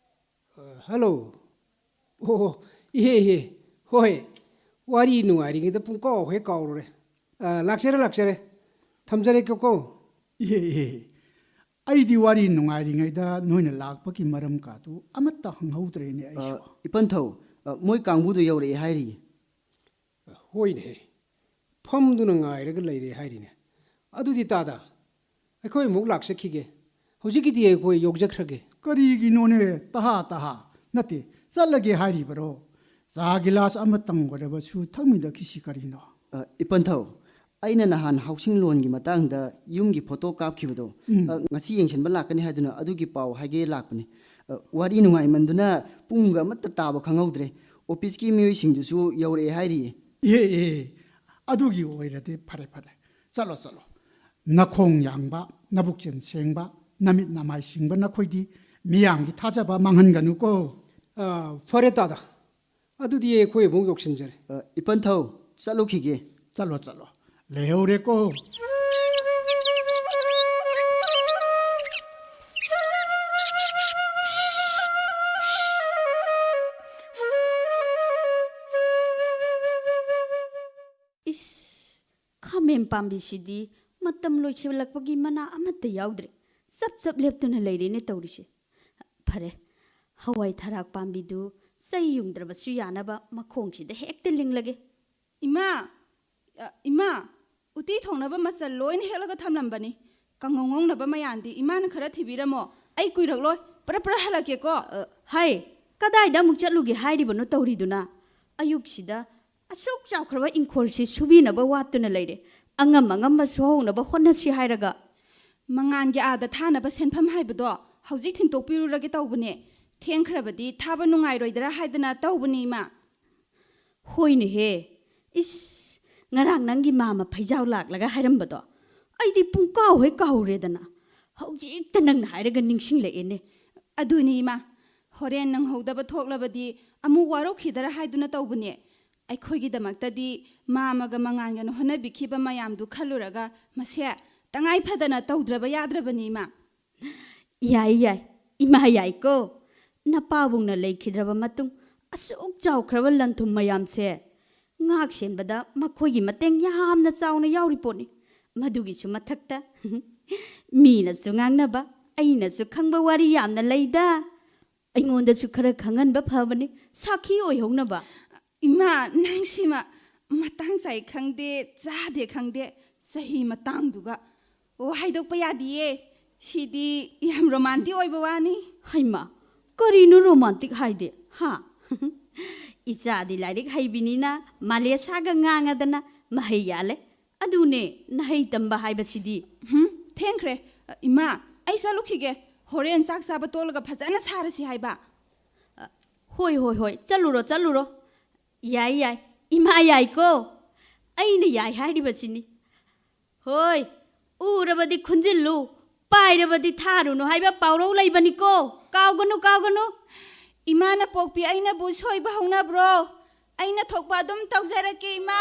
ꯑ, ꯍꯜꯂꯣ꯫ ꯑꯣ, ꯏꯍꯦ, ꯏꯍꯦ꯫ ꯍꯣꯏ, ꯋꯥꯔꯤ ꯅꯨꯡꯉꯥꯏꯔꯤꯉꯩꯗ ꯄꯨꯡꯀꯥꯎ ꯍꯦꯛ ꯀꯥꯎꯔꯨꯔꯦ꯫ ꯑ, ꯂꯥꯛꯆꯔꯦ, ꯂꯥꯛꯆꯔꯦ꯫ ꯊꯝꯖꯔꯦꯀꯣ꯫ ꯏꯍꯦ, ꯏꯍꯦ꯫ ꯑꯩꯗꯤ ꯋꯥꯔꯤ ꯅꯨꯡꯉꯥꯏꯔꯤꯉꯩꯗ ꯅꯣꯏꯅ ꯂꯥꯛꯄꯒꯤ ꯃꯔꯝ ꯀꯥꯗꯨ ꯑꯃꯠꯇ ꯍꯪꯍꯧꯗ꯭ꯔꯦꯅꯦ ꯑꯩꯁꯨ꯫ ꯑ, ꯏꯄꯟꯊꯧ, ꯑ, ꯃꯣꯏ ꯀꯥꯡꯕꯨꯗꯨ ꯌꯧꯔꯛꯑꯦ ꯍꯥꯏꯔꯤꯌꯦ꯫ ꯍꯣꯏꯅꯦ, ꯐꯝꯗꯨꯅ ꯉꯥꯏꯔꯒ ꯂꯩꯔꯦ ꯍꯥꯏꯔꯤꯅꯦ꯫ ꯑꯗꯨꯗꯤ ꯇꯥꯗ, ꯑꯩꯈꯣꯏ ꯑꯃꯨꯛ ꯂꯥꯛꯆꯈꯤꯒꯦ꯫ ꯍꯧꯖꯤꯛꯀꯤꯗꯤ ꯑꯩꯈꯣꯏ ꯌꯧꯖꯈ꯭ꯔꯒꯦ꯫ ꯀꯔꯤꯒꯤꯅꯣꯅꯦ, ꯇꯍꯥ ꯇꯍꯥ? ꯅꯠꯇꯦ, ꯆꯠꯂꯒꯦ ꯍꯥꯏꯔꯤꯕꯔꯣ? ꯆꯥ ꯒꯤꯂꯥꯁ ꯑꯃꯇꯪ ꯑꯣꯏꯔꯕꯁꯨ ꯊꯛꯃꯤꯟꯅꯈꯤꯁꯤ ꯀꯔꯤꯅꯣ? ꯑ, ꯏꯄꯟꯊꯧ, ꯑꯩꯅ ꯅꯍꯥꯟ ꯍꯥꯎꯁꯤꯡ ꯂꯣꯟꯒꯤ ꯃꯇꯥꯡꯗ ꯌꯨꯝꯒꯤ ꯐꯣꯇꯣ ꯀꯥꯞꯈꯤꯕꯗꯣ, ꯎꯝ꯫ ꯑ, ꯉꯁꯤ ꯌꯦꯡꯁꯤꯟꯕ ꯂꯥꯛꯀꯅꯤ ꯍꯥꯏꯗꯨꯅ ꯑꯗꯨꯒꯤ ꯄꯥꯎ ꯍꯥꯏꯒꯦ ꯂꯥꯛꯄꯅꯤ꯫ ꯑ, ꯋꯥꯔꯤ ꯅꯨꯡꯉꯥꯏꯃꯟꯗꯨꯅ ꯄꯨꯡꯒ ꯑꯃꯠꯇ ꯇꯥꯕ ꯈꯪꯍꯧꯗ꯭ꯔꯦ꯫ ꯑꯣꯐꯤꯁꯀꯤ ꯃꯤꯑꯣꯏꯁꯤꯡꯗꯨꯁꯨ ꯌꯧꯔꯛꯑꯦ ꯍꯥꯏꯔꯤꯌꯦ꯫ ꯑꯦ, ꯑꯦ, ꯑꯗꯨꯒꯤ ꯑꯣꯏꯔꯗꯤ ꯐꯔꯦ, ꯐꯔꯦ꯫ ꯆꯠꯂꯣ, ꯆꯠꯂꯣ꯫ ꯅꯈꯣꯡ ꯌꯥꯡꯕ, ꯅꯕꯨꯛꯆꯦꯜ ꯁꯦꯡꯕ, ꯅꯃꯤꯠ ꯅꯃꯥꯏ ꯁꯤꯡꯕ ꯅꯈꯣꯏꯗꯤ ꯃꯤꯌꯥꯝꯒꯤ ꯊꯥꯖꯕ ꯃꯥꯡꯍꯟꯒꯅꯨꯀꯣ꯫ ꯑ, ꯐꯔꯦ ꯇꯥꯗ, ꯑꯗꯨꯗꯤ ꯑꯩꯈꯣꯏ ꯑꯃꯨꯛ ꯌꯧꯁꯤꯟꯖꯔꯦ꯫ ꯑ, ꯏꯄꯟꯊꯧ, ꯆꯠꯂꯨꯈꯤꯒꯦ꯫ ꯆꯠꯂꯣ, ꯆꯠꯂꯣ꯫ ꯂꯩꯍꯧꯔꯦꯀꯣ꯫ ꯏꯁ, ꯈꯥꯃꯦꯟ ꯄꯥꯝꯕꯤꯁꯤꯗꯤ ꯃꯇꯝ ꯂꯣꯏꯁꯤꯜꯂꯛꯄꯒꯤ ꯃꯅꯥ ꯑꯃꯠꯇ ꯌꯥꯎꯗ꯭ꯔꯦ꯫ ꯆꯞ ꯆꯞ ꯂꯦꯞꯇꯨꯅ ꯂꯩꯔꯦꯅꯦ ꯇꯧꯔꯤꯁꯦ꯫ ꯐꯔꯦ, ꯍꯋꯥꯏ ꯊꯔꯥꯛ ꯄꯥꯝꯕꯤꯗꯨ ꯆꯩ ꯌꯨꯡꯗ꯭ꯔꯕꯁꯨ ꯌꯥꯅꯕ ꯃꯈꯣꯡꯁꯤꯗ ꯍꯦꯛꯇ ꯂꯤꯡꯂꯒꯦ꯫ ꯏꯃꯥ, ꯑ, ꯏꯃꯥ, ꯎꯇꯤ ꯊꯣꯡꯅꯕ ꯃꯆꯜ ꯂꯣꯏꯅ ꯍꯦꯛꯂꯒ ꯊꯝꯂꯝꯕꯅꯤ꯫ ꯀꯥꯡꯉꯧ ꯉꯧꯅꯕ ꯃꯌꯥꯝꯗꯤ ꯏꯃꯥꯅ ꯈꯔ ꯊꯤꯕꯤꯔꯝꯃꯣ꯫ ꯑꯩ ꯀꯨꯏꯔꯛꯂꯣꯏ, ꯄꯔꯞ ꯄꯔꯞ ꯍꯜꯂꯛꯀꯦꯀꯣ꯫ ꯑ, ꯍꯥꯏ, ꯀꯗꯥꯏꯗ ꯑꯃꯨꯛ ꯆꯠꯂꯨꯒꯦ ꯍꯥꯏꯔꯤꯕꯅꯣ ꯇꯧꯔꯤꯗꯨꯅ? ꯑꯌꯨꯛꯁꯤꯗ ꯑꯁꯨꯛ ꯆꯥꯎꯈ꯭ꯔꯕ ꯏꯪꯈꯣꯜꯁꯤ ꯁꯨꯕꯤꯅꯕ ꯋꯥꯠꯇꯨꯅ ꯂꯩꯔꯦ꯫ ꯑꯉꯝ ꯑꯉꯝꯕ ꯁꯨꯍꯧꯅꯕ ꯍꯣꯠꯅꯁꯤ ꯍꯥꯏꯔꯒ꯫ ꯃꯉꯥꯟꯒꯤ ꯑꯥꯗ ꯊꯥꯅꯕ ꯁꯦꯟꯐꯝ ꯍꯥꯏꯕꯗꯣ ꯍꯧꯖꯤꯛ ꯊꯤꯟꯇꯣꯛꯄꯤꯔꯨꯔꯒꯦ ꯇꯧꯕꯅꯦ꯫ ꯊꯦꯡꯈ꯭ꯔꯕꯗꯤ ꯊꯥꯕ ꯅꯨꯡꯉꯥꯏꯔꯣꯏꯗ꯭ꯔꯥ ꯍꯥꯏꯗꯅ ꯇꯧꯕꯅꯤ, ꯏꯃꯥ꯫ ꯍꯣꯏꯅꯦꯍꯦ꯫ ꯏꯁ, ꯉꯔꯥꯡ ꯅꯪꯒꯤ ꯃꯥꯃ ꯐꯩꯖꯥꯎ ꯂꯥꯛꯂꯒ ꯍꯥꯏꯔꯝꯕꯗꯣ ꯑꯩꯗꯤ ꯄꯨꯡꯀꯥꯎ ꯍꯦꯛ ꯀꯥꯎꯔꯦꯗꯅ꯫ ꯍꯧꯖꯤꯛꯇ ꯅꯪꯅ ꯍꯥꯏꯔꯒ ꯅꯤꯡꯁꯤꯡꯂꯛꯑꯦꯅꯦ꯫ ꯑꯗꯨꯅꯤ, ꯏꯃꯥ꯫ ꯍꯣꯔꯦꯟ ꯅꯪꯍꯧꯗꯕ ꯊꯣꯛꯂꯕꯗꯤ ꯑꯃꯨꯛ ꯋꯥꯔꯧꯈꯤꯗꯔꯥ ꯍꯥꯏꯗꯨꯅ ꯇꯧꯕꯅꯦ꯫ ꯑꯩꯈꯣꯏꯒꯤꯗꯃꯛꯇꯗꯤ ꯃꯥꯃꯒ ꯃꯉꯥꯟꯒꯅ ꯍꯣꯠꯅꯕꯤꯈꯤꯕ ꯃꯌꯥꯝꯗꯨ ꯈꯜꯂꯨꯔꯒ ꯃꯁꯦ ꯇꯉꯥꯏ ꯐꯗꯅ ꯇꯧꯗ꯭ꯔꯕ ꯌꯥꯗ꯭ꯔꯕꯅꯤ, ꯏꯃꯥ꯫ ꯌꯥꯏ, ꯌꯥꯏ꯫ ꯏꯃꯥ ꯌꯥꯏꯀꯣ꯫ ꯅꯄꯥꯕꯨꯡꯅ ꯂꯩꯈꯤꯗ꯭ꯔꯕ ꯃꯇꯨꯡ ꯑꯁꯨꯛ ꯆꯥꯎꯈ꯭ꯔꯕ ꯂꯟ-ꯊꯨꯝ ꯃꯌꯥꯝꯁꯦ ꯉꯥꯛ ꯁꯦꯟꯕꯗ ꯃꯈꯣꯏꯒꯤ ꯃꯇꯦꯡ ꯌꯥꯝꯅ ꯆꯥꯎꯅ ꯌꯥꯎꯔꯤ ꯄꯣꯠꯅꯤ꯫ ꯃꯗꯨꯒꯤꯁꯨ ꯃꯊꯛꯇ ꯃꯤꯅꯁꯨ ꯉꯥꯡꯅꯕ, ꯑꯩꯅꯁꯨ ꯈꯪꯕ ꯋꯥꯔꯤ ꯌꯥꯝꯅ ꯂꯩꯗ꯫ ꯑꯩꯉꯣꯟꯗꯁꯨ ꯈꯔ ꯈꯪꯍꯟꯕ ꯐꯕꯅꯤ, ꯁꯥꯈꯤ ꯑꯣꯏꯍꯧꯅꯕ꯫ ꯏꯃꯥ, ꯅꯪꯁꯤꯃ ꯃꯇꯥꯡ ꯆꯥꯏ ꯈꯪꯗꯦ, ꯆꯥꯗꯦ ꯈꯪꯗꯦ, ꯆꯍꯤ ꯃꯇꯥꯡꯗꯨꯒ꯫ ꯑꯣ, ꯍꯥꯏꯗꯣꯛꯄ ꯌꯥꯗꯤꯌꯦ꯫ ꯁꯤꯗꯤ ꯌꯥꯝ ꯔꯣꯃꯥꯟꯇꯤꯛ ꯑꯣꯏꯕ ꯋꯥꯅꯤ꯫ ꯍꯩꯃꯥ, ꯀꯔꯤꯅꯣ ꯔꯣꯃꯥꯟꯇꯤꯛ ꯍꯥꯏꯗꯤ? ꯍꯥ? ꯏꯆꯥꯗꯤ ꯂꯥꯏꯔꯤꯛ ꯍꯩꯕꯤꯅꯤꯅ ꯃꯥꯂꯦꯁꯥꯒ ꯉꯥꯡꯉꯗꯅ ꯃꯍꯩ ꯌꯥꯜꯂꯦ꯫ ꯑꯗꯨꯅꯦ, ꯅꯍꯩ ꯇꯝꯕ ꯍꯥꯏꯕꯁꯤꯗꯤ꯫ ꯎꯝ, ꯊꯦꯡꯈ꯭ꯔꯦ꯫ ꯏꯃꯥ, ꯑꯩ ꯆꯠꯂꯨꯈꯤꯒꯦ꯫ ꯍꯣꯔꯦꯟ ꯆꯥꯛ ꯆꯥꯕ ꯇꯣꯛꯂꯒ ꯐꯖꯅ ꯁꯥꯔꯁꯤ ꯍꯥꯏꯕ꯫ ꯑ, ꯍꯣꯏ, ꯍꯣꯏ, ꯍꯣꯏ, ꯆꯠꯂꯨꯔꯣ, ꯆꯠꯂꯨꯔꯣ꯫ ꯌꯥꯏ, ꯌꯥꯏ꯫ ꯏꯃꯥ ꯌꯥꯏꯀꯣ꯫ ꯑꯩꯅ ꯌꯥꯏ ꯍꯥꯏꯔꯤꯕꯁꯤꯅꯤ꯫ ꯍꯣꯏ, ꯎꯔꯕꯗꯤ ꯈꯨꯟꯖꯤꯜꯂꯨ, ꯄꯥꯏꯔꯕꯗꯤ ꯊꯥꯔꯨꯅꯨ ꯍꯥꯏꯕ ꯄꯥꯎꯔꯧ ꯂꯩꯕꯅꯤꯀꯣ꯫ ꯀꯥꯎꯒꯅꯨ, ꯀꯥꯎꯒꯅꯨ꯫ ꯏꯃꯥꯅ ꯄꯣꯛꯄꯤ ꯑꯩꯅꯕꯨ ꯁꯣꯏꯕ ꯍꯧꯅꯕ꯭ꯔꯣ? ꯑꯩꯅ ꯊꯣꯛꯄ ꯑꯗꯨꯝ ꯇꯧꯖꯔꯛꯀꯦ, ꯏꯃꯥ꯫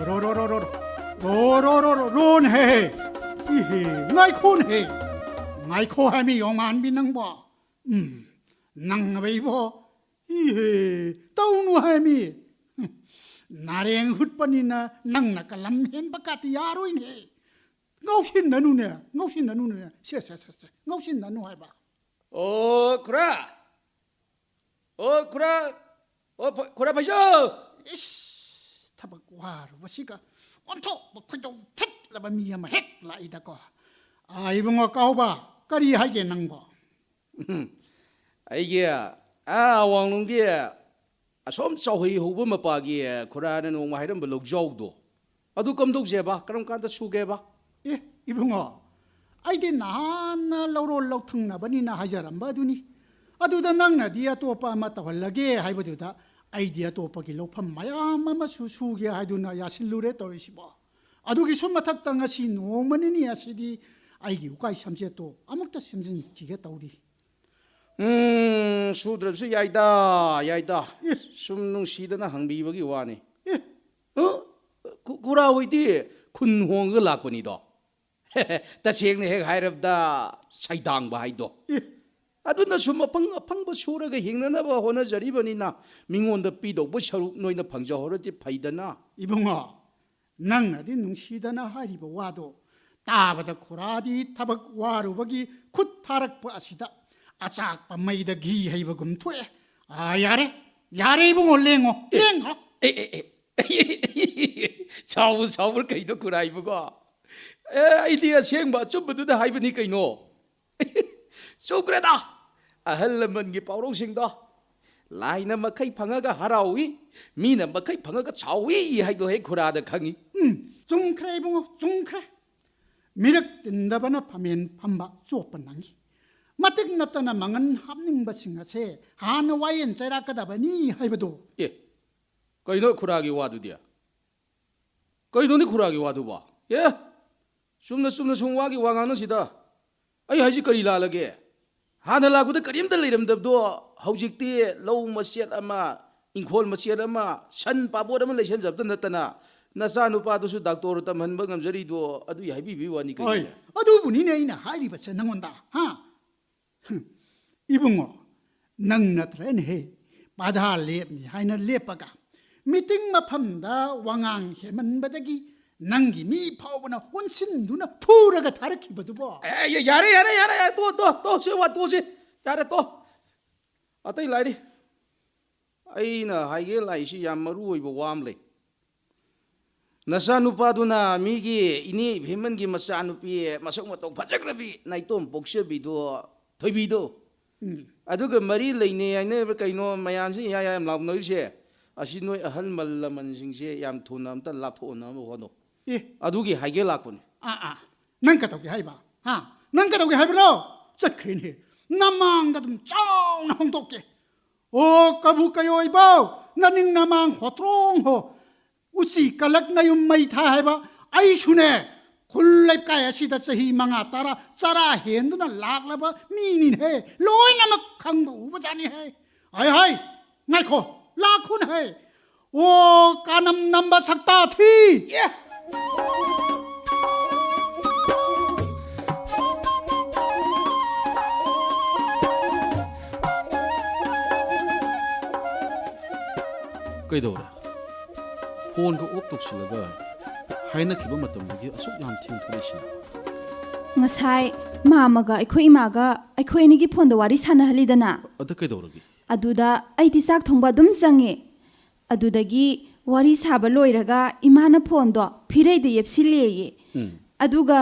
ꯔꯣ, ꯔꯣ, ꯔꯣ, ꯔꯣ, ꯔꯣ, ꯔꯣ꯫ ꯔꯣ, ꯔꯣ, ꯔꯣ, ꯔꯣ, ꯔꯣꯅ ꯍꯦ꯫ ꯏꯍꯦ, ꯉꯥꯏꯈꯣꯅ ꯍꯦ꯫ ꯉꯥꯏꯈꯣ ꯍꯥꯏꯃꯤ, ꯌꯣꯡꯃꯥꯟꯕꯤ ꯅꯪꯕꯣ꯫ ꯎꯝ, ꯅꯪ ꯑꯕꯩꯕꯣ꯫ ꯏꯍꯦ, ꯇꯧꯅꯨ ꯍꯥꯏꯃꯤ꯫ ꯍꯨꯝ, ꯅꯥꯔꯦꯡ ꯍꯨꯠꯄꯅꯤꯅ ꯅꯪꯅ ꯀꯂꯝ ꯍꯦꯟꯕ ꯀꯥꯇꯤ ꯌꯥꯔꯣꯏꯅꯦ꯫ ꯉꯥꯎꯁꯤꯟꯅꯅꯨꯅꯦ, ꯉꯥꯎꯁꯤꯟꯅꯅꯨꯅꯦ꯫ ꯁꯦ, ꯁꯦ, ꯁꯦ, ꯁꯦ, ꯉꯥꯎꯁꯤꯟꯅꯅꯨ ꯍꯥꯏꯕ꯫ ꯑꯣ, ꯈꯨꯔꯥ꯫ ꯑꯣ, ꯈꯨꯔꯥ꯫ ꯑꯣ, ꯐ-, ꯈꯨꯔꯥ ꯐꯩꯖꯣ! ꯏꯁ, ꯊꯕꯛ ꯋꯥꯔꯨꯕꯁꯤꯒ ꯑꯣꯟꯊꯣꯛꯄ ꯈꯣꯏꯗꯧ ꯊꯤꯠꯂꯕ ꯃꯤ ꯑꯃ ꯍꯦꯛ ꯂꯥꯛꯏꯗꯀꯣ꯫ ꯑꯥ, ꯏꯕꯨꯡꯉꯣ ꯀꯥꯎꯕ, ꯀꯔꯤ ꯍꯥꯏꯒꯦ ꯅꯪꯕꯣ? ꯎꯝ, ꯑꯩꯒꯤ, ꯑꯥ, ꯑꯋꯥꯡꯂꯣꯝꯒꯤ ꯑꯁꯣꯝ ꯆꯥꯎꯍꯩ ꯍꯧꯕ ꯃꯄꯥꯒꯤ ꯈꯨꯔꯥꯅ ꯅꯣꯡꯃ ꯍꯥꯏꯔꯝꯕ ꯂꯧꯖꯥꯎꯗꯣ, ꯑꯗꯨ ꯀꯝꯗꯧꯁꯦꯕ? ꯀꯔꯝ ꯀꯥꯟꯗ ꯁꯨꯒꯦꯕ? ꯑꯦ, ꯏꯕꯨꯡꯉꯣ, ꯑꯩꯗꯤ ꯅꯍꯥꯟꯅ ꯂꯧꯔꯣꯜ ꯂꯧꯊꯪꯅꯕꯅꯤꯅ ꯍꯥꯏꯖꯔꯝꯕ ꯑꯗꯨꯅꯤ꯫ ꯑꯗꯨꯗ ꯅꯪꯅꯗꯤ ꯑꯇꯣꯞꯄ ꯑꯃ ꯇꯧꯍꯜꯂꯒꯦ ꯍꯥꯏꯕꯗꯨꯗ ꯑꯩꯗꯤ ꯑꯇꯣꯞꯄꯒꯤ ꯂꯧꯐꯝ ꯃꯌꯥꯝ ꯑꯃꯁꯨ ꯁꯨꯒꯦ ꯍꯥꯏꯗꯨꯅ ꯌꯥꯁꯤꯜꯂꯨꯔꯦ ꯇꯧꯔꯤꯁꯤꯕꯣ꯫ ꯑꯗꯨꯒꯤꯁꯨ ꯃꯊꯛꯇ ꯉꯁꯤ ꯅꯣꯡꯃ ꯅꯤꯅꯤ ꯑꯁꯤꯗꯤ ꯑꯩꯒꯤ ꯎꯀꯥꯏ ꯁꯝꯖꯦꯠꯇꯣ ꯑꯃꯨꯛꯇ ꯁꯦꯝꯖꯤꯟꯈꯤꯒꯦ ꯇꯧꯔꯤ꯫ ꯎꯝ, ꯁꯨꯗ꯭ꯔꯕꯁꯨ ꯌꯥꯏꯗ, ꯌꯥꯏꯗ꯫ ꯑꯦ꯫ ꯁꯨꯝ ꯅꯨꯡꯁꯤꯗꯅ ꯍꯪꯕꯤꯕꯒꯤ ꯋꯥꯅꯤ꯫ ꯑꯦ꯫ ꯑ? ꯈꯨ-, ꯈꯨꯔꯥ ꯍꯣꯏꯗꯤ ꯈꯨꯟ ꯍꯣꯡꯉꯒ ꯂꯥꯛꯄꯅꯤꯗꯣ꯫ ꯇꯁꯦꯡꯅ ꯍꯦꯛ ꯍꯥꯏꯔꯕꯗ ꯁꯩꯗꯥꯡꯕ ꯍꯥꯏꯗꯣ꯫ ꯑꯦ꯫ ꯑꯗꯨꯅ ꯁꯨꯝ ꯑꯐꯪ ꯑꯐꯪꯕ ꯁꯨꯔꯒ ꯍꯤꯡꯅꯅꯕ ꯍꯣꯠꯅꯖꯔꯤꯕꯅꯤꯅ ꯃꯤꯉꯣꯟꯗ ꯄꯤꯗꯧꯕ ꯁꯔꯨꯛ ꯅꯣꯏꯅ ꯐꯪꯖꯍꯧꯔꯗꯤ ꯐꯩꯗꯅ꯫ ꯏꯕꯨꯡꯉꯣ, ꯅꯪꯅꯗꯤ ꯅꯨꯡꯁꯤꯗꯅ ꯍꯥꯏꯔꯤꯕ ꯋꯥꯗꯣ ꯇꯥꯕꯗ ꯈꯨꯔꯥꯗꯤ ꯊꯕꯛ ꯋꯥꯔꯨꯕꯒꯤ ꯈꯨꯠ ꯊꯥꯔꯛꯄ ꯑꯁꯤꯗ ꯑꯆꯥꯛꯄ ꯃꯩꯗ ꯘꯤ ꯍꯩꯕꯒꯨꯝ ꯊꯣꯛꯑꯦ꯫ ꯑꯥ, ꯌꯥꯔꯦ, ꯌꯥꯔꯦ ꯏꯕꯨꯡꯉꯣ, ꯂꯦꯡꯉꯣ, ꯂꯦꯡꯉꯣ꯫ ꯑꯦ, ꯑꯦ, ꯑꯦ꯫ ꯁꯥꯎꯕ ꯁꯥꯎꯕ꯭ꯔꯥ ꯀꯩꯅꯣ ꯈꯨꯔꯥꯏꯕꯀꯣ? ꯑꯦ, ꯑꯩꯗꯤ ꯑꯁꯦꯡꯕ ꯑꯆꯨꯝꯕꯗꯨꯗ ꯍꯥꯏꯕꯅꯤ ꯀꯩꯅꯣ꯫ ꯆꯨꯝꯈ꯭ꯔꯦꯗ꯫ ꯑꯍꯜ ꯂꯃꯟꯒꯤ ꯄꯥꯎꯔꯧꯁꯤꯡꯗꯣ, "ꯂꯥꯏꯅ ꯃꯈꯩ ꯐꯪꯉꯒ ꯍꯔꯥꯎꯏ, ꯃꯤꯅ ꯃꯈꯩ ꯐꯪꯉꯒ ꯁꯥꯎꯏ" ꯍꯥꯏꯗꯣ ꯍꯦꯛ ꯈꯨꯔꯥꯗ ꯈꯪꯉꯤ꯫ ꯎꯝ, ꯆꯨꯝꯈ꯭ꯔꯦ ꯏꯕꯨꯡꯉꯣ, ꯆꯨꯝꯈ꯭ꯔꯦ꯫ ꯃꯤꯔꯛ ꯇꯤꯟꯗꯕꯅ ꯐꯝꯃꯦꯟ ꯐꯝꯕ ꯆꯣꯞꯄ ꯅꯪꯉꯤ꯫ ꯃꯇꯤꯛ ꯅꯠꯇꯅ ꯃꯉꯟ ꯍꯥꯞꯅꯤꯡꯕꯁꯤꯡ ꯑꯁꯦ ꯍꯥꯟꯅ ꯋꯥꯌꯦꯟ ꯆꯩꯔꯥꯛꯀꯗꯕꯅꯤ ꯍꯥꯏꯕꯗꯣ꯫ ꯑꯦ, ꯀꯩꯅꯣ ꯈꯨꯔꯥꯒꯤ ꯋꯥꯗꯨꯗꯤ? ꯀꯩꯅꯣꯅꯤ ꯈꯨꯔꯥꯒꯤ ꯋꯥꯗꯨꯕꯣ? ꯑꯦ, ꯆꯨꯝꯅ ꯆꯨꯝꯅ ꯁꯨꯝ ꯋꯥꯒꯤ ꯋꯥ ꯉꯥꯡꯅꯁꯤꯗ꯫ ꯑꯩ ꯍꯥꯏꯁꯤ ꯀꯔꯤ ꯂꯥꯜꯂꯒꯦ? ꯍꯥꯟꯅ ꯂꯥꯛꯄꯗ ꯀꯔꯤꯝꯇ ꯂꯩꯔꯝꯗꯕꯗꯣ, ꯍꯧꯖꯤꯛꯇꯤ ꯂꯧ ꯃꯆꯦꯠ ꯑꯃ, ꯏꯪꯈꯣꯜ ꯃꯆꯦꯠ ꯑꯃ, ꯁꯟ ꯄꯥꯕꯣꯠ ꯑꯃ ꯂꯩꯁꯟꯖꯕꯇ ꯅꯠꯇꯅ, ꯅꯆꯥꯅꯨꯄꯥꯗꯨꯁꯨ ꯗꯥꯛꯇꯣꯔ ꯇꯝꯍꯟꯕ ꯉꯝꯖꯔꯤꯗꯣ, ꯑꯗꯨꯒꯤ ꯍꯥꯏꯕꯤꯕꯒꯤ ꯋꯥꯅꯤ ꯀꯩꯅꯣꯅꯦ꯫ ꯑꯗꯨꯕꯨꯅꯤꯅꯦ ꯑꯩꯅ ꯍꯥꯏꯔꯤꯕꯁꯦ ꯅꯪꯉꯣꯟꯗ, ꯍꯥ? ꯏꯕꯨꯡꯉꯣ, ꯅꯪ ꯅꯠꯇ꯭ꯔꯦꯅꯦꯍꯦ, ꯄꯥꯙꯥ ꯂꯦꯞꯅꯤ ꯍꯥꯏꯅ ꯂꯦꯞꯄꯒ, ꯃꯤꯇꯤꯡ ꯃꯐꯝꯗ ꯋꯥꯉꯥꯡ ꯍꯦꯟꯃꯟꯕꯗꯒꯤ ꯅꯪꯒꯤ ꯃꯤ ꯐꯥꯎꯕꯅ ꯑꯣꯟꯁꯤꯟꯗꯨꯅ ꯐꯨꯔꯒ ꯊꯥꯔꯛꯈꯤꯕꯗꯨꯕꯣ? ꯑꯦ, ꯌꯥꯔꯦ, ꯌꯥꯔꯦ, ꯌꯥꯔꯦ, ꯌꯥꯔꯦ, ꯇꯣ, ꯇꯣ, ꯇꯣ, ꯁꯤ ꯋꯥ ꯇꯣꯛꯑꯁꯤ꯫ ꯌꯥꯔꯦ, ꯇꯣ꯫ ꯑꯇꯩ ꯂꯥꯏꯔꯤ꯫ ꯑꯩꯅ ꯍꯥꯏꯒꯦ ꯂꯥꯛꯏꯁꯤ ꯌꯥꯝ ꯃꯔꯨ ꯑꯣꯏꯕ ꯋꯥ ꯑꯃ ꯂꯩ꯫ ꯅꯆꯥꯅꯨꯄꯥꯗꯨꯅ ꯃꯤꯒꯤ ꯏꯅꯦ ꯏꯚꯦꯝꯃꯟꯒꯤ ꯃꯆꯥꯅꯨꯄꯤ ꯃꯁꯛ ꯃꯇꯧ ꯐꯖꯈ꯭ꯔꯕꯤ ꯅꯥꯏꯇꯣꯝ ꯄꯣꯛꯆꯕꯤꯗꯣ, ꯊꯣꯏꯕꯤꯗꯣ, ꯑꯗꯨꯒ ꯃꯔꯤ ꯂꯩꯅꯩ ꯍꯥꯏꯅꯔꯤꯕ ꯀꯩꯅꯣ ꯃꯌꯥꯝꯁꯤ ꯏꯌꯥ ꯌꯥ ꯌꯥꯝ ꯂꯥꯎꯅꯔꯤꯁꯦ? ꯑꯁꯤ ꯅꯣꯏ ꯑꯍꯜ ꯂꯃꯟꯁꯤꯡꯁꯦ ꯌꯥꯝ ꯊꯨꯅ ꯑꯝꯇ ꯂꯥꯞꯊꯣꯛꯅꯕ ꯍꯣꯠꯅꯧ꯫ ꯑꯦ, ꯑꯗꯨꯒꯤ ꯍꯥꯏꯒꯦ ꯂꯥꯛꯄꯅꯦ꯫ ꯑꯥ, ꯑꯥ꯫ ꯅꯪ ꯀꯩꯗꯧꯒꯦ ꯍꯥꯏꯕ? ꯍꯥ? ꯅꯪ ꯀꯩꯗꯧꯒꯦ ꯍꯥꯏꯕꯅꯣ? ꯆꯠꯈ꯭ꯔꯦꯅꯦ꯫ ꯅꯃꯥꯡꯗ ꯑꯗꯨꯝ ꯆꯥꯎꯅ ꯍꯣꯡꯗꯣꯛꯀꯦ꯫ ꯑꯣ, ꯀꯕꯨ ꯀꯌꯣꯏꯕꯧ, ꯅꯅꯤꯡ ꯅꯃꯥꯡ ꯍꯣꯇ꯭ꯔꯣꯡ ꯍꯣ꯫ ꯎꯆꯤ ꯀꯂꯛ ꯅꯌꯨꯝ ꯃꯩ ꯊꯥ ꯍꯥꯏꯕ꯫ ꯑꯩꯁꯨꯅꯦ, ꯈꯨꯜ ꯂꯩꯀꯥꯏ ꯑꯁꯤꯗ ꯆꯍꯤ ꯃꯉꯥ ꯇꯔꯥ ꯆꯔꯥ ꯍꯦꯟꯗꯨꯅ ꯂꯥꯛꯂꯕ ꯃꯤꯅꯤꯅꯦꯍꯦ꯫ ꯂꯣꯏꯅꯃꯛ ꯈꯪꯕ ꯎꯕꯖꯥꯠꯅꯤꯍꯦ꯫ ꯍꯥꯏ ꯍꯥꯏ, ꯉꯥꯏꯈꯣ, ꯂꯥꯛꯈꯣꯅꯦꯍꯦ꯫ ꯑꯣ, ꯀꯥꯅꯝ ꯅꯝꯕ ꯁꯛꯇꯥ ꯊꯤ꯫ ꯀꯩꯗꯧꯔꯦ? ꯐꯣꯟꯒ ꯑꯣꯐ ꯇꯧꯁꯤꯜꯂꯒ ꯍꯥꯏꯅꯈꯤꯕ ꯃꯇꯝꯗꯒꯤ ꯑꯁꯨꯛ ꯌꯥꯝ ꯊꯦꯡꯊꯔꯤꯁꯤꯅ? ꯉꯁꯥꯏ ꯃꯥꯝꯃꯒ ꯑꯩꯈꯣꯏ ꯏꯃꯥꯒ ꯑꯩꯈꯣꯏ ꯑꯅꯤꯒꯤ ꯐꯣꯟꯗ ꯋꯥꯔꯤ ꯁꯥꯟꯅꯍꯜꯂꯤꯗꯅ꯫ ꯑꯗ ꯀꯩꯗꯧꯔꯒꯦ? ꯑꯗꯨꯗ ꯑꯩꯗꯤ ꯆꯥꯛ ꯊꯣꯡꯕ ꯑꯗꯨꯝ ꯆꯪꯉꯦ꯫ ꯑꯗꯨꯗꯒꯤ ꯋꯥꯔꯤ ꯁꯥꯕ ꯂꯣꯏꯔꯒ ꯏꯃꯥꯅ ꯐꯣꯟꯗꯣ ꯐꯤꯔꯩꯗ ꯌꯦꯞꯁꯤꯜꯂꯦꯌꯦ꯫ ꯎꯝ꯫ ꯑꯗꯨꯒ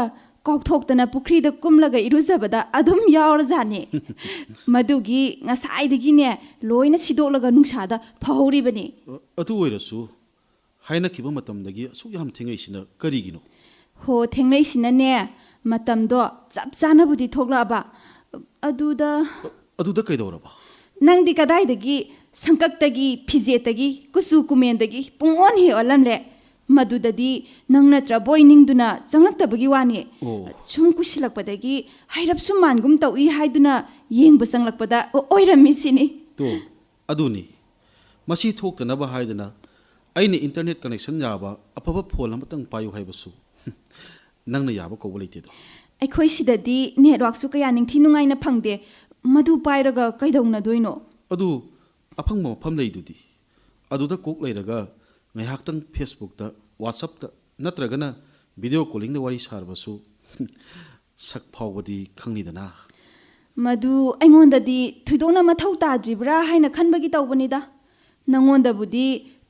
ꯀꯥꯎꯊꯣꯛꯇꯅ ꯄꯨꯈ꯭ꯔꯤꯗ ꯀꯨꯝꯂꯒ ꯏꯔꯨꯖꯕꯗ ꯑꯗꯨꯝ ꯌꯥꯎꯔꯖꯥꯠꯅꯦ꯫ ꯃꯗꯨꯒꯤ ꯉꯁꯥꯏꯗꯒꯤꯅꯦ ꯂꯣꯏꯅ ꯁꯤꯗꯣꯛꯂꯒ ꯅꯨꯡꯁꯥꯗ ꯐꯧꯍꯧꯔꯤꯕꯅꯤ꯫ ꯑ-, ꯑꯗꯨ ꯑꯣꯏꯔꯁꯨ ꯍꯥꯏꯅꯈꯤꯕ ꯃꯇꯝꯗꯒꯤ ꯑꯁꯨꯛ ꯌꯥꯝ ꯊꯦꯡꯉꯛꯏꯁꯤꯅ ꯀꯔꯤꯒꯤꯅꯣ? ꯍꯣ, ꯊꯦꯡꯂꯛꯏꯁꯤꯅꯅꯦ, ꯃꯇꯝꯗꯣ ꯆꯞ ꯆꯥꯅꯕꯨꯗꯤ ꯊꯣꯛꯂꯛꯑꯕ꯫ ꯑꯗꯨꯗ ꯑ-, ꯑꯗꯨꯗ ꯀꯩꯗꯧꯔꯕ? ꯅꯪꯗꯤ ꯀꯗꯥꯏꯗꯒꯤ ꯁꯪꯀꯛꯇꯒꯤ, ꯐꯤꯖꯦꯠꯇꯒꯤ, ꯀꯨꯆꯨ ꯀꯨꯃꯦꯟꯗꯒꯤ ꯄꯨꯡꯑꯣꯟ ꯍꯦꯛ ꯑꯣꯜꯂꯝꯂꯦ꯫ ꯃꯗꯨꯗꯗꯤ ꯅꯪ ꯅꯠꯇ꯭ꯔꯕꯣꯏ ꯅꯤꯡꯗꯨꯅ ꯆꯪꯂꯛꯇꯕꯒꯤ ꯋꯥꯅꯤ꯫ ꯑꯣ꯫ ꯁꯨꯝ ꯀꯨꯁꯤꯜꯂꯛꯄꯗꯒꯤ ꯍꯩꯔꯞꯁꯨ ꯃꯥꯟꯒꯨꯝ ꯇꯧꯏ ꯍꯥꯏꯗꯨꯅ ꯌꯦꯡꯕ ꯆꯪꯂꯛꯄꯗ ꯑꯣ-, ꯑꯣꯏꯔꯝꯃꯤꯁꯤꯅꯤ꯫ ꯇꯣ, ꯑꯗꯨꯅꯤ꯫ ꯃꯁꯤ ꯊꯣꯛꯇꯅꯕ ꯍꯥꯏꯗꯅ ꯑꯩꯅ internet connection ꯌꯥꯕ ꯑꯐꯕ phone ꯑꯃꯇꯪ ꯄꯥꯏꯌꯨ ꯍꯥꯏꯕꯁꯨ ꯅꯪꯅ ꯌꯥꯕ ꯀꯧꯕ ꯂꯩꯇꯦꯗꯣ꯫ ꯑꯩꯈꯣꯏ ꯁꯤꯗꯗꯤ networkꯁꯨ ꯀꯌꯥ ꯅꯤꯡꯊꯤ ꯅꯨꯡꯉꯥꯏꯅ ꯐꯪꯗꯦ꯫ ꯃꯗꯨ ꯄꯥꯏꯔꯒ ꯀꯩꯗꯧꯅꯗꯣꯏꯅꯣ? ꯑꯗꯨ ꯑꯐꯪꯕ ꯃꯐꯝ ꯂꯩꯗꯨꯗꯤ꯫ ꯑꯗꯨꯗ ꯀꯣꯛ ꯂꯩꯔꯒ ꯉꯥꯏꯍꯥꯛꯇꯪ Facebookꯇ, WhatsAppꯇ ꯅꯠꯇ꯭ꯔꯒꯅ video callingꯗ ꯋꯥꯔꯤ ꯁꯥꯔꯕꯁꯨ ꯁꯛ ꯐꯥꯎꯕꯗꯤ ꯈꯪꯅꯤꯗꯅ꯫ ꯃꯗꯨ ꯑꯩꯉꯣꯟꯗꯗꯤ ꯊꯣꯏꯗꯣꯛꯅ ꯃꯊꯧ ꯇꯥꯗ꯭ꯔꯤꯕ꯭ꯔꯥ ꯍꯥꯏꯅ ꯈꯟꯕꯒꯤ ꯇꯧꯕꯅꯤꯗ꯫ ꯅꯉꯣꯟꯗꯕꯨꯗꯤ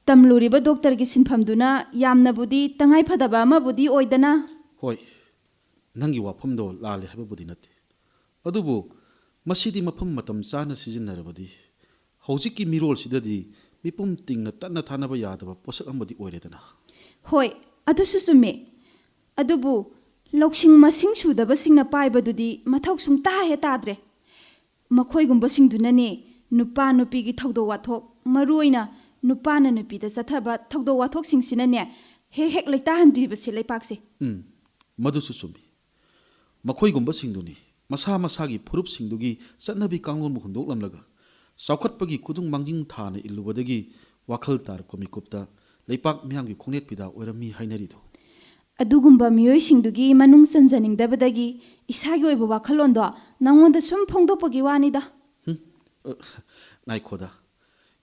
ꯇꯝꯂꯨꯔꯤꯕ doctorꯒꯤ ꯁꯤꯟꯐꯝꯗꯨꯅ ꯌꯥꯝꯅꯕꯨꯗꯤ ꯇꯉꯥꯏ ꯐꯗꯕ ꯑꯃꯕꯨꯗꯤ ꯑꯣꯏꯗꯅ꯫ ꯍꯣꯏ, ꯅꯪꯒꯤ ꯋꯥꯐꯝꯗꯣ ꯂꯥꯜꯂꯦ ꯍꯥꯏꯕꯕꯨꯗꯤ ꯅꯠꯇꯦ꯫ ꯑꯗꯨꯕꯨ ꯃꯁꯤꯗꯤ ꯃꯐꯝ ꯃꯇꯝ ꯆꯥꯅ ꯁꯤꯖꯤꯟꯅꯔꯕꯗꯤ ꯍꯧꯖꯤꯛꯀꯤ ꯃꯤꯔꯣꯜꯁꯤꯗꯗꯤ ꯃꯤꯄꯨꯝ ꯇꯤꯡꯅ ꯇꯠꯅ ꯊꯥꯅꯕ ꯌꯥꯗꯕ ꯄꯣꯠꯁꯛ ꯑꯃꯗꯤ ꯑꯣꯏꯔꯦꯗꯅ꯫ ꯍꯣꯏ, ꯑꯗꯨꯁꯨ ꯆꯨꯝꯃꯤ꯫ ꯑꯗꯨꯕꯨ ꯂꯧꯁꯤꯡ ꯃꯁꯤꯡ ꯁꯨꯗꯕꯁꯤꯡꯅ ꯄꯥꯏꯕꯗꯨꯗꯤ ꯃꯊꯧ ꯁꯨꯡꯇꯥ ꯍꯦꯛ ꯇꯥꯗ꯭ꯔꯦ꯫ ꯃꯈꯣꯏꯒꯨꯝꯕꯁꯤꯡꯗꯨꯅꯅꯦ ꯅꯨꯄꯥ ꯅꯨꯄꯤꯒꯤ ꯊꯧꯗꯣꯛ ꯋꯥꯊꯣꯛ, ꯃꯔꯨꯑꯣꯏꯅ ꯅꯨꯄꯥꯅ ꯅꯨꯄꯤꯗ ꯆꯠꯊꯕ ꯊꯧꯗꯣꯛ ꯋꯥꯊꯣꯛꯁꯤꯡꯁꯤꯅꯅꯦ ꯍꯦꯛ ꯍꯦꯛ ꯂꯩꯇꯥꯍꯟꯗ꯭ꯔꯤꯕꯁꯦ ꯂꯩꯄꯥꯛꯁꯦ꯫ ꯎꯝ, ꯃꯗꯨꯁꯨ ꯆꯨꯝꯃꯤ꯫ ꯃꯈꯣꯏꯒꯨꯝꯕꯁꯤꯡꯗꯨꯅꯤ ꯃꯁꯥ ꯃꯁꯥꯒꯤ ꯐꯨꯔꯨꯞꯁꯤꯡꯗꯨꯒꯤ ꯆꯠꯅꯕꯤ ꯀꯥꯡꯂꯣꯟꯕꯨ ꯍꯨꯟꯗꯣꯛꯂꯝꯂꯒ ꯆꯥꯎꯈꯠꯄꯒꯤ ꯈꯨꯗꯨꯡ ꯃꯥꯡꯖꯤꯟ ꯊꯥꯅ ꯏꯜꯂꯨꯕꯗꯒꯤ ꯋꯥꯈꯜ ꯇꯥꯔꯛꯄ ꯃꯤꯀꯨꯞꯇ ꯂꯩꯄꯥꯛ ꯃꯤꯌꯥꯝꯒꯤ ꯈꯣꯡꯅꯦꯠ ꯐꯤꯗꯥ ꯑꯣꯏꯔꯝꯃꯤ ꯍꯥꯏꯅꯔꯤꯗꯣ꯫ ꯑꯗꯨꯒꯨꯝꯕ ꯃꯤꯑꯣꯏꯁꯤꯡꯗꯨꯒꯤ ꯃꯅꯨꯡ ꯆꯟꯖꯅꯤꯡꯗꯕꯗꯒꯤ ꯏꯁꯥꯒꯤ ꯑꯣꯏꯕ ꯋꯥꯈꯜꯂꯣꯟꯗꯣ ꯅꯉꯣꯟꯗ ꯁꯨꯝ ꯐꯣꯡꯗꯣꯛꯄꯒꯤ ꯋꯥꯅꯤꯗ꯫ ꯍꯨꯝ, ꯑ, ꯉꯥꯏꯈꯣꯗ,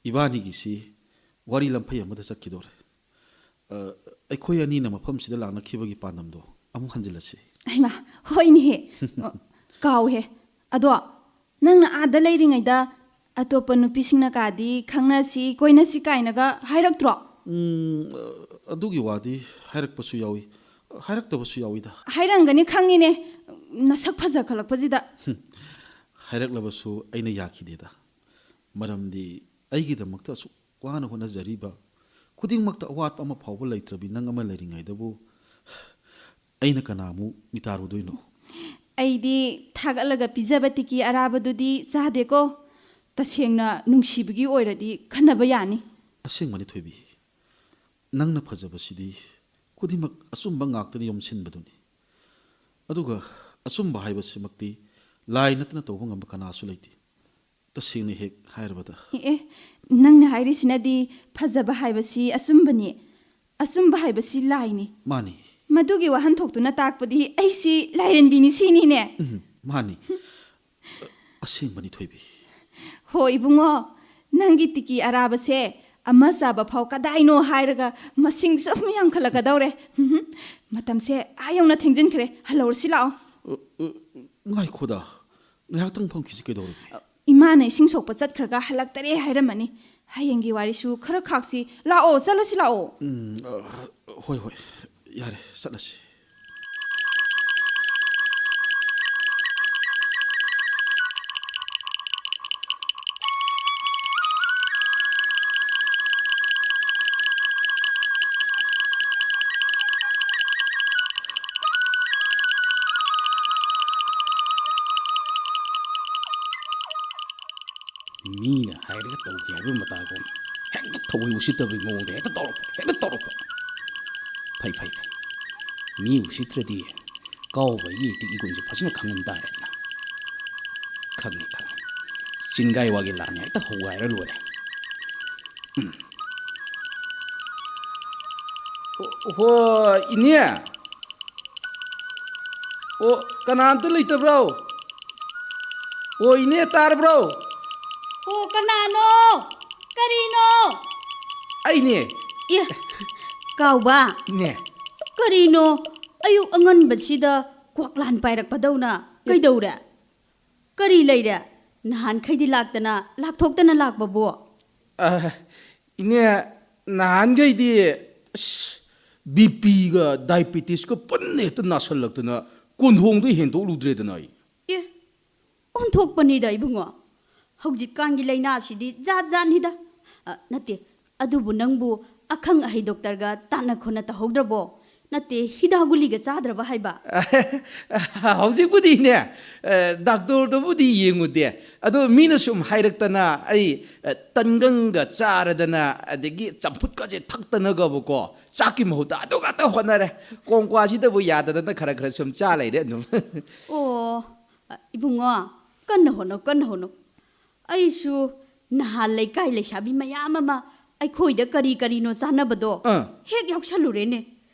ꯏꯕꯥꯅꯤꯒꯤꯁꯤ ꯋꯥꯔꯤ ꯂꯝꯐꯩ ꯑꯃꯗ ꯆꯠꯈꯤꯗꯧꯔꯦ꯫ ꯑ, ꯑꯩꯈꯣꯏ ꯑꯅꯤꯅ ꯃꯐꯝꯁꯤꯗ ꯂꯥꯛꯅꯈꯤꯕꯒꯤ ꯄꯥꯟꯗꯝꯗꯣ ꯑꯃꯨꯛ ꯍꯟꯖꯤꯜꯂꯁꯤ꯫ ꯍꯩꯃꯥ, ꯍꯣꯏꯅꯦꯍꯦ꯫ ꯑ, ꯀꯥꯎꯍꯦ꯫ ꯑꯗꯣ ꯅꯪꯅ ꯑꯥꯗ ꯂꯩꯔꯤꯉꯩꯗ ꯑꯇꯣꯞꯄ ꯅꯨꯄꯤꯁꯤꯡꯅ ꯀꯥꯗꯤ ꯈꯪꯅꯁꯤ, ꯀꯣꯏꯅꯁꯤ ꯀꯥꯏꯅꯒ ꯍꯥꯏꯔꯛꯇ꯭ꯔꯣ? ꯎꯝ, ꯑꯗꯨꯒꯤ ꯋꯥꯗꯤ ꯍꯥꯏꯔꯛꯄꯁꯨ ꯌꯥꯎꯏ, ꯍꯥꯏꯔꯛꯇꯕꯁꯨ ꯌꯥꯎꯏꯗ꯫ ꯍꯥꯏꯔꯝꯒꯅꯤ ꯈꯪꯉꯤꯅꯦ, ꯅꯁꯛ ꯐꯖꯈꯠꯂꯛꯄꯁꯤꯗ꯫ ꯍꯥꯏꯔꯛꯂꯕꯁꯨ ꯑꯩꯅ ꯌꯥꯈꯤꯗꯦꯗ꯫ ꯃꯔꯝꯗꯤ ꯑꯩꯒꯤꯗꯃꯛꯇ ꯑꯁꯨꯛ ꯋꯥꯅ ꯍꯣꯠꯅꯖꯔꯤꯕ, ꯈꯨꯗꯤꯡꯃꯛꯇ ꯑꯋꯥꯠꯄ ꯑꯃ ꯐꯥꯎꯕ ꯂꯩꯇ꯭ꯔꯕꯤ ꯅꯪ ꯑꯃ ꯂꯩꯔꯤꯉꯩꯗꯕꯨ ꯑꯩꯅ ꯀꯅꯥꯃꯨꯛ ꯃꯤꯇꯥꯔꯨꯗꯣꯏꯅꯣ? ꯑꯩꯗꯤ ꯊꯥꯒꯠꯂꯒ ꯄꯤꯖꯕ ꯇꯤꯀꯤ ꯑꯔꯥꯕꯗꯨꯗꯤ ꯆꯥꯗꯦꯀꯣ꯫ ꯇꯁꯦꯡꯅ ꯅꯨꯡꯁꯤꯕꯒꯤ ꯑꯣꯏꯔꯗꯤ ꯈꯟꯅꯕ ꯌꯥꯅꯤ꯫ ꯑꯁꯦꯡꯕꯅꯤ ꯊꯣꯏꯕꯤ, ꯅꯪꯅ ꯐꯖꯕꯁꯤꯗꯤ ꯈꯨꯗꯤꯡꯃꯛ ꯑꯆꯨꯝꯕ ꯉꯥꯛꯇꯅ ꯌꯣꯝꯁꯤꯟꯕꯗꯨꯅꯤ꯫ ꯑꯗꯨꯒ ꯑꯆꯨꯝꯕ ꯍꯥꯏꯕꯁꯤꯃꯛꯇꯤ ꯂꯥꯏ ꯅꯠꯇꯅ ꯇꯧꯕ ꯉꯝꯕ ꯀꯅꯥꯁꯨ ꯂꯩꯇꯦ꯫ ꯇꯁꯦꯡꯅ ꯍꯦꯛ ꯍꯥꯏꯔꯕꯗ꯫ ꯑꯦ, ꯑꯦ, ꯅꯪꯅ ꯍꯥꯏꯔꯤꯁꯤꯅꯗꯤ ꯐꯖꯕ ꯍꯥꯏꯕꯁꯤ ꯑꯆꯨꯝꯕꯅꯤ, ꯑꯆꯨꯝꯕ ꯍꯥꯏꯕꯁꯤ ꯂꯥꯏꯅꯤ꯫ ꯃꯥꯅꯤ꯫ ꯃꯗꯨꯒꯤ ꯋꯥꯍꯟꯊꯣꯛꯇꯨꯅ ꯇꯥꯛꯄꯗꯤ ꯑꯩꯁꯤ ꯂꯥꯏꯔꯦꯝꯕꯤꯅꯤ ꯁꯤꯅꯤꯅꯦ꯫ ꯎꯝ, ꯃꯥꯅꯤ꯫ ꯑꯁꯦꯡꯕꯅꯤ ꯊꯣꯏꯕꯤ꯫ ꯍꯣ ꯏꯕꯨꯡꯉꯣ, ꯅꯪꯒꯤ ꯇꯤꯀꯤ ꯑꯔꯥꯕꯁꯦ ꯑꯃ ꯆꯥꯕ ꯐꯥꯎ ꯀꯗꯥꯏꯅꯣ ꯍꯥꯏꯔꯒ ꯃꯁꯤꯡ ꯁꯨꯝ ꯌꯥꯝꯈꯠꯂꯛꯀꯗꯧꯔꯦ꯫ ꯎꯝꯍꯨꯝ꯫ ꯃꯇꯝꯁꯦ ꯑꯥ ꯌꯧꯅ ꯊꯦꯡꯖꯤꯟꯈ꯭ꯔꯦ, ꯍꯜꯍꯧꯔꯁꯤ ꯂꯥꯛꯑꯣ꯫ ꯑ, ꯑ, ꯉꯥꯏꯈꯣꯗ, ꯉꯥꯏꯍꯥꯛꯇꯪ ꯐꯝꯈꯤꯁꯤ ꯀꯩꯗꯧꯔꯒꯦ? ꯏꯃꯥꯅ ꯏꯁꯤꯡ ꯁꯣꯛꯄ ꯆꯠꯈ꯭ꯔꯒ ꯍꯜꯂꯛꯇꯔꯦ ꯍꯥꯏꯔꯝꯃꯅꯤ꯫ ꯍꯌꯦꯡꯒꯤ ꯋꯥꯔꯤꯁꯨ ꯈꯔ ꯈꯥꯛꯁꯤ꯫ ꯂꯥꯛꯑꯣ, ꯆꯠꯂꯁꯤ ꯂꯥꯛꯑꯣ꯫ ꯎꯝ, ꯑ, ꯍꯣꯏ, ꯍꯣꯏ, ꯌꯥꯔꯦ, ꯆꯠꯂꯁꯤ꯫ ꯃꯤꯅ ꯍꯥꯏꯔꯒ ꯇꯧꯒꯦ ꯍꯥꯏꯕ ꯃꯇꯥꯒꯨꯝ ꯍꯦꯛꯇ ꯊꯑꯣꯏ ꯎꯁꯤꯠꯇꯕꯒꯤ ꯃꯑꯣꯡꯗ ꯍꯦꯛꯇ ꯇꯧꯔꯛꯄ, ꯍꯦꯛꯇ ꯇꯧꯔꯛꯄ꯫ ꯐꯩ, ꯐꯩ, ꯐꯩ꯫ ꯃꯤ ꯎꯁꯤꯠꯇ꯭ꯔꯗꯤ ꯀꯥꯎꯕ ꯑꯩꯒꯤ ꯇꯤꯛ ꯏꯒꯨꯟꯁꯦ ꯐꯖꯅ ꯈꯪꯍꯟ ꯇꯥꯔꯦꯗꯅ꯫ ꯈꯪꯉꯦ, ꯈꯪꯉꯦ꯫ ꯆꯤꯡꯒꯥꯏ ꯋꯥꯒꯤ ꯂꯥꯟꯅꯤ ꯍꯦꯛꯇ ꯍꯧꯒꯥꯏꯔ ꯂꯣꯏꯔꯦ꯫ ꯎꯝ꯫ ꯑꯣ, ꯍꯣ, ꯏꯅꯦ꯫ ꯑꯣ, ꯀꯅꯥꯝꯇ ꯂꯩꯇꯕ꯭ꯔꯣ? ꯑꯣ, ꯏꯅꯦ, ꯇꯥꯔꯕ꯭ꯔꯣ? ꯑꯣ, ꯀꯅꯥꯅꯣ? ꯀꯔꯤꯅꯣ? ꯑꯩꯅꯦ꯫ ꯑꯦ, ꯀꯥꯎꯕ꯫ ꯏꯅꯦ꯫ ꯀꯔꯤꯅꯣ? ꯑꯌꯨꯛ ꯑꯉꯟꯕꯁꯤꯗ ꯀ꯭ꯋꯥꯛꯂꯥꯟ ꯄꯥꯏꯔꯛꯄꯗꯧꯅ꯫ ꯀꯩꯗꯧꯔꯦ? ꯀꯔꯤ ꯂꯩꯔꯦ? ꯅꯍꯥꯟꯈꯩꯗꯤ ꯂꯥꯛꯇꯅ, ꯂꯥꯛꯊꯣꯛꯇꯅ ꯂꯥꯛꯄꯕꯨ? ꯑ, ꯏꯅꯦ, ꯅꯍꯥꯟꯈꯩꯗꯤ ꯑꯁ, ꯕꯤ ꯄꯤꯒ ꯗꯥꯏꯕꯦꯇꯤꯁꯀ ꯄꯨꯟꯅ ꯍꯦꯛꯇ ꯅꯥꯁꯜꯂꯛꯇꯅ ꯀꯣꯟꯊꯣꯡꯗ ꯍꯦꯟꯗꯣꯛꯂꯨꯗ꯭ꯔꯦꯗꯅ ꯑꯩ꯫ ꯑꯦ, ꯑꯣꯟꯊꯣꯛꯄꯅꯤꯗ ꯏꯕꯨꯡꯉꯣ꯫ ꯍꯧꯖꯤꯛꯀꯥꯟꯒꯤ ꯂꯥꯏꯅꯥꯁꯤꯗꯤ ꯖꯥꯠ ꯖꯥꯠꯅꯤꯗ꯫ ꯑ, ꯅꯠꯇꯦ, ꯑꯗꯨꯕꯨ ꯅꯪꯕꯨ ꯑꯈꯪ ꯑꯍꯩ ꯗꯣꯛꯇꯔꯒ ꯇꯥꯟꯅ ꯈꯣꯠꯅ ꯇꯧꯍꯧꯗ꯭ꯔꯕꯣ? ꯅꯠꯇꯦ, ꯍꯤꯗꯥꯛ ꯒꯨꯂꯤꯒ ꯆꯥꯗ꯭ꯔꯕ ꯍꯥꯏꯕ? ꯍꯧꯖꯤꯛꯄꯨꯗꯤꯅꯦ, ꯑ, ꯗꯥꯛꯇꯔꯗꯨꯕꯨꯗꯤ ꯌꯦꯡꯉꯨꯗꯦ꯫ ꯑꯗꯣ ꯃꯤꯅ ꯁꯨꯝ ꯍꯥꯏꯔꯛꯇꯅ ꯑꯩ, ꯑ, ꯇꯟꯒꯪꯒ ꯆꯥꯔꯗꯅ, ꯑꯗꯒꯤ ꯆꯝꯐꯨꯠꯀꯁꯦ ꯊꯛꯇꯅꯒꯕꯀꯣ, ꯆꯥꯛꯀꯤ ꯃꯍꯨꯠꯇ ꯑꯗꯨ ꯉꯥꯛꯇ ꯍꯣꯠꯅꯔꯦ꯫ ꯀꯣꯡꯀ꯭ꯋꯥꯁꯤꯗꯕꯨ ꯌꯥꯗꯗꯅ ꯈꯔ ꯈꯔ ꯁꯨꯝ ꯆꯥ ꯂꯩꯔꯦ ꯑꯗꯨꯝ꯫ ꯑꯣ, ꯑ, ꯏꯕꯨꯡꯉꯣ, ꯀꯟꯅ ꯍꯣꯠꯅꯧ, ꯀꯟꯅ ꯍꯣꯠꯅꯧ꯫ ꯑꯩꯁꯨ ꯅꯍꯥꯟ ꯂꯩꯀꯥꯏ ꯂꯩꯁꯥꯕꯤ ꯃꯌꯥꯝ ꯑꯃ ꯑꯩꯈꯣꯏꯗ ꯀꯔꯤ ꯀꯔꯤꯅꯣ ꯆꯥꯅꯕꯗꯣ ꯑꯥ꯫ ꯍꯦꯛ ꯌꯥꯎꯁꯜꯂꯨꯔꯦꯅꯦ꯫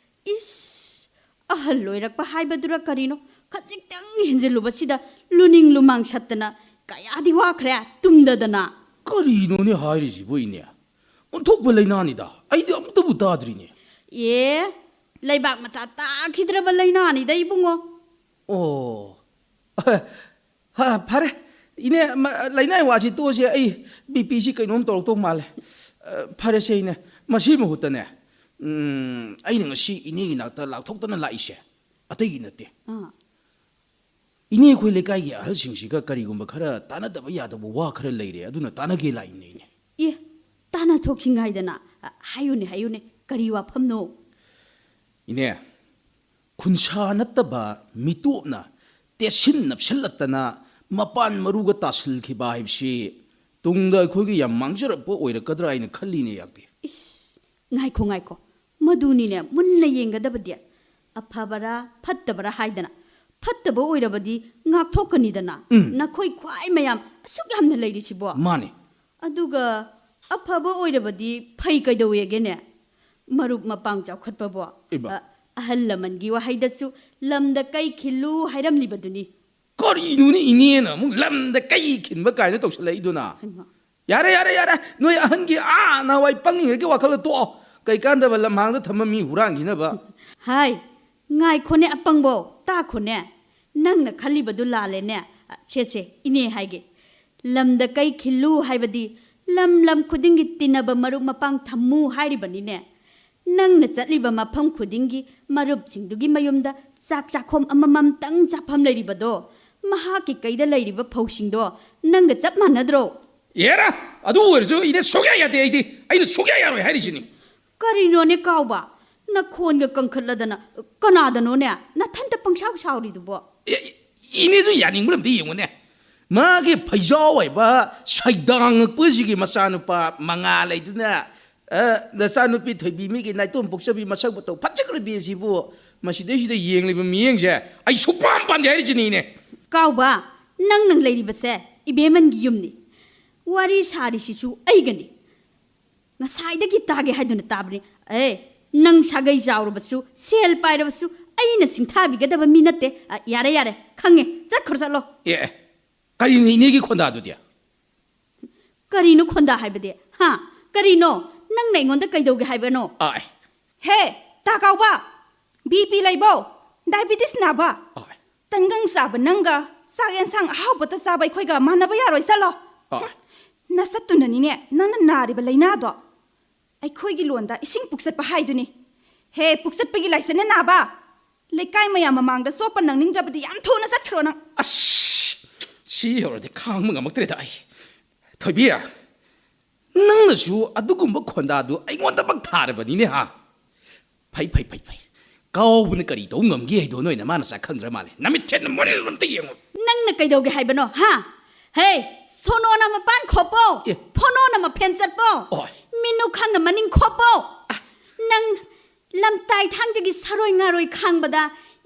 ꯏꯁ, ꯑꯍꯜ ꯑꯣꯏꯔꯛꯄ ꯍꯥꯏꯕꯗꯨꯔ ꯀꯔꯤꯅꯣ, ꯈꯖꯤꯛꯇꯪ ꯍꯦꯟꯖꯤꯜꯂꯨꯕꯁꯤꯗ ꯂꯨꯅꯤꯡ ꯂꯨꯃꯥꯡ ꯁꯠꯇꯅ ꯀꯌꯥꯗꯤ ꯋꯥꯈ꯭ꯔꯦ ꯇꯨꯝꯗꯗꯅ꯫ ꯀꯔꯤꯅꯣꯅꯦ ꯍꯥꯏꯔꯤꯁꯤꯕꯨ, ꯏꯅꯦ? ꯑꯣꯟꯊꯣꯛꯄ ꯂꯥꯏꯅꯥꯅꯤꯗ, ꯑꯩꯗꯤ ꯑꯃꯨꯛꯇꯕꯨ ꯇꯥꯗ꯭ꯔꯤꯅꯦ꯫ ꯑꯦ, ꯂꯩꯕꯥꯛ ꯃꯆꯥ ꯇꯥꯈꯤꯗ꯭ꯔꯕ ꯂꯥꯏꯅꯥꯅꯤꯗ ꯏꯕꯨꯡꯉꯣ꯫ ꯑꯣ, ꯍ, ꯐꯔꯦ꯫ ꯏꯅꯦ, ꯃ-, ꯂꯥꯏꯅꯥ ꯋꯥꯁꯤ ꯇꯣꯛꯑꯁꯦ, ꯑꯩ ꯕꯤ ꯄꯤꯁꯤ ꯀꯩꯅꯣꯝ ꯇꯧꯔꯛꯇꯧ ꯃꯥꯜꯂꯦ꯫ ꯑ, ꯐꯔꯦꯁꯦ ꯏꯅꯦ, ꯃꯁꯤ ꯃꯍꯨꯠꯇꯅꯦ, ꯎꯝ, ꯑꯩꯅ ꯉꯁꯤ ꯏꯅꯦꯒꯤ ꯅꯥꯛꯇ ꯂꯥꯛꯊꯣꯛꯇꯅ ꯂꯥꯛꯏꯁꯦ ꯑꯇꯩꯒꯤ ꯅꯠꯇꯦ꯫ ꯑꯥ꯫ ꯏꯅꯦ, ꯑꯩꯈꯣꯏ ꯂꯩꯀꯥꯏꯒꯤ ꯑꯍꯜꯁꯤꯡꯁꯤꯒ ꯀꯔꯤꯒꯨꯝꯕ ꯈꯔ ꯇꯥꯟꯅꯗꯕ ꯌꯥꯗꯕ ꯋꯥ ꯈꯔ ꯂꯩꯔꯦ, ꯑꯗꯨꯅ ꯇꯥꯟꯅꯒꯦ ꯂꯥꯛꯏꯅꯦ ꯏꯅꯦ꯫ ꯑꯦ, ꯇꯥꯟꯅꯊꯣꯛꯁꯤꯡ ꯍꯥꯏꯗꯅ꯫ ꯑ, ꯍꯥꯏꯌꯨꯅꯦ, ꯍꯥꯏꯌꯨꯅꯦ, ꯀꯔꯤ ꯋꯥꯐꯝꯅꯣ? ꯏꯅꯦ, ꯈꯨꯟꯁꯥ ꯅꯠꯇꯕ ꯃꯤꯇꯣꯞꯅ ꯇꯦꯠꯁꯤꯟ ꯅꯞꯁꯤꯜꯂꯛꯇꯅ ꯃꯄꯥꯟ ꯃꯔꯨꯒ ꯇꯥꯁꯤꯜꯈꯤꯕ ꯍꯥꯏꯕꯁꯤ ꯇꯨꯡꯗ ꯑꯩꯈꯣꯏꯒꯤ ꯌꯥꯝ ꯃꯥꯡꯖꯔꯛꯄ ꯑꯣꯏꯔꯛꯀꯗ꯭ꯔꯥ ꯍꯥꯏꯅ ꯈꯜꯂꯤꯅꯦ, ꯌꯥꯛꯇꯤ꯫ ꯏꯁ, ꯉꯥꯏꯈꯣ, ꯉꯥꯏꯈꯣ, ꯃꯗꯨꯅꯤꯅꯦ ꯃꯨꯟꯅ ꯌꯦꯡꯒꯗꯕꯗꯤ꯫ ꯑꯐꯕꯔꯥ ꯐꯠꯇꯕꯔꯥ ꯍꯥꯏꯗꯅ꯫ ꯐꯠꯇꯕ ꯑꯣꯏꯔꯕꯗꯤ ꯉꯥꯛꯊꯣꯛꯀꯅꯤꯗꯅ꯫ ꯎꯝ꯫ ꯅꯈꯣꯏ ꯈ꯭ꯋꯥꯏ ꯃꯌꯥꯝ ꯑꯁꯨꯛ ꯌꯥꯝꯅ ꯂꯩꯔꯤꯁꯤꯕꯣ꯫ ꯃꯥꯅꯤ꯫ ꯑꯗꯨꯒ ꯑꯐꯕ ꯑꯣꯏꯔꯕꯗꯤ ꯐꯩ ꯀꯩꯗꯧꯋꯦꯒꯦꯅꯦ? ꯃꯔꯨꯞ ꯃꯄꯥꯡ ꯆꯥꯎꯈꯠꯄꯕꯣ꯫ ꯏꯃꯥ꯫ ꯑ, ꯑꯍꯜ ꯂꯃꯟꯒꯤ ꯋꯥꯍꯩꯗꯁꯨ "ꯂꯝꯗ ꯀꯩ ꯈꯤꯜꯂꯨ" ꯍꯥꯏꯔꯝꯂꯤꯕꯗꯨꯅꯤ꯫ ꯀꯔꯤꯅꯣꯅꯦ ꯏꯅꯦꯅ ꯑꯃꯨꯛ "ꯂꯝꯗ ꯀꯩ ꯈꯤꯟꯕ" ꯀꯥꯏꯅ ꯇꯧꯁꯜꯂꯛꯏꯗꯨꯅ? ꯍꯩꯃꯥ꯫ ꯌꯥꯔꯦ, ꯌꯥꯔꯦ, ꯌꯥꯔꯦ꯫ ꯅꯣꯏ ꯑꯍꯟꯒꯤ ꯑꯥ ꯅꯍꯥꯟꯋꯥꯏ ꯄꯪꯉꯤꯉꯩꯒꯤ ꯋꯥꯈꯜꯗꯣ ꯇꯣꯛꯑꯣ꯫ ꯀꯩ ꯀꯥꯟꯗꯕ ꯂꯝꯍꯥꯡꯗ ꯊꯝꯕ ꯃꯤ ꯍꯨꯔꯥꯟꯈꯤꯅꯕ꯫ ꯍꯥꯏ, ꯉꯥꯏꯈꯣꯅꯦ ꯑꯄꯪꯕꯣ꯫ ꯇꯥꯈꯣꯅꯦ, ꯅꯪꯅ ꯈꯜꯂꯤꯕꯗꯨ ꯂꯥꯜꯂꯦꯅꯦ꯫ ꯁꯦ ꯁꯦ, ꯏꯅꯦ ꯍꯥꯏꯒꯦ, ꯂꯝꯗ ꯀꯩ ꯈꯤꯜꯂꯨ ꯍꯥꯏꯕꯗꯤ ꯂꯝ ꯂꯝ ꯈꯨꯗꯤꯡꯒꯤ ꯇꯤꯟꯅꯕ ꯃꯔꯨꯞ ꯃꯄꯥꯡ ꯊꯝꯃꯨ ꯍꯥꯏꯔꯤꯕꯅꯤꯅꯦ꯫ ꯅꯪꯅ ꯆꯠꯂꯤꯕ ꯃꯐꯝ ꯈꯨꯗꯤꯡꯒꯤ ꯃꯔꯨꯞꯁꯤꯡꯗꯨꯒꯤ ꯃꯌꯨꯝꯗ ꯆꯥꯛ ꯆꯥꯛꯈꯣꯝ ꯑꯃꯃꯝꯇꯪ ꯆꯥꯐꯝ ꯂꯩꯔꯤꯕꯗꯣ, ꯃꯍꯥꯛꯀꯤ ꯀꯩꯗ ꯂꯩꯔꯤꯕ ꯐꯧꯁꯤꯡꯗꯣ ꯅꯪꯒ ꯆꯞ ꯃꯥꯟꯅꯗ꯭ꯔꯣ? ꯑꯦꯔꯥ, ꯑꯗꯨ ꯑꯣꯏꯔꯁꯨ ꯏꯅꯦ, ꯁꯨꯛꯌꯥ ꯌꯥꯗꯦ꯫ ꯑꯩꯗꯤ, ꯑꯩꯅ ꯁꯨꯛꯌꯥ ꯌꯥꯔꯣꯏ ꯍꯥꯏꯔꯤꯁꯤꯅꯤ꯫ ꯀꯔꯤꯅꯣꯅꯦ ꯀꯥꯎꯕ? ꯅꯈꯣꯟꯒ ꯀꯟꯈꯠꯂꯗꯅ ꯀꯅꯥꯗꯅꯣꯅꯦ ꯅꯊꯟꯇ ꯄꯪꯁꯥꯎ ꯁꯥꯎꯔꯤꯗꯨꯕꯣ? ꯑꯦ, ꯏꯅꯦꯁꯨ ꯌꯥꯅꯤꯡꯕ꯭ꯔꯥ ꯑꯝꯇ ꯌꯦꯡꯉꯨꯅꯦ꯫ ꯃꯥꯒꯤ ꯐꯩꯖꯥꯎ ꯍꯥꯏꯕ ꯁꯩꯗꯥꯡꯉꯛꯄꯁꯤꯒꯤ ꯃꯆꯥꯅꯨꯄꯥ ꯃꯉꯥ ꯂꯩꯗꯨꯅ, ꯑ, ꯅꯆꯥꯅꯨꯄꯤ ꯊꯣꯏꯕꯤ, ꯃꯤꯒꯤ ꯅꯥꯏꯇꯣꯝ ꯄꯣꯛꯆꯕꯤ, ꯃꯁꯛ ꯃꯇꯧ ꯐꯖꯈ꯭ꯔꯕꯤ ꯑꯁꯤꯕꯨ ꯃꯁꯤꯗꯩꯁꯤꯗ ꯌꯦꯡꯂꯤꯕ ꯃꯤꯠꯌꯦꯡꯁꯦ ꯑꯩ ꯁꯨꯛꯄꯥꯝ ꯄꯥꯝꯗꯦ ꯍꯥꯏꯔꯤꯁꯤꯅꯤꯅꯦ꯫ ꯀꯥꯎꯕ, ꯅꯪ ꯅꯪ ꯂꯩꯔꯤꯕꯁꯦ ꯏꯕꯦꯝꯃꯟꯒꯤ ꯌꯨꯝꯅꯤ꯫ ꯋꯥꯔꯤ ꯁꯥꯔꯤꯁꯤꯁꯨ ꯑꯩꯒꯅꯤ꯫ ꯉꯁꯥꯏꯗꯒꯤ ꯇꯥꯒꯦ ꯍꯥꯏꯗꯨꯅ ꯇꯥꯕꯅꯤ꯫ ꯑꯦ, ꯅꯪ ꯁꯥꯒꯩ ꯆꯥꯎꯔꯕꯁꯨ, ꯁꯦꯜ ꯄꯥꯏꯔꯕꯁꯨ, ꯑꯩꯅ ꯁꯤꯡꯊꯥꯕꯤꯒꯗꯕ ꯃꯤ ꯅꯠꯇꯦ꯫ ꯑ, ꯌꯥꯔꯦ, ꯌꯥꯔꯦ, ꯈꯪꯉꯦ, ꯆꯠꯈ꯭ꯔꯣ, ꯆꯠꯂꯣ꯫ ꯑꯦ, ꯑꯦ, ꯀꯔꯤꯅꯣ ꯏꯅꯦꯒꯤ ꯈꯣꯟꯗꯥꯗꯨꯗꯤ? ꯀꯔꯤꯅꯣ ꯈꯣꯟꯗꯥ ꯍꯥꯏꯕꯗꯤ? ꯍꯥ? ꯀꯔꯤꯅꯣ? ꯅꯪꯅ ꯑꯩꯉꯣꯟꯗ ꯀꯩꯗꯧꯒꯦ ꯍꯥꯏꯕꯅꯣ? ꯑꯥꯏ꯫ ꯍꯦ, ꯇꯥ ꯀꯥꯎꯕ, ꯕꯤ ꯄꯤ ꯂꯩꯕꯣ? ꯗꯥꯏꯕꯤꯇꯤꯁ ꯅꯥꯕ? ꯑꯥꯏ꯫ ꯇꯟꯒꯪ ꯆꯥꯕ ꯅꯪꯒ ꯆꯥꯛ ꯌꯦꯟꯁꯥꯡ ꯑꯍꯥꯎꯕꯇ ꯆꯥꯕ ꯑꯩꯈꯣꯏꯒ ꯃꯥꯟꯅꯕ ꯌꯥꯔꯣꯏ, ꯆꯠꯂꯣ꯫ ꯑꯥꯏ꯫ ꯅꯁꯠꯇꯨꯅꯅꯤꯅꯦ ꯅꯪꯅ ꯅꯥꯔꯤꯕ ꯂꯥꯏꯅꯥꯗꯣ꯫ ꯑꯩꯈꯣꯏꯒꯤ ꯂꯣꯟꯗ ꯏꯁꯤꯡ ꯄꯨꯛꯆꯠꯄ ꯍꯥꯏꯗꯨꯅꯤ꯫ ꯍꯦ, ꯄꯨꯛꯆꯠꯄꯒꯤ ꯂꯥꯏꯆꯠꯅ ꯅꯥꯕ, ꯂꯩꯀꯥꯏ ꯃꯌꯥꯝ ꯃꯃꯥꯡꯗ ꯆꯣꯞꯄ ꯅꯪꯅꯤꯡꯗ꯭ꯔꯕꯗꯤ ꯌꯥꯝ ꯊꯨꯅ ꯆꯠꯈ꯭ꯔꯣ ꯅꯪ꯫ ꯑꯁ, ꯁꯤ ꯌꯧꯔꯗꯤ ꯈꯥꯡꯕ ꯉꯝꯃꯛꯇ꯭ꯔꯦꯗ ꯑꯩ꯫ ꯊꯣꯏꯕꯤ, ꯅꯪꯅꯁꯨ ꯑꯗꯨꯒꯨꯝꯕ ꯈꯣꯟꯗꯥꯗꯨ ꯑꯩꯉꯣꯟꯗꯃꯛ ꯊꯥꯔꯕꯅꯤꯅꯦ ꯍꯥ? ꯐꯩ, ꯐꯩ, ꯐꯩ, ꯐꯩ꯫ ꯀꯥꯎꯕꯅ ꯀꯔꯤ ꯇꯧ ꯉꯝꯒꯦ ꯍꯥꯏꯗꯣ ꯅꯣꯏ ꯅꯃꯥ ꯅꯆꯥ ꯈꯪꯗ꯭ꯔ ꯃꯥꯜꯂꯦ꯫ ꯅꯃꯤꯠ ꯊꯦꯠꯅ ꯃꯨꯟꯅ ꯑꯝꯇ ꯌꯦꯡꯉꯨ꯫ ꯅꯪꯅ ꯀꯩꯗꯧꯒꯦ ꯍꯥꯏꯕꯅꯣ, ꯍꯥ? ꯍꯦ, ꯁꯣꯅꯣꯅ ꯃꯄꯥꯟ ꯈꯣꯞꯄꯣ, ꯑꯦ꯫ ꯐꯣꯅꯣꯅ ꯃꯐꯦꯟ ꯆꯠꯄꯣ, ꯑꯣꯏ꯫ ꯃꯤꯅꯨ ꯈꯪꯅ ꯃꯅꯤꯡ ꯈꯣꯞꯄꯣ꯫ ꯅꯪ ꯂꯝꯇꯥꯏ ꯊꯥꯡꯖꯒꯤ ꯁꯔꯣꯏ ꯉꯥꯔꯣꯏ ꯈꯥꯡꯕꯗ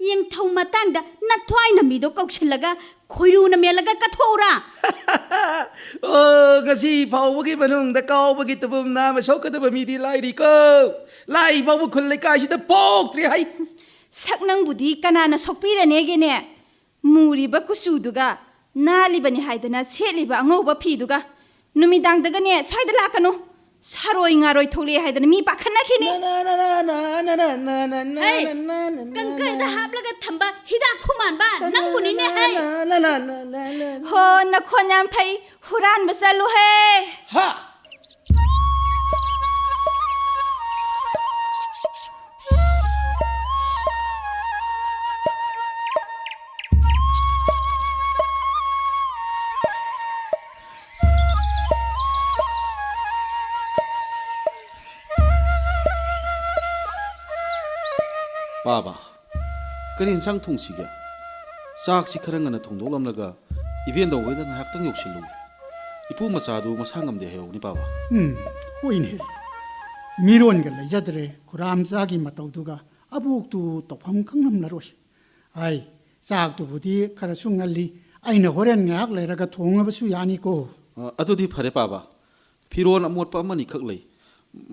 ꯌꯦꯡꯊꯧ ꯃꯇꯥꯡꯗ ꯅꯊ꯭ꯋꯥꯏꯅ ꯃꯤꯗꯣ ꯀꯧꯁꯤꯜꯂꯒ ꯈꯣꯏꯔꯨꯅ ꯃꯦꯜꯂꯒ ꯀꯠꯊꯣꯛꯎꯔꯥ? ꯑꯣ, ꯉꯁꯤ ꯐꯥꯎꯕꯒꯤ ꯃꯅꯨꯡꯗ ꯀꯥꯎꯕꯒꯤ ꯇꯨꯄꯨꯝ ꯅꯥꯝꯃ ꯁꯣꯛꯀꯗꯕ ꯃꯤꯗꯤ ꯂꯥꯏꯔꯤꯀꯣ꯫ ꯂꯥꯏ ꯐꯥꯎꯕ ꯈꯨꯜ ꯂꯩꯀꯥꯏꯁꯤꯗ ꯄꯣꯛꯇ꯭ꯔꯤ ꯍꯥꯏ꯫ ꯁꯛ ꯅꯪꯕꯨꯗꯤ ꯀꯅꯥꯅ ꯁꯣꯛꯄꯤꯔꯅꯦꯒꯦꯅꯦ? ꯃꯨꯔꯤꯕ ꯀꯨꯆꯨꯗꯨꯒ ꯅꯥꯜꯂꯤꯕꯅꯤ ꯍꯥꯏꯗꯅ ꯁꯦꯠꯂꯤꯕ ꯑꯉꯧꯕ ꯐꯤꯗꯨꯒ꯫ ꯅꯨꯃꯤꯗꯥꯡꯗꯒꯅꯦ ꯁ꯭ꯋꯥꯏꯗ ꯂꯥꯛꯀꯅꯨ꯫ ꯁꯥꯔꯣꯏ ꯉꯥꯔꯣꯏ ꯊꯣꯛꯂꯛꯑꯦ ꯍꯥꯏꯗꯅ ꯃꯤ ꯄꯥꯈꯠꯅꯈꯤꯅꯤ꯫ ꯍꯩ, ꯀꯪꯀꯔꯗ ꯍꯥꯞꯂꯒ ꯊꯝꯕ ꯍꯤꯗꯥꯛ ꯈꯨꯃꯥꯟꯕ ꯅꯪꯕꯨꯅꯤꯅꯦ, ꯍꯩ꯫ ꯍꯣ, ꯅꯈꯣꯟ ꯌꯥꯝ ꯐꯩ, ꯍꯨꯔꯥꯟꯕ ꯆꯠꯂꯨꯍꯦ꯫ ꯍꯥ! ꯄꯥꯕ, ꯀꯔꯤ ꯏꯟꯁꯥꯡ ꯊꯣꯡꯁꯤꯒꯦ? ꯆꯥꯛꯁꯤ ꯈꯔ ꯉꯟꯅ ꯊꯣꯡꯗꯣꯛꯂꯝꯂꯒ ꯏꯕꯦꯟꯗꯧ ꯍꯣꯏꯗ ꯉꯥꯏꯍꯥꯛꯇꯪ ꯌꯧꯁꯤꯜꯂꯨ꯫ ꯏꯄꯨ ꯃꯆꯥꯗꯨ ꯃꯁꯥ ꯉꯝꯗꯦ ꯍꯥꯏꯍꯧꯕꯅꯤ, ꯄꯥꯕ꯫ ꯎꯝ, ꯍꯣꯏꯅꯦ꯫ ꯃꯤꯔꯣꯟꯒ ꯂꯩꯖꯗ꯭ꯔꯦ, ꯈꯨꯔꯥꯝꯆꯥꯒꯤ ꯃꯇꯧꯗꯨꯒ ꯑꯕꯣꯛꯇꯨ ꯇꯧꯐꯝ ꯈꯪꯂꯝꯂꯔꯣꯏ꯫ ꯍꯥꯏ, ꯆꯥꯛꯇꯨꯕꯨꯗꯤ ꯈꯔꯁꯨ ꯉꯜꯂꯤ, ꯑꯩꯅ ꯍꯣꯔꯦꯟ ꯉꯥꯏꯍꯥꯛ ꯂꯩꯔꯒ ꯊꯣꯡꯉꯕꯁꯨ ꯌꯥꯅꯤꯀꯣ꯫ ꯑ, ꯑꯗꯨꯗꯤ ꯐꯔꯦ, ꯄꯥꯕ꯫ ꯐꯤꯔꯣꯜ ꯑꯃꯣꯠꯄ ꯑꯃꯅꯤꯈꯛ ꯂꯩ,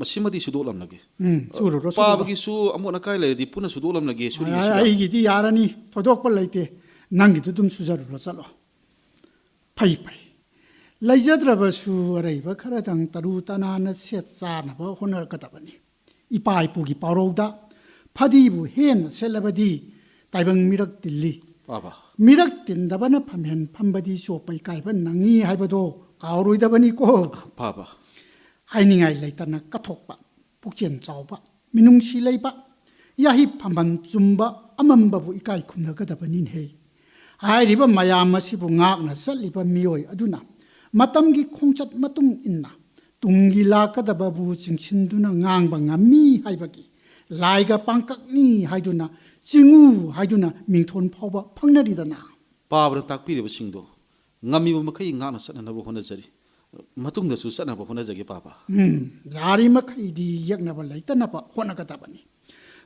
ꯃꯁꯤꯃꯗꯤ ꯁꯨꯗꯣꯛꯂꯝꯂꯒꯦ꯫ ꯎꯝ, ꯁꯨꯔꯨꯔꯣ, ꯁꯨꯔꯨꯔꯣ꯫ ꯄꯥꯕꯒꯤꯁꯨ ꯑꯃꯣꯠ ꯑꯀꯥꯏ ꯂꯩꯔꯗꯤ ꯄꯨꯟꯅ ꯁꯨꯗꯣꯛꯂꯝꯂꯒꯦ, ꯁꯨꯔꯤꯉꯩꯁꯤꯗ꯫ ꯑꯩꯒꯤꯗꯤ ꯌꯥꯔꯅꯤ, ꯊꯣꯏꯗꯣꯛꯄ ꯂꯩꯇꯦ꯫ ꯅꯪꯒꯤꯗꯨ ꯑꯗꯨꯝ ꯁꯨꯖꯔꯨꯔꯣ, ꯆꯠꯂꯣ꯫ ꯐꯩ, ꯐꯩ꯫ ꯂꯩꯖꯗ꯭ꯔꯕꯁꯨ ꯑꯔꯩꯕ ꯈꯔꯗꯪ ꯇꯔꯨ ꯇꯅꯥꯟꯅ ꯁꯦꯠ ꯆꯥꯅꯕ ꯍꯣꯠꯅꯔꯛꯀꯗꯕꯅꯤ꯫ ꯏꯄꯥ ꯏꯄꯨꯒꯤ ꯄꯥꯎꯔꯧꯗ "ꯐꯗꯤꯕꯨ ꯍꯦꯟꯅ ꯁꯦꯠꯂꯕꯗꯤ ꯇꯥꯏꯕꯪ ꯃꯤꯔꯛ ꯇꯤꯜꯂꯤ꯫ ꯄꯥꯕ꯫ ꯃꯤꯔꯛ ꯇꯤꯟꯗꯕꯅ ꯐꯝꯍꯦꯟ ꯐꯝꯕꯗꯤ ꯆꯣꯞꯄ ꯏꯀꯥꯏꯕ ꯅꯪꯉꯤ" ꯍꯥꯏꯕꯗꯣ ꯀꯥꯎꯔꯣꯏꯗꯕꯅꯤꯀꯣ꯫ ꯄꯥꯕ꯫ ꯍꯥꯏꯅꯤꯡꯉꯥꯏ ꯂꯩꯇꯅ ꯀꯠꯊꯣꯛꯄ, ꯄꯨꯛꯆꯦꯜ ꯆꯥꯎꯕ, ꯃꯤꯅꯨꯡꯁꯤ ꯂꯩꯕ, ꯌꯥꯍꯤꯞ ꯐꯝꯐꯝ ꯆꯨꯝꯕ ꯑꯃꯝꯕꯕꯨ ꯏꯀꯥꯏ ꯈꯨꯝꯅꯒꯗꯕꯅꯤꯅꯦꯍꯦ꯫ ꯍꯥꯏꯔꯤꯕ ꯃꯌꯥꯝ ꯑꯁꯤꯕꯨ ꯉꯥꯛꯅ ꯆꯠꯂꯤꯕ ꯃꯤꯑꯣꯏ ꯑꯗꯨꯅ ꯃꯇꯝꯒꯤ ꯈꯣꯡꯆꯠ ꯃꯇꯨꯡ ꯏꯟꯅ ꯇꯨꯡꯒꯤ ꯂꯥꯛꯀꯗꯕꯕꯨ ꯆꯤꯡꯁꯤꯟꯗꯨꯅ ꯉꯥꯡꯕ ꯉꯝꯃꯤ ꯍꯥꯏꯕꯒꯤ ꯂꯥꯏꯒ ꯄꯥꯡꯀꯛꯅꯤ ꯍꯥꯏꯗꯨꯅ, ꯆꯤꯡꯉꯨ ꯍꯥꯏꯗꯨꯅ ꯃꯤꯡꯊꯣꯟ ꯐꯥꯎꯕ ꯐꯪꯅꯔꯤꯗꯅ꯫ ꯄꯥꯕꯅ ꯇꯥꯛꯄꯤꯔꯤꯕꯁꯤꯡꯗꯣ ꯉꯝꯃꯤꯕ ꯃꯈꯩ ꯉꯥꯛꯅ ꯆꯠꯅꯅꯕ ꯍꯣꯠꯅꯖꯔꯤ꯫ ꯃꯇꯨꯡꯗꯁꯨ ꯆꯠꯅꯕ ꯍꯣꯠꯅꯖꯒꯦ, ꯄꯥꯕ꯫ ꯎꯝ, ꯌꯥꯔꯤꯃꯈꯩꯗꯤ ꯌꯦꯛꯅꯕ ꯂꯩꯇꯅꯕ ꯍꯣꯠꯅꯒꯗꯕꯅꯤ꯫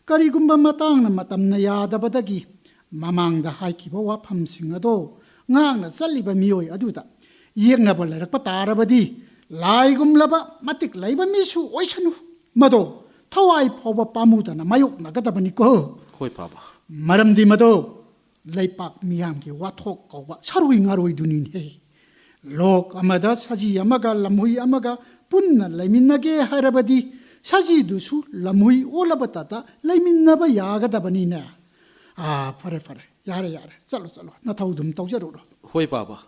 ꯀꯔꯤꯒꯨꯝꯕ ꯃꯇꯥꯡꯅ ꯃꯇꯝꯅ ꯌꯥꯗꯕꯗꯒꯤ ꯃꯃꯥꯡꯗ ꯍꯥꯏꯈꯤꯕ ꯋꯥꯐꯝꯁꯤꯡ ꯑꯗꯣ ꯉꯥꯛꯅ ꯆꯠꯂꯤꯕ ꯃꯤꯑꯣꯏ ꯑꯗꯨꯗ ꯌꯦꯛꯅꯕ ꯂꯩꯔꯛꯄ ꯇꯥꯔꯕꯗꯤ, ꯂꯥꯏꯒꯨꯝꯂꯕ ꯃꯇꯤꯛ ꯂꯩꯕ ꯃꯤꯁꯨ ꯑꯣꯏꯁꯅꯨ, ꯃꯗꯣ ꯊꯋꯥꯏ ꯐꯥꯎꯕ ꯄꯥꯝꯃꯨꯗꯅ ꯃꯥꯌꯣꯛꯅꯒꯗꯕꯅꯤꯀꯣ꯫ ꯍꯣꯏ, ꯄꯥꯕ꯫ ꯃꯔꯝꯗꯤ ꯃꯗꯣ ꯂꯩꯄꯥꯛ ꯃꯤꯌꯥꯝꯒꯤ ꯋꯥꯊꯣꯛ ꯀꯧꯕ ꯁꯥꯔꯣꯏ ꯉꯥꯔꯣꯏꯗꯨꯅꯤꯅꯦ꯫ ꯂꯣꯛ ꯑꯃꯗ ꯁꯖꯤ ꯑꯃꯒ ꯂꯝꯍꯨꯏ ꯑꯃꯒ ꯄꯨꯟꯅ ꯂꯩꯃꯤꯟꯅꯒꯦ ꯍꯥꯏꯔꯕꯗꯤ ꯁꯖꯤꯗꯨꯁꯨ ꯂꯝꯍꯨꯏ ꯑꯣꯜꯂꯕꯇꯗ ꯂꯩꯃꯤꯟꯅꯕ ꯌꯥꯒꯗꯕꯅꯤꯅꯦ꯫ ꯑꯥ, ꯐꯔꯦ, ꯐꯔꯦ, ꯌꯥꯔꯦ, ꯌꯥꯔꯦ, ꯆꯠꯂꯣ, ꯆꯠꯂꯣ, ꯅꯊꯧ ꯑꯗꯨꯝ ꯇꯧꯖꯔꯨꯔꯣ꯫ ꯍꯣꯏ ꯄꯥꯕ,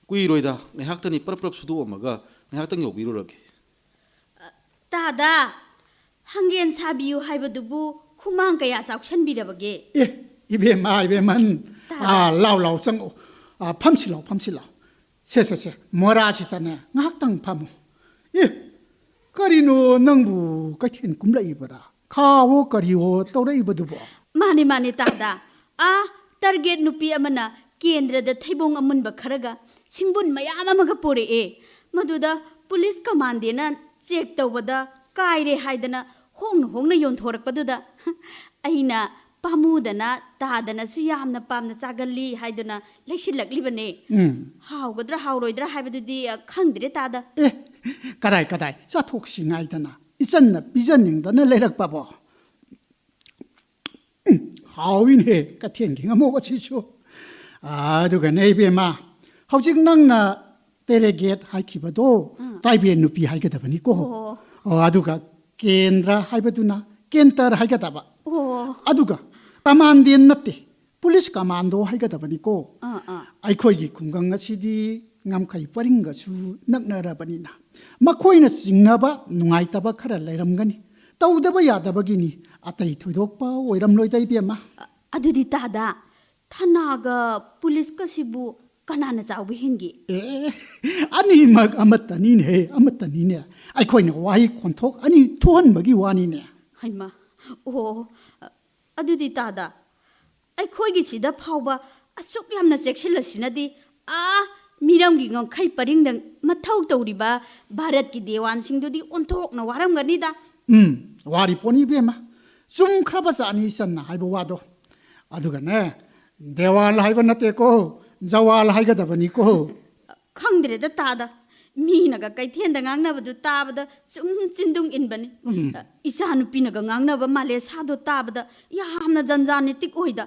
ꯀꯨꯏꯔꯣꯏꯗ, ꯉꯥꯏꯍꯥꯛꯇꯅꯤ, ꯄꯔꯞ ꯄꯔꯞ ꯁꯨꯗꯣꯛꯑꯝꯃꯒ ꯉꯥꯏꯍꯥꯛꯇꯪ ꯌꯧꯕꯤꯔꯨꯔꯒꯦ꯫ ꯇꯥꯗ, ꯍꯪꯒꯦꯟ ꯁꯥꯕꯤꯌꯨ ꯍꯥꯏꯕꯗꯨꯕꯨ ꯈꯨꯃꯥꯡ ꯀꯌꯥ ꯆꯥꯎꯁꯟꯕꯤꯔꯕꯒꯦ? ꯑꯦ, ꯏꯕꯦꯝꯃ, ꯏꯕꯦꯝꯃꯟ, ꯇꯥꯗ꯫ ꯑꯥ, ꯂꯥꯎ, ꯂꯥꯎ, ꯆꯪꯉꯛꯑꯣ꯫ ꯑꯥ, ꯐꯝꯁꯤ ꯂꯥꯎ, ꯐꯝꯁꯤ ꯂꯥꯎ꯫ ꯁꯦ, ꯁꯦ, ꯁꯦ, ꯃꯣꯔꯥꯁꯤꯗꯅꯦ ꯉꯥꯏꯍꯥꯛꯇꯪ ꯐꯝꯃꯨ꯫ ꯑꯦ, ꯀꯔꯤꯅꯣ ꯅꯪꯕꯨ ꯀꯩꯊꯦꯜ ꯀꯨꯝꯂꯛꯏꯕꯔꯥ? ꯈꯥꯋꯣ ꯀꯔꯤꯋꯣ ꯇꯧꯔꯛꯏꯕꯗꯨꯕꯣ? ꯃꯥꯅꯦ, ꯃꯥꯅꯦ, ꯇꯥꯗ꯫ ꯑꯥ, ꯇꯥꯔꯒꯦꯠ ꯅꯨꯄꯤ ꯑꯃꯅ ꯀꯦꯟꯗ꯭ꯔꯗ ꯊꯩꯕꯣꯡ ꯑꯃꯨꯟꯕ ꯈꯔꯒ ꯁꯤꯡꯕꯨꯟ ꯃꯌꯥꯝ ꯑꯃꯒ ꯄꯨꯔꯛꯑꯦ꯫ ꯃꯗꯨꯗ ꯄꯨꯂꯤꯁ ꯀꯃꯥꯟꯗꯦꯅ ꯆꯦꯛ ꯇꯧꯕꯗ ꯀꯥꯏꯔꯦ ꯍꯥꯏꯗꯅ ꯍꯣꯡꯅ ꯍꯣꯡꯅ ꯌꯣꯟꯊꯣꯔꯛꯄꯗꯨꯗ ꯑꯩꯅ ꯄꯥꯝꯃꯨꯗꯅ ꯇꯥꯗꯅꯁꯨ ꯌꯥꯝꯅ ꯄꯥꯝꯅ ꯆꯥꯒꯜꯂꯤ ꯍꯥꯏꯗꯨꯅ ꯂꯩꯁꯤꯜꯂꯛꯂꯤꯕꯅꯦ꯫ ꯎꯝ꯫ ꯍꯥꯎꯒꯗ꯭ꯔꯥ ꯍꯥꯎꯔꯣꯏꯗ꯭ꯔꯥ ꯍꯥꯏꯕꯗꯨꯗꯤ, ꯑ, ꯈꯪꯗ꯭ꯔꯦ ꯇꯥꯗ꯫ ꯑꯦ, ꯀꯗꯥꯏ, ꯀꯗꯥꯏ, ꯆꯥꯊꯣꯛꯁꯤ ꯉꯥꯏꯗꯅ ꯏꯆꯟꯅ ꯄꯤꯖꯅꯤꯡꯗꯅ ꯂꯩꯔꯛꯄꯕꯣ? ꯎꯝ, ꯍꯥꯎꯏꯅꯦ ꯀꯩꯊꯦꯜꯒꯤ ꯉꯥꯃꯣꯛ ꯑꯁꯤꯁꯨ꯫ ꯑꯗꯨꯒꯅꯦ ꯏꯕꯦꯝꯃ, ꯍꯧꯖꯤꯛ ꯅꯪꯅ ꯇꯦꯔꯦꯒꯦꯠ ꯍꯥꯏꯈꯤꯕꯗꯣ ꯎꯝ꯫ ꯇ꯭ꯔꯥꯏꯕꯦꯜ ꯅꯨꯄꯤ ꯍꯥꯏꯒꯗꯕꯅꯤꯀꯣ꯫ ꯑꯣ꯫ ꯑꯣ, ꯑꯗꯨꯒ ꯀꯦꯟꯗ꯭ꯔ ꯍꯥꯏꯕꯗꯨꯅ ꯀꯦꯟꯇꯔ ꯍꯥꯏꯒꯗꯕ꯫ ꯑꯣ꯫ ꯑꯗꯨꯒ ꯀꯃꯥꯟꯗꯦꯟ ꯅꯠꯇꯦ, ꯄꯨꯂꯤꯁ ꯀꯃꯥꯟꯗꯣ ꯍꯥꯏꯒꯗꯕꯅꯤꯀꯣ꯫ ꯑꯥ, ꯑꯥ꯫ ꯑꯩꯈꯣꯏꯒꯤ ꯈꯨꯡꯒꯪ ꯑꯁꯤꯗꯤ ꯉꯝꯈꯩ ꯄꯔꯤꯡꯒꯁꯨ ꯅꯛꯅꯔꯕꯅꯤꯅ ꯃꯈꯣꯏꯅ ꯆꯤꯡꯅꯕ ꯅꯨꯡꯉꯥꯏꯇꯕ ꯈꯔ ꯂꯩꯔꯝꯒꯅꯤ꯫ ꯇꯧꯗꯕ ꯌꯥꯗꯕꯒꯤꯅꯤ, ꯑꯇꯩ ꯊꯣꯏꯗꯣꯛꯄ ꯑꯣꯏꯔꯝꯂꯣꯏꯗ ꯏꯕꯦꯝꯃ꯫ ꯑ-, ꯑꯗꯨꯗꯤ ꯇꯥꯗ, ꯊꯅꯥꯒ ꯄꯨꯂꯤꯁꯀꯁꯤꯕꯨ ꯀꯅꯥꯅ ꯆꯥꯎꯕ ꯍꯦꯟꯒꯦ? ꯑꯦ, ꯑꯅꯤꯃꯛ ꯑꯃꯠꯇꯅꯤꯅꯦ, ꯑꯃꯠꯇꯅꯤꯅꯦ꯫ ꯑꯩꯈꯣꯏꯅ ꯋꯥꯍꯩ ꯈꯣꯟꯊꯣꯛ ꯑꯅꯤ ꯊꯣꯛꯍꯟꯕꯒꯤ ꯋꯥꯅꯤꯅꯦ꯫ ꯍꯩꯃ, ꯑꯣ, ꯑ-, ꯑꯗꯨꯗꯤ ꯇꯥꯗ, ꯑꯩꯈꯣꯏꯒꯤꯁꯤꯗ ꯐꯥꯎꯕ ꯑꯁꯨꯛ ꯌꯥꯝꯅ ꯆꯦꯛꯁꯤꯜꯂꯁꯤꯅꯗꯤ, ꯑꯥ, ꯃꯤꯔꯝꯒꯤ ꯉꯝꯈꯩ ꯄꯔꯤꯡꯗ ꯃꯊꯧ ꯇꯧꯔꯤꯕ ꯚꯥꯔꯠꯀꯤ ꯗꯦꯋꯥꯟꯁꯤꯡꯗꯨꯗꯤ ꯑꯣꯟꯊꯣꯛꯅ ꯋꯥꯔꯝꯒꯅꯤꯗ꯫ ꯎꯝ, ꯋꯥꯔꯤ ꯄꯣꯠꯅꯤ ꯏꯕꯦꯝꯃ꯫ ꯆꯨꯝꯈ꯭ꯔꯕ ꯖꯥꯠꯅꯤ ꯏꯆꯟꯅ ꯍꯥꯏꯕ ꯋꯥꯗꯣ꯫ ꯑꯗꯨꯒꯅꯦ, ꯗꯦꯋꯥꯜ ꯍꯥꯏꯕ ꯅꯠꯇꯦꯀꯣ, ꯖꯋꯥꯜ ꯍꯥꯏꯒꯗꯕꯅꯤꯀꯣ꯫ ꯈꯪꯗ꯭ꯔꯦꯗ ꯇꯥꯗ, ꯃꯤꯅꯒ ꯀꯩꯊꯦꯜꯗ ꯉꯥꯡꯅꯕꯗꯨ ꯇꯥꯕꯗ ꯁꯨꯝ ꯆꯤꯟꯗꯨꯡ ꯏꯟꯕꯅꯤ꯫ ꯎꯝ꯫ ꯏꯆꯥꯅꯨꯄꯤꯅꯒ ꯉꯥꯡꯅꯕ ꯃꯥꯂꯦꯁꯥꯗꯣ ꯇꯥꯕꯗ ꯌꯥꯝꯅ ꯖꯟꯖꯥꯅꯤꯇꯤꯛ ꯑꯣꯏꯗ꯫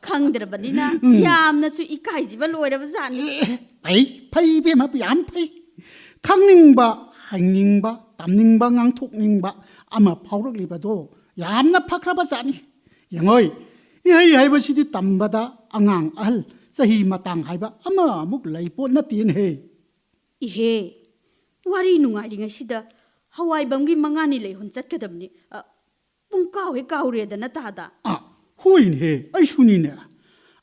ꯈꯪꯗ꯭ꯔꯕꯅꯤꯅ ꯎꯝ꯫ ꯌꯥꯝꯅꯁꯨ ꯏꯀꯥꯏꯖꯕ ꯂꯣꯏꯔꯕ ꯖꯥꯠꯅꯤ꯫ ꯑꯦ, ꯐꯩ, ꯐꯩ ꯏꯕꯦꯝꯃ, ꯌꯥꯝ ꯐꯩ꯫ ꯈꯪꯅꯤꯡꯕ ꯍꯪꯅꯤꯡꯕ, ꯇꯝꯅꯤꯡꯕ, ꯉꯥꯡꯊꯣꯛꯅꯤꯡꯕ ꯑꯃ ꯐꯥꯎꯔꯛꯂꯤꯕꯗꯣ ꯌꯥꯝꯅ ꯐꯈ꯭ꯔꯕ ꯖꯥꯠꯅꯤ꯫ ꯌꯦꯡꯉꯣꯏ, ꯏꯍꯩ ꯍꯩꯕꯁꯤꯗꯤ ꯇꯝꯕꯗ ꯑꯉꯥꯡ ꯑꯍꯜ ꯆꯍꯤ ꯃꯇꯥꯡ ꯍꯥꯏꯕ ꯑꯃꯃꯨꯛ ꯂꯩꯄꯣꯠ ꯅꯠꯇꯦꯅꯦꯍꯦ꯫ ꯏꯍꯦ, ꯋꯥꯔꯤ ꯅꯨꯡꯉꯥꯏꯔꯤꯉꯩꯁꯤꯗ ꯍꯋꯥꯏꯕꯝꯒꯤ ꯃꯉꯥꯅꯤ ꯂꯩꯍꯣꯟ ꯆꯠꯀꯗꯕꯅꯤ꯫ ꯑ, ꯄꯨꯡ ꯀꯥꯎ ꯍꯦꯛ ꯀꯥꯎꯔꯦꯗꯅ ꯇꯥꯗ꯫ ꯑ, ꯍꯣꯏꯅꯦꯍꯦ, ꯑꯩꯁꯨꯅꯤꯅꯦ꯫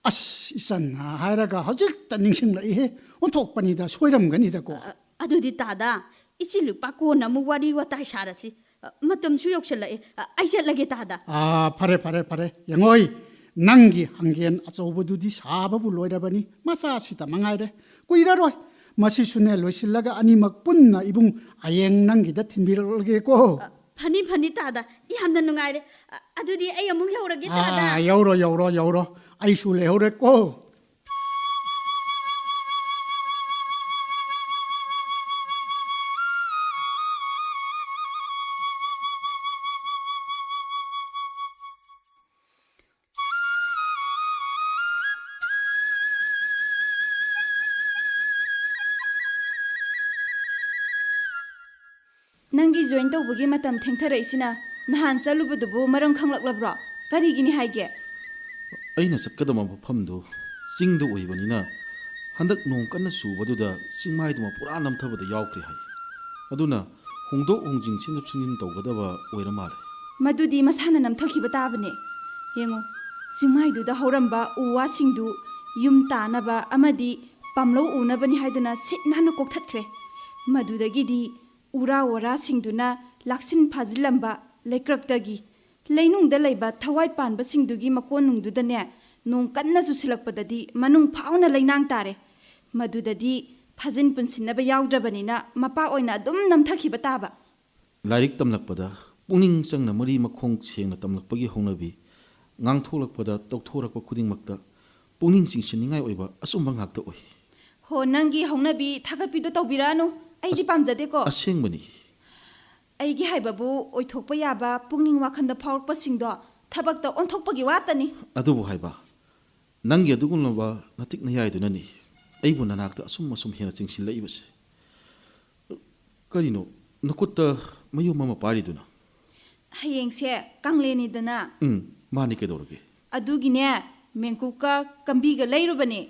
ꯑꯁ, ꯏꯆꯟꯅ ꯍꯥꯏꯔꯒ ꯍꯧꯖꯤꯛꯇ ꯅꯤꯡꯁꯤꯡꯂꯛꯏꯍꯦ꯫ ꯑꯣꯟꯊꯣꯛꯄꯅꯤꯗ, ꯁꯣꯏꯔꯝꯒꯅꯤꯗꯀꯣ꯫ ꯑ, ꯑꯗꯨꯗꯤ ꯇꯥꯗ, ꯏꯆꯦ ꯂꯨꯄꯥ ꯀꯣꯟꯅ ꯑꯃꯨꯛ ꯋꯥꯔꯤ ꯋꯥꯇꯥꯏ ꯁꯥꯔꯁꯤ꯫ ꯑ, ꯃꯇꯝꯁꯨ ꯌꯧꯁꯜꯂꯛꯑꯦ꯫ ꯑ, ꯑꯩ ꯆꯠꯂꯒꯦ ꯇꯥꯗ꯫ ꯑꯥ, ꯐꯔꯦ, ꯐꯔꯦ, ꯐꯔꯦ꯫ ꯌꯦꯡꯉꯣꯏ, ꯅꯪꯒꯤ ꯍꯪꯒꯦꯟ ꯑꯆꯧꯕꯗꯨꯗꯤ ꯁꯥꯕꯕꯨ ꯂꯣꯏꯔꯕꯅꯤ, ꯃꯆꯥꯁꯤꯇ ꯃꯉꯥꯏꯔꯦ꯫ ꯀꯨꯏꯔꯔꯣꯏ, ꯃꯁꯤꯁꯨꯅꯦ ꯂꯣꯏꯁꯤꯜꯂꯒ ꯑꯅꯤꯃꯛ ꯄꯨꯟꯅ ꯏꯕꯨꯡ ꯍꯌꯦꯡ ꯅꯪꯒꯤꯗ ꯊꯤꯟꯕꯤꯔꯛꯂꯒꯦꯀꯣ꯫ ꯑ, ꯐꯅꯤ, ꯐꯅꯤ ꯇꯥꯗ, ꯌꯥꯝꯅ ꯅꯨꯡꯉꯥꯏꯔꯦ꯫ ꯑ, ꯑꯗꯨꯗꯤ ꯑꯩ ꯑꯃꯨꯛ ꯌꯧꯔꯒꯦ ꯇꯥꯗ꯫ ꯑꯥ, ꯌꯧꯔꯣ, ꯌꯧꯔꯣ, ꯌꯧꯔꯣ, ꯑꯩꯁꯨ ꯂꯩꯍꯧꯔꯦꯀꯣ꯫ ꯅꯪꯒꯤ ꯖꯣꯏꯟ ꯇꯧꯕꯒꯤ ꯃꯇꯝ ꯊꯦꯡꯊꯔꯛꯏꯁꯤꯅ ꯅꯍꯥꯟ ꯆꯠꯂꯨꯕꯗꯨꯕꯨ ꯃꯔꯝ ꯈꯪꯂꯛꯂꯕ꯭ꯔꯣ? ꯀꯔꯤꯒꯤꯅꯤ ꯍꯥꯏꯒꯦ? ꯑꯩꯅ ꯆꯠꯀꯗꯕ ꯃꯐꯝꯗꯨ ꯆꯤꯡꯗ ꯑꯣꯏꯕꯅꯤꯅ ꯍꯟꯗꯛ ꯅꯣꯡ ꯀꯟꯅ ꯆꯨꯕꯗꯨꯗ ꯆꯤꯡꯃꯥꯏꯗꯨꯃ ꯄꯨꯔꯥ ꯅꯝꯊꯕꯗ ꯌꯥꯎꯈ꯭ꯔꯦ ꯍꯥꯏ꯫ ꯑꯗꯨꯅ ꯍꯣꯡꯗꯣꯛ ꯍꯣꯡꯖꯤꯟ ꯁꯦꯝꯗꯣꯛ ꯁꯦꯝꯖꯤꯟ ꯇꯧꯒꯗꯕ ꯑꯣꯏꯔ ꯃꯥꯜꯂꯦ꯫ ꯃꯗꯨꯗꯤ ꯃꯁꯥꯅ ꯅꯝꯊꯈꯤꯕ ꯇꯥꯕꯅꯦ꯫ ꯌꯦꯡꯉꯨ, ꯆꯤꯡꯃꯥꯏꯗꯨꯗ ꯍꯧꯔꯝꯕ ꯎ ꯋꯥꯁꯤꯡꯗꯨ ꯌꯨꯝ ꯇꯥꯅꯕ ꯑꯃꯗꯤ ꯄꯥꯝꯂꯧ ꯎꯅꯕꯅꯤ ꯍꯥꯏꯗꯨꯅ ꯁꯤꯠ ꯅꯥꯟꯅ ꯀꯣꯛꯊꯠꯈ꯭ꯔꯦ꯫ ꯃꯗꯨꯗꯒꯤꯗꯤ ꯎꯔꯥ ꯋꯥꯔꯥꯁꯤꯡꯗꯨꯅ ꯂꯥꯛꯁꯤꯟ ꯐꯥꯖꯤꯜꯂꯝꯕ ꯂꯩꯀ꯭ꯔꯛꯇꯒꯤ ꯂꯩꯅꯨꯡꯗ ꯂꯩꯕ ꯊꯋꯥꯏ ꯄꯥꯟꯕꯁꯤꯡꯗꯨꯒꯤ ꯃꯀꯣꯟꯅꯨꯡꯗꯨꯗꯅꯦ, ꯅꯣꯡ ꯀꯟꯅ ꯆꯨꯁꯤꯜꯂꯛꯄꯗꯗꯤ ꯃꯅꯨꯡ ꯐꯥꯎꯅ ꯂꯩꯅꯥꯡ ꯇꯥꯔꯦ꯫ ꯃꯗꯨꯗꯗꯤ ꯐꯥꯖꯤꯟ ꯄꯨꯟꯁꯤꯟꯅꯕ ꯌꯥꯎꯗ꯭ꯔꯕꯅꯤꯅ ꯃꯄꯥ ꯑꯣꯏꯅ ꯑꯗꯨꯝ ꯅꯝꯊꯈꯤꯕ ꯇꯥꯕ꯫ ꯂꯥꯏꯔꯤꯛ ꯇꯝꯂꯛꯄꯗ ꯄꯨꯛꯅꯤꯡ ꯆꯪꯅ ꯃꯔꯤ ꯃꯈꯣꯡ ꯁꯦꯡꯅ ꯇꯝꯂꯛꯄꯒꯤ ꯍꯧꯅꯕꯤ, ꯉꯥꯡꯊꯣꯛꯂꯛꯄꯗ ꯇꯧꯊꯣꯔꯛꯄ ꯈꯨꯗꯤꯡꯃꯛꯇ ꯄꯨꯛꯅꯤꯡ ꯆꯤꯡꯁꯤꯟꯅꯤꯡꯉꯥꯏ ꯑꯣꯏꯕ ꯑꯆꯨꯝꯕ ꯉꯥꯛꯇ ꯑꯣꯏ꯫ ꯍꯣ, ꯅꯪꯒꯤ ꯍꯧꯅꯕꯤ ꯊꯥꯒꯠꯄꯤꯗꯣ ꯇꯧꯕꯤꯔꯛꯑꯅꯨ, ꯑꯩꯗꯤ ꯑꯁ-, ꯄꯥꯝꯖꯗꯦꯀꯣ꯫ ꯑꯁꯦꯡꯕꯅꯤ꯫ ꯑꯩꯒꯤ ꯍꯥꯏꯕꯕꯨ ꯑꯣꯏꯊꯣꯛꯄ ꯌꯥꯕ ꯄꯨꯛꯅꯤꯡ ꯋꯥꯈꯜꯗ ꯐꯥꯎꯔꯛꯄꯁꯤꯡꯗꯣ ꯊꯕꯛꯇ ꯑꯣꯟꯊꯣꯛꯄꯒꯤ ꯋꯥꯇꯅꯤ꯫ ꯑꯗꯨꯕꯨ ꯍꯥꯏꯕ, ꯅꯪꯒꯤ ꯑꯗꯨꯒꯨꯝꯂꯕ ꯅꯇꯤꯛ ꯅꯌꯥꯏꯗꯨꯅꯅꯤ ꯑꯩꯕꯨ ꯅꯅꯥꯛꯇ ꯑꯁꯨꯝ ꯑꯁꯨꯝ ꯍꯦꯟꯅ ꯆꯤꯡꯁꯤꯜꯂꯛꯏꯕꯁꯦ꯫ ꯀꯔꯤꯅꯣ ꯅꯈꯨꯠꯇ ꯃꯌꯨꯝ ꯑꯃ ꯄꯥꯏꯔꯤꯗꯨꯅ? ꯍꯌꯦꯡꯁꯦ ꯀꯥꯡꯂꯦꯟꯅꯤꯗꯅ꯫ ꯎꯝ, ꯃꯥꯅꯤ, ꯀꯩꯗꯧꯔꯒꯦ? ꯑꯗꯨꯒꯤꯅꯦ, ꯃꯦꯡꯀꯨꯞꯀ ꯀꯝꯕꯤꯒ ꯂꯩꯔꯨꯕꯅꯦ꯫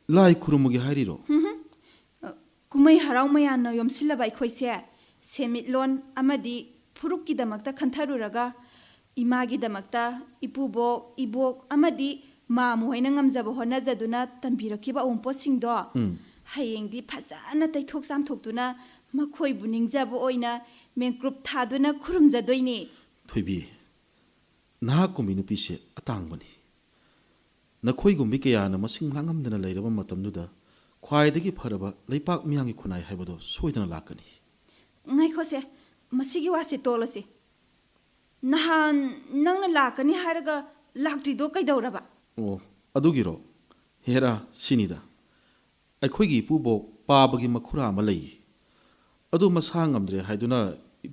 ꯂꯥꯏ ꯈꯨꯔꯨꯝꯃꯨꯒꯦ ꯍꯥꯏꯔꯤꯔꯣ? ꯍꯨꯝ ꯍꯨꯝ꯫ ꯀꯨꯝꯍꯩ ꯍꯔꯥꯎ ꯃꯌꯥꯝꯅ ꯌꯣꯝꯁꯤꯜꯂꯕ ꯑꯩꯈꯣꯏꯁꯦ ꯁꯦꯟꯃꯤꯠꯂꯣꯟ ꯑꯃꯗꯤ ꯐꯨꯔꯨꯞꯀꯤꯗꯃꯛꯇ ꯈꯟꯊꯔꯨꯔꯒ, ꯏꯃꯥꯒꯤꯗꯃꯛꯇ ꯏꯄꯨꯕꯣꯛ, ꯏꯕꯣꯛ ꯑꯃꯗꯤ ꯃꯥꯃꯨ ꯍꯣꯏꯅ ꯉꯝꯖꯕ ꯍꯣꯠꯅꯖꯗꯨꯅ ꯇꯝꯕꯤꯔꯛꯈꯤꯕ ꯑꯋꯨꯟꯄꯣꯠꯁꯤꯡꯗꯣ ꯎꯝ꯫ ꯍꯌꯦꯡꯗꯤ ꯐꯖꯅ ꯇꯩꯊꯣꯛ ꯆꯥꯝꯊꯣꯛꯇꯨꯅ ꯃꯈꯣꯏꯕꯨ ꯅꯤꯡꯖꯕ ꯑꯣꯏꯅ ꯃꯦꯡꯀ꯭ꯔꯨꯞ ꯊꯥꯗꯨꯅ ꯈꯨꯔꯨꯝꯖꯗꯣꯏꯅꯤ꯫ ꯊꯣꯏꯕꯤ, ꯅꯍꯥꯛꯀꯨꯝꯕꯤ ꯅꯨꯄꯤꯁꯦ ꯑꯇꯥꯡꯕꯅꯤ꯫ ꯅꯈꯣꯏꯒꯨꯝꯕꯤ ꯀꯌꯥꯅ ꯃꯁꯤꯡ ꯂꯥꯡꯉꯝꯗꯅ ꯂꯩꯔꯕ ꯃꯇꯝꯗꯨꯗ ꯈ꯭ꯋꯥꯏꯗꯒꯤ ꯐꯔꯕ ꯂꯩꯄꯥꯛ ꯃꯤꯌꯥꯝꯒꯤ ꯈꯨꯟꯅꯥꯏ ꯍꯥꯏꯕꯗꯣ ꯁꯣꯏꯗꯅ ꯂꯥꯛꯀꯅꯤ꯫ ꯉꯥꯏꯈꯣꯁꯦ, ꯃꯁꯤꯒꯤ ꯋꯥꯁꯦ ꯇꯣꯜꯂꯁꯤ꯫ ꯅꯍꯥꯟ ꯅꯪꯅ ꯂꯥꯛꯀꯅꯤ ꯍꯥꯏꯔꯒ ꯂꯥꯛꯇ꯭ꯔꯤꯗꯣ ꯀꯩꯗꯧꯔꯕ? ꯑꯣ, ꯑꯗꯨꯒꯤꯔꯣ? ꯍꯦꯔꯥ, ꯁꯤꯅꯤꯗ꯫ ꯑꯩꯈꯣꯏꯒꯤ ꯏꯄꯨꯕꯣꯛ ꯄꯥꯕꯒꯤ ꯃꯈꯨꯔꯥ ꯑꯃ ꯂꯩ꯫ ꯑꯗꯨ ꯃꯁꯥ ꯉꯝꯗ꯭ꯔꯦ ꯍꯥꯏꯗꯨꯅ ꯏ-,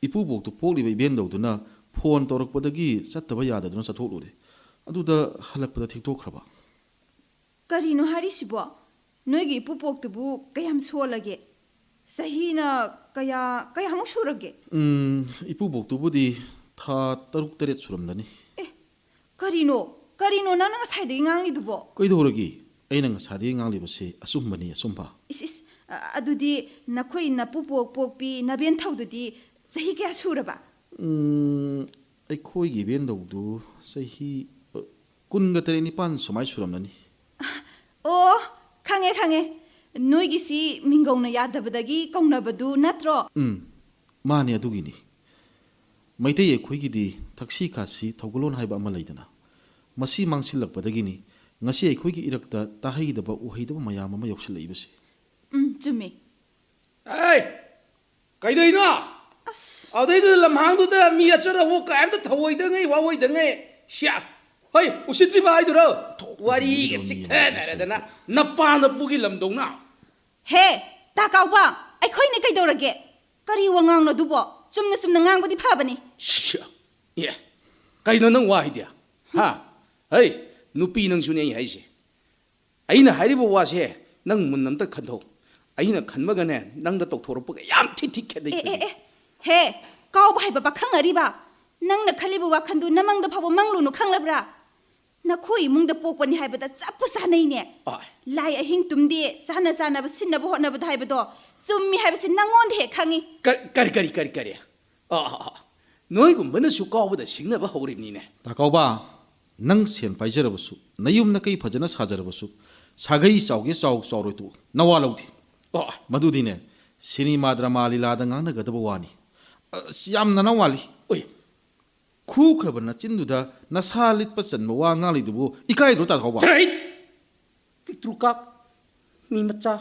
ꯏꯄꯨꯕꯣꯛꯇꯨ ꯄꯣꯛꯂꯤꯕ ꯏꯕꯦꯟꯗꯧꯗꯨꯅ ꯐꯣꯟ ꯇꯧꯔꯛꯄꯗꯒꯤ ꯆꯠꯇꯕ ꯌꯥꯗꯗꯨꯅ ꯆꯠꯊꯣꯛꯂꯨꯔꯦ꯫ ꯑꯗꯨꯗ ꯍꯜꯂꯛꯄꯗ ꯊꯦꯡꯗꯣꯛꯈ꯭ꯔꯕ꯫ ꯀꯔꯤꯅꯣ ꯍꯥꯏꯔꯤꯁꯤꯕꯣ? ꯅꯣꯏꯒꯤ ꯏꯄꯨꯕꯣꯛꯇꯨꯕꯨ ꯀꯌꯥꯝ ꯁꯣꯜꯂꯒꯦ? ꯆꯍꯤꯅ ꯀꯌꯥ, ꯀꯌꯥꯃꯨꯛ ꯁꯨꯔꯒꯦ? ꯎꯝ, ꯏꯄꯨꯕꯣꯛꯇꯨꯕꯨꯗꯤ ꯊꯥ ꯇꯔꯨꯛ ꯇꯔꯦꯠ ꯁꯨꯔꯝꯂꯅꯤ꯫ ꯑꯦ, ꯀꯔꯤꯅꯣ? ꯀꯔꯤꯅꯣ ꯅꯪꯅ ꯉꯁꯥꯏꯗꯒꯤ ꯉꯥꯡꯂꯤꯗꯨꯕꯣ? ꯀꯩꯗꯧꯔꯒꯦ? ꯑꯩꯅ ꯉꯁꯥꯏꯗꯒꯤ ꯉꯥꯡꯂꯤꯕꯁꯤ ꯑꯆꯨꯝꯕꯅꯤ, ꯑꯆꯨꯝꯕ꯫ ꯏꯁ, ꯏꯁ, ꯑ-, ꯑꯗꯨꯗꯤ ꯅꯈꯣꯏ ꯅꯄꯨꯕꯣꯛ ꯄꯣꯛꯄꯤ ꯅꯕꯦꯟꯊꯧꯗꯨꯗꯤ ꯆꯍꯤ ꯀꯌꯥ ꯁꯨꯔꯕ? ꯎꯝ, ꯑꯩꯈꯣꯏꯒꯤ ꯏꯕꯦꯟꯗꯧꯗꯨ ꯆꯍꯤ, ꯑ, ꯀꯨꯟꯒ ꯇꯔꯦꯠ ꯅꯤꯄꯥꯟ ꯁꯨꯃꯥꯏ ꯁꯨꯔꯝꯂꯅꯤ꯫ ꯑꯣ, ꯈꯪꯉꯦ, ꯈꯪꯉꯦ꯫ ꯅꯣꯏꯒꯤꯁꯤ ꯃꯤꯡꯒꯧꯅ ꯌꯥꯗꯕꯗꯒꯤ ꯀꯧꯅꯕꯗꯨ ꯅꯠꯇ꯭ꯔꯣ? ꯎꯝ, ꯃꯥꯅꯦ, ꯑꯗꯨꯒꯤꯅꯤ꯫ ꯃꯩꯇꯩ ꯑꯩꯈꯣꯏꯒꯤꯗꯤ ꯊꯛꯁꯤ ꯈꯥꯁꯤ ꯊꯧꯒꯜꯂꯣꯟ ꯍꯥꯏꯕ ꯑꯃ ꯂꯩꯗꯅ, ꯃꯁꯤ ꯃꯥꯡꯁꯤꯜꯂꯛꯄꯗꯒꯤꯅꯤ ꯉꯁꯤ ꯑꯩꯈꯣꯏꯒꯤ ꯏꯔꯛꯇ ꯇꯥꯍꯩꯗꯕ ꯎꯍꯩꯗꯕ ꯃꯌꯥꯝ ꯑꯃ ꯌꯥꯎꯁꯤꯜꯂꯛꯏꯕꯁꯤ꯫ ꯎꯝ, ꯆꯨꯝꯃꯤ꯫ ꯑꯦ! ꯀꯩꯗꯧꯅꯣ? ꯑꯁ꯫ ꯑꯗꯩꯗꯨꯗ ꯂꯝꯍꯥꯡꯗꯨꯗ ꯃꯤ ꯑꯆꯠ ꯑꯋꯣꯛ ꯀꯩꯝꯇ ꯊꯧꯑꯣꯏꯗꯉꯩ ꯋꯥꯑꯣꯏꯗꯉꯩ꯫ ꯁꯤꯌꯥ! ꯍꯣꯏ, ꯎꯁꯤꯠꯇ꯭ꯔꯤꯕ ꯍꯥꯏꯗꯨꯔꯣ? ꯋꯥꯔꯤꯒ ꯆꯤꯛꯊꯅꯔꯗꯅ ꯅꯄꯥ ꯅꯄꯨꯒꯤ ꯂꯝꯗꯧꯅ꯫ ꯍꯦ, ꯇꯥ ꯀꯥꯎꯕ, ꯑꯩꯈꯣꯏꯅ ꯀꯩꯗꯧꯔꯒꯦ? ꯀꯔꯤ ꯋꯥꯉꯥꯡꯅꯣ ꯑꯗꯨꯕꯣ? ꯆꯨꯝꯅ ꯆꯨꯝꯅ ꯉꯥꯡꯕꯗꯤ ꯐꯕꯅꯤ꯫ ꯁꯤꯌꯥ! ꯑꯦ, ꯀꯩꯅꯣ ꯅꯪ ꯋꯥ ꯍꯥꯏꯗꯤ? ꯍꯥ? ꯍꯩ, ꯅꯨꯄꯤ ꯅꯪꯁꯨꯅꯦ ꯑꯩ ꯍꯥꯏꯁꯦ꯫ ꯑꯩꯅ ꯍꯥꯏꯔꯤꯕ ꯋꯥꯁꯦ ꯅꯪ ꯃꯨꯟꯅ ꯑꯝꯇ ꯈꯟꯊꯧ꯫ ꯑꯩꯅ ꯈꯟꯕꯒꯅꯦ, ꯅꯪꯗ ꯇꯧꯊꯣꯔꯛꯄꯒ ꯌꯥꯝ ꯊꯤ ꯊꯤ ꯈꯦꯠꯅꯩ, ꯑꯦ ꯑꯦ ꯊꯣꯏꯕꯤ꯫ ꯑꯦ ꯍꯦ, ꯀꯥꯎꯕ ꯍꯥꯏꯕ ꯄꯥꯈꯪ ꯑꯔꯤꯕ, ꯅꯪꯅ ꯈꯜꯂꯤꯕ ꯋꯥꯈꯜꯗꯨ ꯅꯃꯪꯗ ꯐꯥꯎꯕ ꯃꯪꯂꯨꯅꯨ, ꯈꯪꯂꯕ꯭ꯔꯥ? ꯅꯈꯣꯏ ꯏꯃꯨꯡꯗ ꯄꯣꯛꯄꯅꯤ ꯍꯥꯏꯕꯗ ꯆꯞꯄꯨ ꯆꯥꯅꯩꯅꯦ꯫ ꯑꯥꯏ꯫ ꯂꯥꯏ ꯑꯍꯤꯡ ꯇꯨꯝꯗꯦ, ꯆꯥꯅ ꯆꯥꯅꯕ ꯁꯤꯟꯅꯕ ꯍꯣꯠꯅꯕꯗ ꯍꯥꯏꯕꯗꯣ ꯆꯨꯝꯃꯤ ꯍꯥꯏꯕꯁꯤ ꯅꯪꯉꯣꯟꯗ ꯍꯦꯛ ꯈꯪꯉꯤ꯫ ꯀ- ꯀꯔꯤ ꯀꯔꯤ ꯀꯔꯤ ꯀꯔꯤ ꯑꯥ, ꯑꯥ, ꯑꯥ꯫ ꯅꯣꯏꯒꯨꯝꯕꯅꯁꯨ ꯀꯥꯎꯕꯗ ꯁꯤꯡꯅꯕ ꯍꯧꯔꯤꯕꯅꯤꯅꯦ꯫ ꯇꯥ ꯀꯥꯎꯕ, ꯅꯪ ꯁꯦꯟ ꯄꯥꯏꯖꯔꯕꯁꯨ, ꯅꯌꯨꯝ ꯅꯀꯩ ꯐꯖꯅ ꯁꯥꯖꯔꯕꯁꯨ, ꯁꯥꯒꯩ ꯆꯥꯎꯒꯦ ꯆꯥꯎ, ꯆꯥꯎꯔꯣꯏ ꯇꯣꯛꯎ, ꯅꯋꯥ ꯂꯧꯗꯦ꯫ ꯑꯣ꯫ ꯃꯗꯨꯗꯤꯅꯦ, ꯁꯤꯅꯦꯃꯥ ꯗ꯭ꯔꯃꯥ ꯂꯤꯂꯥꯗ ꯉꯥꯡꯅꯒꯗꯕ ꯋꯥꯅꯤ꯫ ꯑꯁ, ꯌꯥꯝ ꯅꯅꯥꯎ ꯋꯥꯠꯂꯤ꯫ ꯎꯏ꯫ ꯈꯨꯈ꯭ꯔꯕ ꯅꯆꯤꯟꯗꯨꯗ ꯅꯁꯥ ꯂꯤꯠꯄ ꯆꯟꯕ ꯋꯥ ꯉꯥꯡꯂꯤꯗꯨꯕꯨ ꯏꯀꯥꯏꯗ꯭ꯔꯣ, ꯇꯥ ꯀꯥꯎꯕ? ꯇꯔꯩꯠ! ꯄꯤꯛꯇ꯭ꯔꯨ ꯀꯥꯛ, ꯃꯤ ꯃꯆꯥ,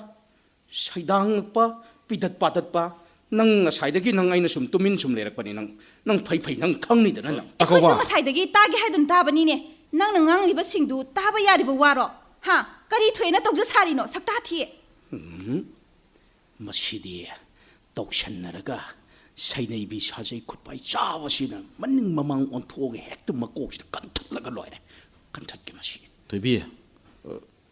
ꯁꯩꯗꯥꯡꯉꯛꯄ, ꯄꯤꯗꯠ ꯄꯥꯗꯠꯄ꯫ ꯅꯪ ꯉꯁꯥꯏꯗꯒꯤ ꯅꯪ ꯑꯩꯅ ꯁꯨꯝ ꯇꯨꯃꯤꯟ ꯁꯨꯝ ꯂꯩꯔꯛꯄꯅꯤ꯫ ꯅꯪ, ꯅꯪ ꯐꯩ ꯐꯩ, ꯅꯪ ꯈꯪꯅꯤꯗꯅ ꯅꯪ꯫ ꯇꯥ ꯀꯥꯎꯕ꯫ ꯑꯩꯈꯣꯏꯁꯨ ꯉꯁꯥꯏꯗꯒꯤ ꯇꯥꯒꯦ ꯍꯥꯏꯗꯨꯅ ꯇꯥꯕꯅꯤꯅꯦ꯫ ꯅꯪꯅ ꯉꯥꯡꯂꯤꯕꯁꯤꯡꯗꯨ ꯇꯥꯕ ꯌꯥꯔꯤꯕ ꯋꯥꯔꯣ? ꯍꯥ? ꯀꯔꯤ ꯊꯣꯛꯑꯦꯅ ꯇꯧꯖ ꯁꯥꯔꯤꯅꯣ, ꯁꯛꯇꯥ ꯊꯤ? ꯎꯝ꯫ ꯃꯁꯤꯗꯤ ꯇꯧꯁꯟꯅꯔꯒ ꯁꯩꯅꯩꯕꯤ ꯁꯥꯖꯩ ꯈꯨꯠꯄꯥꯏ ꯆꯥꯕꯁꯤꯅ ꯃꯅꯤꯡ ꯃꯃꯥꯡ ꯑꯣꯟꯊꯣꯛꯑꯒ ꯍꯦꯛꯇ ꯃꯀꯣꯛꯁꯤꯗ ꯀꯟꯊꯠꯂꯒ ꯂꯣꯏꯔꯦ꯫ ꯀꯟꯊꯠꯀꯦ ꯃꯁꯤ꯫ ꯊꯣꯏꯕꯤ, ꯑ,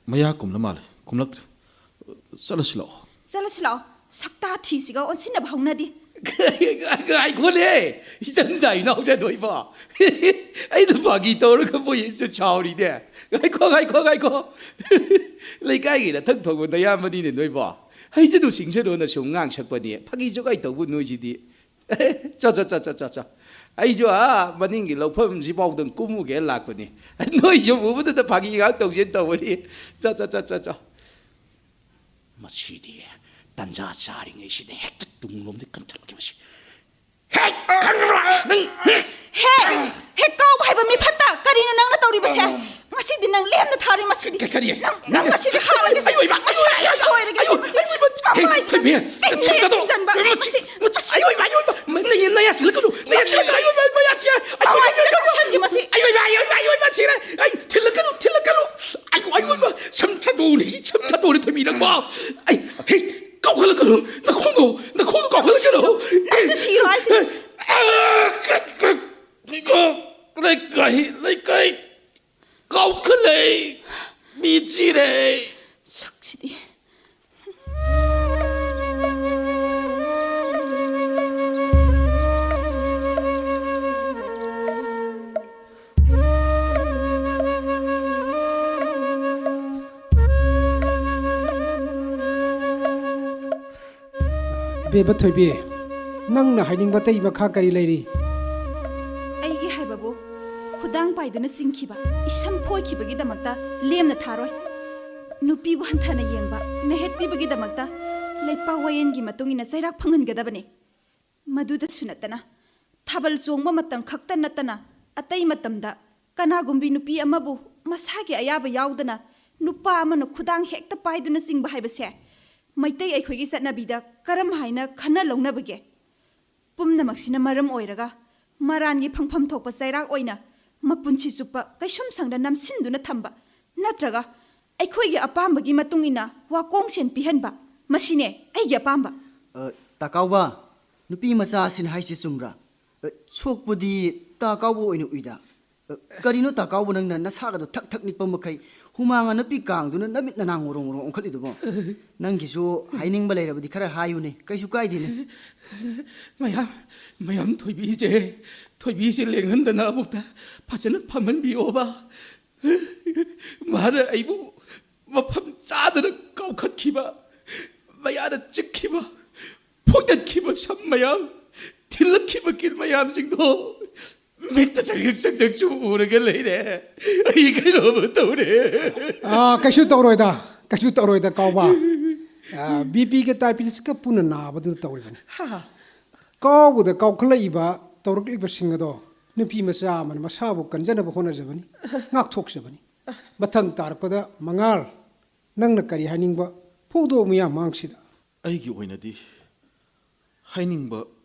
ꯃꯌꯥ ꯀꯨꯝꯂ ꯃꯥꯜꯂꯦ, ꯀꯨꯝꯂꯛꯇ꯭ꯔꯦ꯫ ꯑ, ꯆꯠꯂꯁꯤ ꯂꯥꯛꯑꯣ꯫ ꯆꯠꯂꯁꯤ ꯂꯥꯛꯑꯣ, ꯁꯛꯇꯥ ꯊꯤꯁꯤꯒ ꯑꯣꯟꯁꯤꯟꯅꯕ ꯍꯧꯅꯗꯦ꯫ ꯉꯥꯏꯈꯣꯅꯦ, ꯏꯆꯟ ꯆꯥꯏ ꯏꯅꯥꯎ ꯆꯟ ꯅꯣꯏꯕꯣ꯫ ꯑꯩꯅ ꯐꯥꯒꯤ ꯇꯧꯔꯒ ꯃꯣꯏꯁꯨ ꯁꯥꯎꯔꯤꯅꯦ꯫ ꯉꯥꯏꯈꯣ, ꯉꯥꯏꯈꯣ, ꯉꯥꯏꯈꯣ꯫ ꯂꯩꯀꯥꯏꯒꯤ ꯅꯊꯛ ꯊꯣꯡꯕ ꯅꯌꯥꯝꯕꯅꯤꯅꯦ ꯅꯣꯏꯕꯣ꯫ ꯍꯩꯖꯅꯨ ꯁꯤꯡꯖꯅꯨꯅ ꯁꯨꯝ ꯉꯥꯡ ꯁꯛꯄꯅꯤ꯫ ꯐꯥꯒꯤ ꯖꯨꯒꯥꯏ ꯇꯧꯕ ꯅꯣꯏꯁꯤꯗꯤ꯫ ꯆꯣ, ꯆꯣ, ꯆꯣ, ꯆꯣ, ꯆꯣ, ꯆꯣ꯫ ꯑꯩꯁꯨ ꯑꯥ ꯃꯅꯤꯡꯒꯤ ꯂꯧꯐꯝꯁꯤꯐꯥꯎꯗꯪ ꯀꯨꯝꯃꯨꯒꯦ ꯂꯥꯛꯄꯅꯤ꯫ ꯅꯣꯏ ꯁꯨꯝ ꯎꯕꯗꯨꯗ ꯐꯥꯒꯤ ꯉꯥꯏꯍꯥꯛ ꯇꯧꯁꯦꯅ ꯇꯧꯕꯅꯤ꯫ ꯆꯣ, ꯆꯣ, ꯆꯣ, ꯆꯣ, ꯆꯣ꯫ ꯃꯁꯤꯗꯤ ꯇꯟꯖꯥ ꯆꯥꯔꯤꯉꯩꯁꯤꯗ ꯍꯦꯛꯇ ꯇꯨꯡꯂꯣꯝꯗ ꯀꯟꯊꯠꯂꯒꯦ ꯃꯁꯤ꯫ ꯍꯦꯛ ꯈꯪꯕ꯭ꯔꯥ? ꯅꯪ ꯍꯦ! ꯍꯦ, ꯀꯥꯎꯕ ꯍꯥꯏꯕ ꯃꯤ ꯐꯠꯇ! ꯀꯔꯤꯅꯣ ꯅꯪꯅ ꯇꯧꯔꯤꯕꯁꯦ? ꯉꯁꯤꯗꯤ ꯅꯪ ꯂꯦꯝꯅ ꯊꯥꯔꯣꯏ ꯃꯁꯤꯗꯤ꯫ ꯀ-, ꯀꯔꯤ? ꯅꯪ, ꯅꯪ ꯉꯁꯤꯗꯤ ꯍꯥꯠꯂꯒꯦ꯫ ꯑꯌꯣ, ꯏꯃꯥ! ꯉꯁꯤꯗꯤ ꯑꯩ ꯂꯣꯏꯔꯒꯦ ꯑꯌꯣ, ꯃꯁꯤ꯫ ꯑꯌꯣ, ꯏꯃꯥ! ꯃꯃꯥꯏꯁꯤꯗ ꯍꯦ, ꯊꯣꯏꯕꯤ! ꯇꯤꯡꯉꯦ ꯇꯤꯡꯁꯤꯟꯕ꯫ ꯃꯁꯤ, ꯃꯁꯤ, ꯑꯌꯣ, ꯏꯃꯥ! ꯑꯌꯣ, ꯏꯃꯥ! ꯃꯁꯤ, ꯅꯌꯥ ꯁꯤꯜꯂꯛꯀꯅꯨ! ꯅꯌꯥ ꯁꯤꯜꯂꯛꯀꯅꯨ! ꯑꯌꯣ, ꯏꯃꯥ! ꯑꯌꯣ, ꯏꯃꯥ! ꯁꯤꯔꯦ! ꯑꯩ, ꯊꯤꯜꯂꯛꯀꯅꯨ! ꯊꯤꯜꯂꯛꯀꯅꯨ! ꯑꯌꯣ, ꯑꯌꯣ, ꯏꯃꯥ! ꯁꯝ ꯊꯥꯗꯣꯛꯎꯅꯦ! ꯁꯝ ꯊꯥꯗꯣꯛꯎꯅꯦ, ꯊꯣꯏꯕꯤ ꯅꯪꯕꯣ! ꯑꯩ, ꯍꯦ! ꯀꯥꯎꯈꯠꯂꯛꯀꯅꯨ! ꯅꯈꯣꯡꯗꯣ! ꯅꯈꯣꯡꯗꯣ ꯀꯥꯎꯈꯠꯂꯛꯀꯅꯨ! ꯅꯪꯁꯨ ꯁꯤꯔꯣ ꯍꯥꯏꯁꯤꯅꯦ꯫ ꯂꯩꯀꯥꯏ, ꯂꯩꯀꯥꯏ! ꯀꯥꯎꯈꯠꯂꯦ! ꯃꯤ ꯁꯤꯔꯦ! ꯁꯛꯁꯤꯗꯤ꯫ ꯏꯕꯦꯝꯃ ꯊꯣꯏꯕꯤ, ꯅꯪꯅ ꯍꯥꯏꯅꯤꯡꯕ ꯑꯇꯩ ꯃꯈꯥ ꯀꯔꯤ ꯂꯩꯔꯤ? ꯑꯩꯒꯤ ꯍꯥꯏꯕꯕꯨ, ꯈꯨꯗꯥꯡ ꯄꯥꯏꯗꯨꯅ ꯆꯤꯡꯈꯤꯕ, ꯏꯁꯝ ꯐꯣꯏꯈꯤꯕꯒꯤꯗꯃꯛꯇ ꯂꯦꯝꯅ ꯊꯥꯔꯣꯏ꯫ ꯅꯨꯄꯤꯕꯨ ꯍꯟꯊꯅ ꯌꯦꯡꯕ, ꯅꯩꯍꯠꯄꯤꯕꯒꯤꯗꯃꯛꯇ ꯂꯩꯄꯥꯛ ꯋꯥꯌꯦꯟꯒꯤ ꯃꯇꯨꯡ ꯏꯟꯅ ꯆꯩꯔꯥꯛ ꯐꯪꯍꯟꯒꯗꯕꯅꯤ꯫ ꯃꯗꯨꯗꯁꯨ ꯅꯠꯇꯅ, ꯊꯥꯕꯜ ꯆꯣꯡꯕ ꯃꯇꯝ ꯈꯛꯇ ꯅꯠꯇꯅ, ꯑꯇꯩ ꯃꯇꯝꯗ ꯀꯅꯥꯒꯨꯝꯕꯤ ꯅꯨꯄꯤ ꯑꯃꯕꯨ ꯃꯁꯥꯒꯤ ꯑꯌꯥꯕ ꯌꯥꯎꯗꯅ ꯅꯨꯄꯥ ꯑꯃꯅ ꯈꯨꯗꯥꯡ ꯍꯦꯛꯇ ꯄꯥꯏꯗꯨꯅ ꯆꯤꯡꯕ ꯍꯥꯏꯕꯁꯦ ꯃꯩꯇꯩ ꯑꯩꯈꯣꯏꯒꯤ ꯆꯠꯅꯕꯤꯗ ꯀꯔꯝ ꯍꯥꯏꯅ ꯈꯟꯅ ꯂꯧꯅꯕꯒꯦ? ꯄꯨꯝꯅꯃꯛꯁꯤꯅ ꯃꯔꯝ ꯑꯣꯏꯔꯒ ꯃꯔꯥꯟꯒꯤ ꯐꯪꯐꯝ ꯊꯣꯛꯄ ꯆꯩꯔꯥꯛ ꯑꯣꯏꯅ ꯃꯄꯨꯟꯁꯤ ꯆꯨꯞꯄ ꯀꯩꯁꯨꯝꯁꯪꯗ ꯅꯝꯁꯤꯟꯗꯨꯅ ꯊꯝꯕ, ꯅꯠꯇ꯭ꯔꯒ ꯑꯩꯈꯣꯏꯒꯤ ꯑꯄꯥꯝꯕꯒꯤ ꯃꯇꯨꯡ ꯏꯟꯅ ꯋꯥꯀꯣꯡꯁꯦꯟ ꯄꯤꯍꯟꯕ, ꯃꯁꯤꯅꯦ ꯑꯩꯒꯤ ꯑꯄꯥꯝꯕ꯫ ꯑ, ꯇꯥ ꯀꯥꯎꯕ, ꯅꯨꯄꯤ ꯃꯆꯥꯁꯤꯅ ꯍꯥꯏꯁꯤ ꯆꯨꯝꯕ꯭ꯔꯥ? ꯑ, ꯁꯣꯛꯄꯗꯤ ꯇꯥ ꯀꯥꯎꯕ ꯑꯣꯏꯅ ꯎꯏꯗ꯫ ꯑ, ꯀꯔꯤꯅꯣ ꯇꯥ ꯀꯥꯎꯕ, ꯅꯪꯅ ꯅꯁꯥꯒꯗꯣ ꯊꯛ ꯊꯛ ꯅꯤꯛꯄ ꯃꯈꯩ ꯍꯨꯃꯥꯡ ꯑꯅꯞꯄꯤ ꯀꯥꯡꯗꯨꯅ ꯅꯃꯤꯠ ꯅꯅꯥ ꯉꯣꯔꯣꯡ ꯉꯣꯔꯣꯡ ꯑꯣꯟꯈꯠꯂꯤꯗꯨꯕꯣ? ꯅꯪꯒꯤꯁꯨ ꯍꯥꯏꯅꯤꯡꯕ ꯂꯩꯔꯕꯗꯤ ꯈꯔ ꯍꯥꯏꯌꯨꯅꯦ, ꯀꯩꯁꯨ ꯀꯥꯏꯗꯦꯅꯦ꯫ ꯃꯌꯥꯝ, ꯃꯌꯥꯝ ꯊꯣꯏꯕꯤꯁꯦ, ꯊꯣꯏꯕꯤꯁꯦ ꯂꯦꯡꯍꯟꯗꯅ ꯑꯃꯨꯛꯇ ꯐꯖꯅ ꯐꯝꯍꯟꯕꯤꯌꯣꯕ꯫ ꯃꯥꯅ ꯑꯩꯕꯨ ꯃꯐꯝ ꯆꯥꯗꯅ ꯀꯥꯎꯈꯠꯈꯤꯕ, ꯃꯌꯥꯅ ꯆꯤꯛꯈꯤꯕ, ꯐꯣꯏꯗꯠꯈꯤꯕ ꯁꯝ ꯃꯌꯥꯝ, ꯊꯤꯜꯂꯛꯈꯤꯕ ꯀꯤꯟ ꯃꯌꯥꯝꯁꯤꯡꯗꯣ ꯃꯤꯠꯇ ꯆꯪꯖꯛ ꯆꯪꯖꯛꯁꯨ ꯎꯔꯒ ꯂꯩꯔꯦ꯫ ꯑꯩ ꯀꯩꯅꯣꯝꯃ ꯇꯧꯔꯦ꯫ ꯑꯥ, ꯀꯩꯁꯨ ꯇꯧꯔꯣꯏꯗ, ꯀꯩꯁꯨ ꯇꯧꯔꯣꯏꯗ ꯀꯥꯎꯕ꯫ ꯑꯥ, ꯕꯤ ꯄꯤꯒ ꯗꯥꯏꯕꯤꯇꯤꯁꯀ ꯄꯨꯟꯅ ꯅꯥꯕꯗꯨꯗ ꯇꯧꯔꯤꯕꯅꯤ꯫ ꯀꯥꯎꯕꯗ ꯀꯥꯎꯈꯠꯂꯛꯏꯕ, ꯇꯧꯔꯛꯂꯤꯕꯁꯤꯡ ꯑꯗꯣ ꯅꯨꯄꯤ ꯃꯆꯥ ꯑꯃꯅ ꯃꯁꯥꯕꯨ ꯀꯟꯖꯅꯕ ꯍꯣꯠꯅꯖꯕꯅꯤ, ꯉꯥꯛꯊꯣꯛꯆꯕꯅꯤ꯫ ꯃꯊꯪ ꯇꯥꯔꯛꯄꯗ ꯃꯉꯥꯜ, ꯅꯪꯅ ꯀꯔꯤ ꯍꯥꯏꯅꯤꯡꯕ ꯐꯣꯡꯗꯣꯛꯑꯣ ꯃꯤꯌꯥꯝ ꯃꯥꯡꯁꯤꯗ꯫ ꯑꯩꯒꯤ ꯑꯣꯏꯅꯗꯤ ꯍꯥꯏꯅꯤꯡꯕ,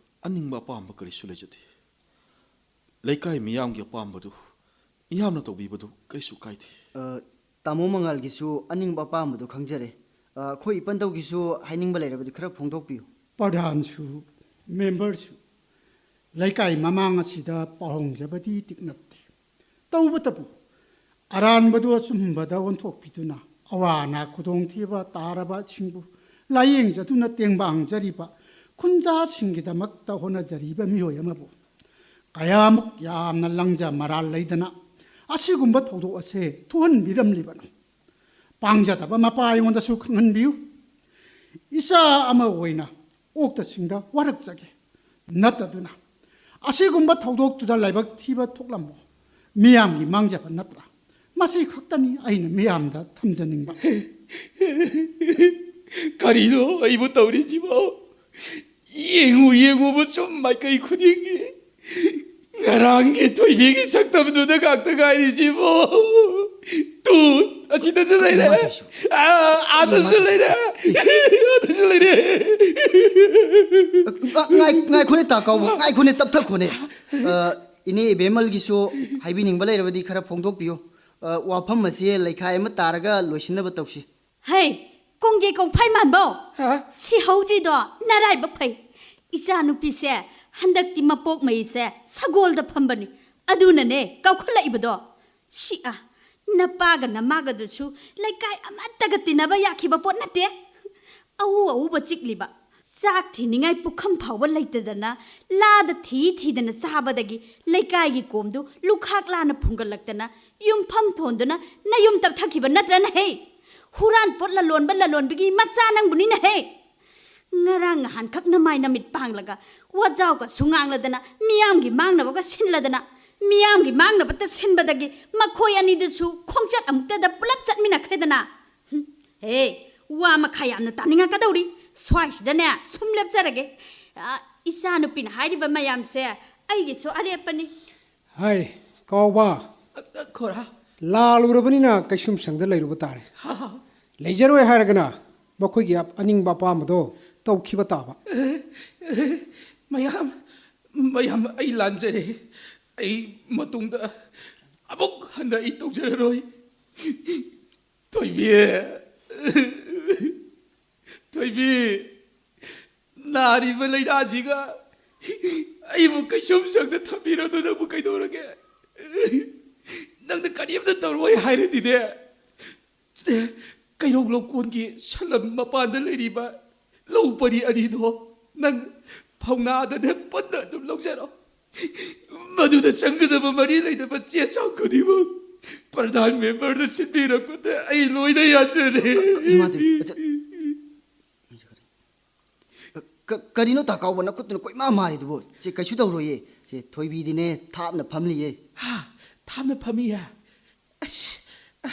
ꯑꯅꯤꯡꯕ ꯑꯄꯥꯝꯕ ꯀꯔꯤꯁꯨ ꯂꯩꯖꯗꯦ꯫ ꯂꯩꯀꯥꯏ ꯃꯤꯌꯥꯝꯒꯤ ꯑꯄꯥꯝꯕꯗꯨ ꯏꯌꯥꯝꯅ ꯇꯧꯕꯤꯕꯗꯨ ꯀꯔꯤꯁꯨ ꯀꯥꯏꯗꯦ꯫ ꯑ, ꯇꯥꯃꯣ ꯃꯉꯥꯜꯒꯤꯁꯨ ꯑꯅꯤꯡꯕ ꯑꯄꯥꯝꯕꯗꯨ ꯈꯪꯖꯔꯦ꯫ ꯑ, ꯑꯩꯈꯣꯏ ꯏꯄꯟꯗꯧꯒꯤꯁꯨ ꯍꯥꯏꯅꯤꯡꯕ ꯂꯩꯔꯕꯗꯤ ꯈꯔ ꯐꯣꯡꯗꯣꯛꯄꯤꯌꯨ꯫ ꯄ꯭ꯔꯙꯥꯟꯁꯨ, ꯃꯦꯝꯕꯔꯁꯨ ꯂꯩꯀꯥꯏ ꯃꯃꯥꯡ ꯑꯁꯤꯗ ꯄꯥꯎꯍꯣꯡꯖꯕꯗꯤ ꯇꯤꯛ ꯅꯠꯇꯦ꯫ ꯇꯧꯕꯇꯕꯨ ꯑꯔꯥꯟꯕꯗꯨ ꯑꯆꯨꯝꯕꯗ ꯑꯣꯟꯊꯣꯛꯄꯤꯗꯨꯅ ꯑꯋꯥ ꯑꯅꯥ ꯈꯨꯗꯣꯡꯊꯤꯕ ꯇꯥꯔꯕꯁꯤꯡꯕꯨ ꯂꯥꯌꯦꯡꯖꯗꯨꯅ ꯇꯦꯡꯕꯥꯡꯖꯔꯤꯕ ꯈꯨꯟꯖꯥꯁꯤꯡꯒꯤꯗꯃꯛꯇ ꯍꯣꯠꯅꯖꯔꯤꯕ ꯃꯤꯑꯣꯏ ꯑꯃꯕꯨ ꯀꯌꯥꯃꯨꯛ ꯌꯥꯝꯅ ꯂꯪꯖ ꯃꯔꯥꯜ ꯂꯩꯗꯅ ꯑꯁꯤꯒꯨꯝꯕ ꯊꯧꯗꯣꯛ ꯑꯁꯦ ꯊꯣꯛꯍꯟꯕꯤꯔꯝꯂꯤꯕꯅꯣ? ꯄꯥꯡꯖꯗꯕ ꯃꯄꯥ ꯑꯩꯉꯣꯟꯗꯁꯨ ꯈꯪꯍꯟꯕꯤꯌꯨ꯫ ꯏꯆꯥ ꯑꯃ ꯑꯣꯏꯅ ꯀꯣꯛꯇꯁꯤꯡꯗ ꯋꯥꯔꯛꯆꯒꯦ꯫ ꯅꯠꯇꯗꯨꯅ ꯑꯁꯤꯒꯨꯝꯕ ꯊꯧꯗꯣꯛꯇꯨꯗ ꯂꯥꯏꯕꯛ ꯊꯤꯕ ꯊꯣꯛꯂꯝꯃꯣ꯫ ꯃꯤꯌꯥꯝꯒꯤ ꯃꯥꯡꯖꯕ ꯅꯠꯇ꯭ꯔꯥ? ꯃꯁꯤ ꯈꯛꯇꯅꯤ ꯑꯩꯅ ꯃꯤꯌꯥꯝꯗ ꯊꯝꯖꯅꯤꯡꯕ꯫ ꯀꯔꯤꯅꯣ ꯑꯩꯕꯨ ꯇꯧꯔꯤꯁꯤꯕꯣ? ꯌꯦꯡꯉꯨ ꯌꯦꯡꯉꯨꯕ ꯁꯨꯝ ꯃꯥꯏꯀꯩ ꯈꯨꯗꯤꯡꯒꯤ ꯉꯔꯥꯡꯒꯤ ꯊꯣꯏꯕꯤꯒꯤ ꯁꯛꯇꯝꯗꯨꯗ ꯉꯥꯛꯇ ꯉꯥꯏꯔꯤꯁꯤꯕꯣ꯫ ꯇꯨ, ꯑꯁꯤꯗꯁꯨ ꯂꯩꯔꯦ꯫ ꯀꯩꯅꯣ ꯇꯧꯏꯁꯤꯕꯣ? ꯑꯥ, ꯑꯥꯗꯁꯨ ꯂꯩꯔꯦ꯫ ꯑꯥꯗꯁꯨ ꯂꯩꯔꯦ꯫ ꯉꯥꯏ- ꯉꯥꯏꯈꯣꯅꯦ ꯇꯥ ꯀꯥꯎꯕ, ꯉꯥꯏꯈꯣꯅꯦ, ꯇꯞꯊꯈꯣꯅꯦ꯫ ꯑ, ꯏꯅꯦ ꯏꯕꯦꯝꯃꯜꯒꯤꯁꯨ ꯍꯥꯏꯕꯤꯅꯤꯡꯕ ꯂꯩꯔꯕꯗꯤ ꯈꯔ ꯐꯣꯡꯗꯣꯛꯄꯤꯌꯨ꯫ ꯑ, ꯋꯥꯐꯝ ꯑꯁꯤ ꯂꯩꯈꯥꯏ ꯑꯃ ꯇꯥꯔꯒ ꯂꯣꯏꯁꯤꯟꯅꯕ ꯇꯧꯁꯤ꯫ ꯍꯩ, ꯀꯣꯡꯖꯩ ꯀꯣꯡꯐꯥꯏ ꯃꯥꯟꯕꯧ! ꯍꯥ? ꯁꯤꯍꯧꯗ꯭ꯔꯤꯗꯣ ꯅꯔꯥꯏꯕꯛ ꯐꯩ꯫ ꯏꯆꯥꯅꯨꯄꯤꯁꯦ ꯍꯟꯗꯛꯇꯤ ꯃꯄꯣꯛ ꯃꯩꯁꯦ ꯁꯒꯣꯜꯗ ꯐꯝꯕꯅꯤ꯫ ꯑꯗꯨꯅꯅꯦ ꯀꯥꯎꯈꯠꯂꯛꯏꯕꯗꯣ꯫ ꯁꯤ ꯑ, ꯅꯄꯥꯒ ꯅꯃꯥꯒꯗꯨꯁꯨ ꯂꯩꯀꯥꯏ ꯑꯃꯠꯇꯒ ꯇꯤꯟꯅꯕ ꯌꯥꯈꯤꯕ ꯄꯣꯠ ꯅꯠꯇꯦ꯫ ꯑꯎ ꯑꯎꯕ ꯆꯤꯛꯂꯤꯕ, ꯆꯥꯛ ꯊꯤꯅꯤꯡꯉꯥꯏ ꯄꯨꯈꯝ ꯐꯥꯎꯕ ꯂꯩꯇꯗꯅ, ꯂꯥꯗ ꯊꯤ ꯊꯤꯗꯅ ꯆꯥꯕꯗꯒꯤ ꯂꯩꯀꯥꯏꯒꯤ ꯀꯣꯝꯗꯨ ꯂꯨꯈꯥꯛ ꯂꯥꯅ ꯐꯨꯡꯒꯠꯂꯛꯇꯅ ꯌꯨꯝꯐꯝ ꯊꯣꯟꯗꯨꯅ ꯅꯌꯨꯝ ꯇꯞꯊꯈꯤꯕ ꯅꯠꯇ꯭ꯔꯅ ꯍꯦ? ꯍꯨꯔꯥꯟ ꯄꯣꯠ ꯂꯂꯣꯟꯕ ꯂꯂꯣꯟꯕꯤꯒꯤ ꯃꯆꯥ ꯅꯪꯕꯨꯅꯤꯅ ꯍꯦ! ꯉꯔꯥꯡ ꯅꯍꯥꯟꯈꯛ ꯅꯃꯥꯏ ꯅꯃꯤꯠ ꯄꯥꯡꯂꯒ ꯋꯥꯖꯥꯎꯒꯁꯨ ꯉꯥꯡꯂꯗꯅ, ꯃꯤꯌꯥꯝꯒꯤ ꯃꯥꯡꯅꯕꯒ ꯁꯤꯜꯂꯗꯅ, ꯃꯤꯌꯥꯝꯒꯤ ꯃꯥꯡꯅꯕꯇ ꯁꯤꯟꯕꯗꯒꯤ ꯃꯈꯣꯏ ꯑꯅꯤꯗꯨꯁꯨ ꯈꯣꯡꯆꯠ ꯑꯃꯨꯛꯇꯗ ꯄꯨꯂꯞ ꯆꯠꯃꯤꯟꯅꯈ꯭ꯔꯦꯗꯅ꯫ ꯍꯨꯝ, ꯍꯦ, ꯋꯥ ꯃꯈꯥ ꯌꯥꯝꯅ ꯇꯥꯅꯤꯡꯉꯛꯀꯗꯧꯔꯤ꯫ ꯁ꯭ꯋꯥꯏꯁꯤꯗꯅꯦ ꯁꯨꯝ ꯂꯦꯞꯆꯔꯒꯦ꯫ ꯑ, ꯏꯆꯥꯅꯨꯄꯤꯅ ꯍꯥꯏꯔꯤꯕ ꯃꯌꯥꯝꯁꯦ ꯑꯩꯒꯤꯁꯨ ꯑꯔꯦꯞꯄꯅꯤ꯫ ꯍꯥꯏ, ꯀꯥꯎꯕ, ꯈꯣꯔꯥ꯫ ꯂꯥꯜꯂꯨꯔꯕꯅꯤꯅ ꯀꯩꯁꯨꯝꯁꯪꯗ ꯂꯩꯔꯨꯕ ꯇꯥꯔꯦ꯫ ꯂꯩꯖꯔꯣꯏ ꯍꯥꯏꯔꯒꯅ ꯃꯈꯣꯏꯒꯤ ꯑꯞ- ꯑꯅꯤꯡꯕ ꯑꯄꯥꯝꯕꯗꯣ ꯇꯧꯈꯤꯕ ꯇꯥꯕ꯫ ꯃꯌꯥꯝ, ꯃꯌꯥꯝ, ꯑꯩ ꯂꯥꯟꯖꯔꯦ꯫ ꯑꯩ ꯃꯇꯨꯡꯗ ꯑꯃꯨꯛ ꯍꯟꯅ ꯑꯩ ꯇꯧꯖꯔꯔꯣꯏ꯫ ꯊꯣꯏꯕꯤ, ꯊꯣꯏꯕꯤ, ꯅꯥꯔꯤꯕ ꯂꯥꯏꯅꯥꯁꯤꯒ ꯑꯩꯕꯨ ꯀꯩꯁꯨꯝ ꯁꯪꯗ ꯊꯝꯕꯤꯔꯝꯗꯣ ꯅꯪꯕꯨ ꯀꯩꯗꯧꯔꯒꯦ? ꯅꯪꯅ ꯀꯔꯤꯝꯇ ꯇꯧꯔꯣꯏ ꯍꯥꯏꯔꯗꯤꯅꯦ, ꯀꯩꯔꯧ ꯂꯧꯀꯣꯟꯒꯤ ꯁꯂꯝ ꯃꯄꯥꯟꯗ ꯂꯩꯔꯤꯕ ꯂꯧ ꯄꯔꯤ ꯑꯅꯤꯗꯣ ꯅꯪ ꯐꯧꯅꯥꯗꯅꯦ ꯄꯨꯟꯅ ꯑꯗꯨꯝ ꯂꯧꯖꯔꯣ꯫ ꯃꯗꯨꯗ ꯆꯪꯒꯗꯕ ꯃꯔꯤ ꯂꯩꯅꯕ ꯆꯦ ꯆꯥꯡ ꯈꯨꯗꯤꯡꯃꯛ ꯄ꯭ꯔꯙꯥꯟ ꯃꯦꯝꯕꯔꯗ ꯁꯤꯟꯕꯤꯔꯛꯄꯗ ꯑꯩ ꯂꯣꯏꯅ ꯌꯥꯖꯔꯦ꯫ ꯏꯃꯥ ꯗꯦꯕꯤ, ꯑꯆꯥ, ꯀ-, ꯀꯔꯤꯅꯣ ꯇꯥꯀꯥꯎꯕ, ꯅꯈꯨꯠꯇꯨꯅ ꯀꯣꯏꯃꯥ ꯃꯥꯔꯤꯗꯨꯕꯨ? ꯁꯦ, ꯀꯩꯁꯨ ꯇꯧꯔꯣꯏꯌꯦ꯫ ꯁꯦ, ꯊꯣꯏꯕꯤꯗꯤꯅꯦ, ꯊꯥꯞꯅ ꯐꯝꯂꯤꯌꯦ꯫ ꯍꯥ? ꯊꯥꯞꯅ ꯐꯝꯃꯤꯌꯦ? ꯑꯁ, ꯑ,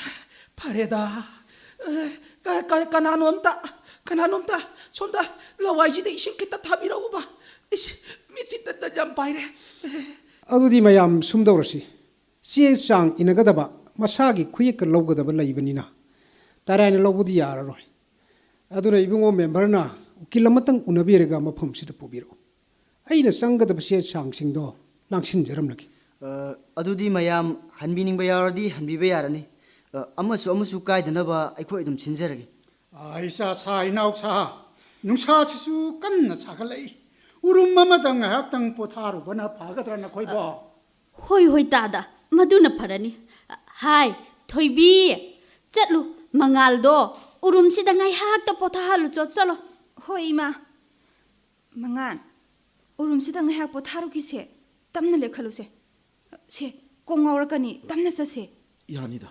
ꯐꯔꯦꯗ꯫ ꯑ, ꯀ-, ꯀ-, ꯀꯅꯥꯅꯣꯝꯇ, ꯀꯅꯥꯅꯣꯝꯇ ꯁꯣꯝꯗ ꯂꯋꯥꯏꯁꯤꯗ ꯏꯁꯤꯡ ꯈꯤꯇ ꯊꯥꯕꯤꯔꯛꯎꯕ꯫ ꯏꯁ, ꯃꯤꯠꯁꯤ ꯇꯟ ꯇꯟ ꯌꯥꯝ ꯄꯥꯏꯔꯦ꯫ ꯑꯗꯨꯗꯤ ꯃꯌꯥꯝ ꯁꯨꯝꯗꯧꯔꯁꯤ, ꯆꯦ ꯆꯥꯡ ꯏꯅꯒꯗꯕ, ꯃꯁꯥꯒꯤ ꯈꯨꯌꯦꯛꯀ ꯂꯧꯒꯗꯕ ꯂꯩꯕꯅꯤꯅ ꯇꯔꯥꯏꯅ ꯂꯧꯕꯗꯤ ꯌꯥꯔꯔꯣꯏ꯫ ꯑꯗꯨꯅ ꯏꯕꯨꯡꯉꯣ ꯃꯦꯝꯕꯔꯅ ꯎꯀꯤꯜ ꯑꯃꯇꯪ ꯎꯅꯕꯤꯔꯒ ꯃꯐꯝꯁꯤꯗ ꯄꯨꯕꯤꯔꯛꯎ꯫ ꯑꯩꯅ ꯆꯪꯒꯗꯕ ꯆꯦ ꯆꯥꯡꯁꯤꯡꯗꯣ ꯂꯥꯡꯁꯤꯟꯖꯔꯝꯂꯒꯦ꯫ ꯑ, ꯑꯗꯨꯗꯤ ꯃꯌꯥꯝ ꯍꯟꯕꯤꯅꯤꯡꯕ ꯌꯥꯎꯔꯗꯤ ꯍꯟꯕꯤꯕ ꯌꯥꯔꯅꯤ꯫ ꯑ, ꯑꯃꯁꯨ ꯑꯃꯁꯨ ꯀꯥꯏꯗꯅꯕ ꯑꯩꯈꯣꯏ ꯑꯗꯨꯝ ꯁꯤꯟꯖꯔꯒꯦ꯫ ꯑ, ꯏꯆꯥ ꯁꯥ, ꯏꯅꯥꯎ ꯁꯥ, ꯅꯨꯡꯁꯥꯁꯤꯁꯨ ꯀꯟꯅ ꯁꯥꯒꯠꯂꯛꯏ꯫ ꯎꯔꯨꯝ ꯑꯃꯗ ꯉꯥꯏꯍꯥꯛꯇꯪ ꯄꯣꯊꯥꯔꯨꯕꯅ ꯐꯒꯗ꯭ꯔꯥ ꯅꯈꯣꯏꯕꯣ? ꯍꯣꯏ, ꯍꯣꯏ, ꯇꯥꯗ, ꯃꯗꯨꯅ ꯐꯔꯅꯤ꯫ ꯍꯥꯏ, ꯊꯣꯏꯕꯤ, ꯆꯠꯂꯨ, ꯃꯉꯥꯜꯗꯣ ꯎꯔꯨꯝꯁꯤꯗ ꯉꯥꯏꯍꯥꯛꯇ ꯄꯣꯊꯥꯍꯜꯂꯨ ꯆꯣ, ꯆꯠꯂꯣ꯫ ꯍꯣꯏ, ꯏꯃꯥ꯫ ꯃꯉꯥꯜ, ꯎꯔꯨꯝꯁꯤꯗ ꯉꯥꯏꯍꯥꯛ ꯄꯣꯊꯥꯔꯨꯈꯤꯁꯦ, ꯇꯞꯅ ꯂꯦꯞꯈꯠꯂꯨꯁꯦ꯫ ꯁꯦ, ꯀꯣꯛ ꯉꯥꯎꯔꯛꯀꯅꯤ, ꯇꯞꯅ ꯆꯠꯁꯦ꯫ ꯌꯥꯅꯤꯗ,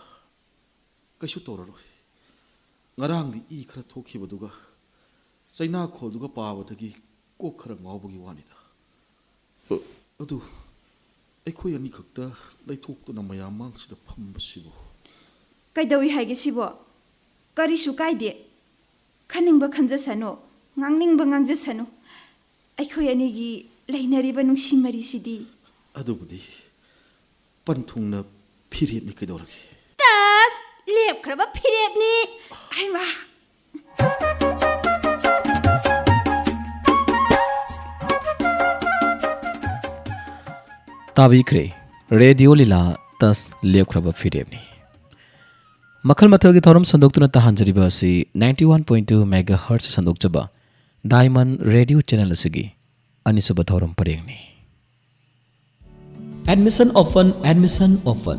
ꯀꯩꯁꯨ ꯇꯧꯔꯔꯣꯏ꯫ ꯉꯔꯥꯡꯗꯤ ꯏ ꯈꯔ ꯊꯣꯛꯈꯤꯕꯗꯨꯒ ꯆꯩꯅꯥꯈꯣꯜꯗꯨꯒ ꯄꯥꯕꯗꯒꯤ ꯀꯣꯛ ꯈꯔ ꯉꯥꯎꯕꯒꯤ ꯋꯥꯅꯤꯗ꯫ ꯑ, ꯑꯗꯨ ꯑꯩꯈꯣꯏ ꯑꯅꯤꯈꯛꯇ ꯂꯩꯊꯣꯛꯇꯨꯅ ꯃꯌꯥꯝ ꯃꯥꯡꯁꯤꯗ ꯐꯝꯕꯁꯤꯕꯨ? ꯀꯩꯗꯧꯏ ꯍꯥꯏꯒꯦ ꯁꯤꯕꯣ? ꯀꯔꯤꯁꯨ ꯀꯥꯏꯗꯦ꯫ ꯈꯟꯅꯤꯡꯕ ꯈꯟꯖꯁꯅꯨ, ꯉꯥꯡꯅꯤꯡꯕ ꯉꯥꯡꯖꯁꯅꯨ꯫ ꯑꯩꯈꯣꯏ ꯑꯅꯤꯒꯤ ꯂꯩꯅꯔꯤꯕ ꯅꯨꯡꯁꯤ ꯃꯔꯤꯁꯤꯗꯤ꯫ ꯑꯗꯨꯕꯨꯗꯤ ꯄꯟꯊꯨꯡꯅ ꯐꯤꯔꯦꯞꯅꯤ ꯀꯩꯗꯧꯔꯒꯦ? ꯇꯁ! ꯂꯦꯞꯈ꯭ꯔꯕ ꯐꯤꯔꯦꯞꯅꯤ꯫ ꯍꯩꯃꯥ! ꯇꯥꯕꯤꯈ꯭ꯔꯦ꯫ ꯔꯦꯗꯤꯑꯣ ꯂꯤꯂꯥ, ꯇꯁ! ꯂꯦꯞꯈ꯭ꯔꯕ ꯐꯤꯔꯦꯞꯅꯤ꯫ ꯃꯈꯜ ꯃꯊꯦꯜꯒꯤ ꯊꯧꯔꯝ ꯁꯟꯗꯣꯛꯇꯨꯅ ꯇꯥꯍꯟꯖꯔꯤꯕ ꯑꯁꯤ ninety one point two megahertz ꯁꯟꯗꯣꯛꯆꯕ Diamond Radio Channel ꯑꯁꯤꯒꯤ ꯑꯅꯤꯁꯨꯕ ꯊꯧꯔꯝ ꯄꯔꯦꯡꯅꯤ꯫ Admission open, admission open.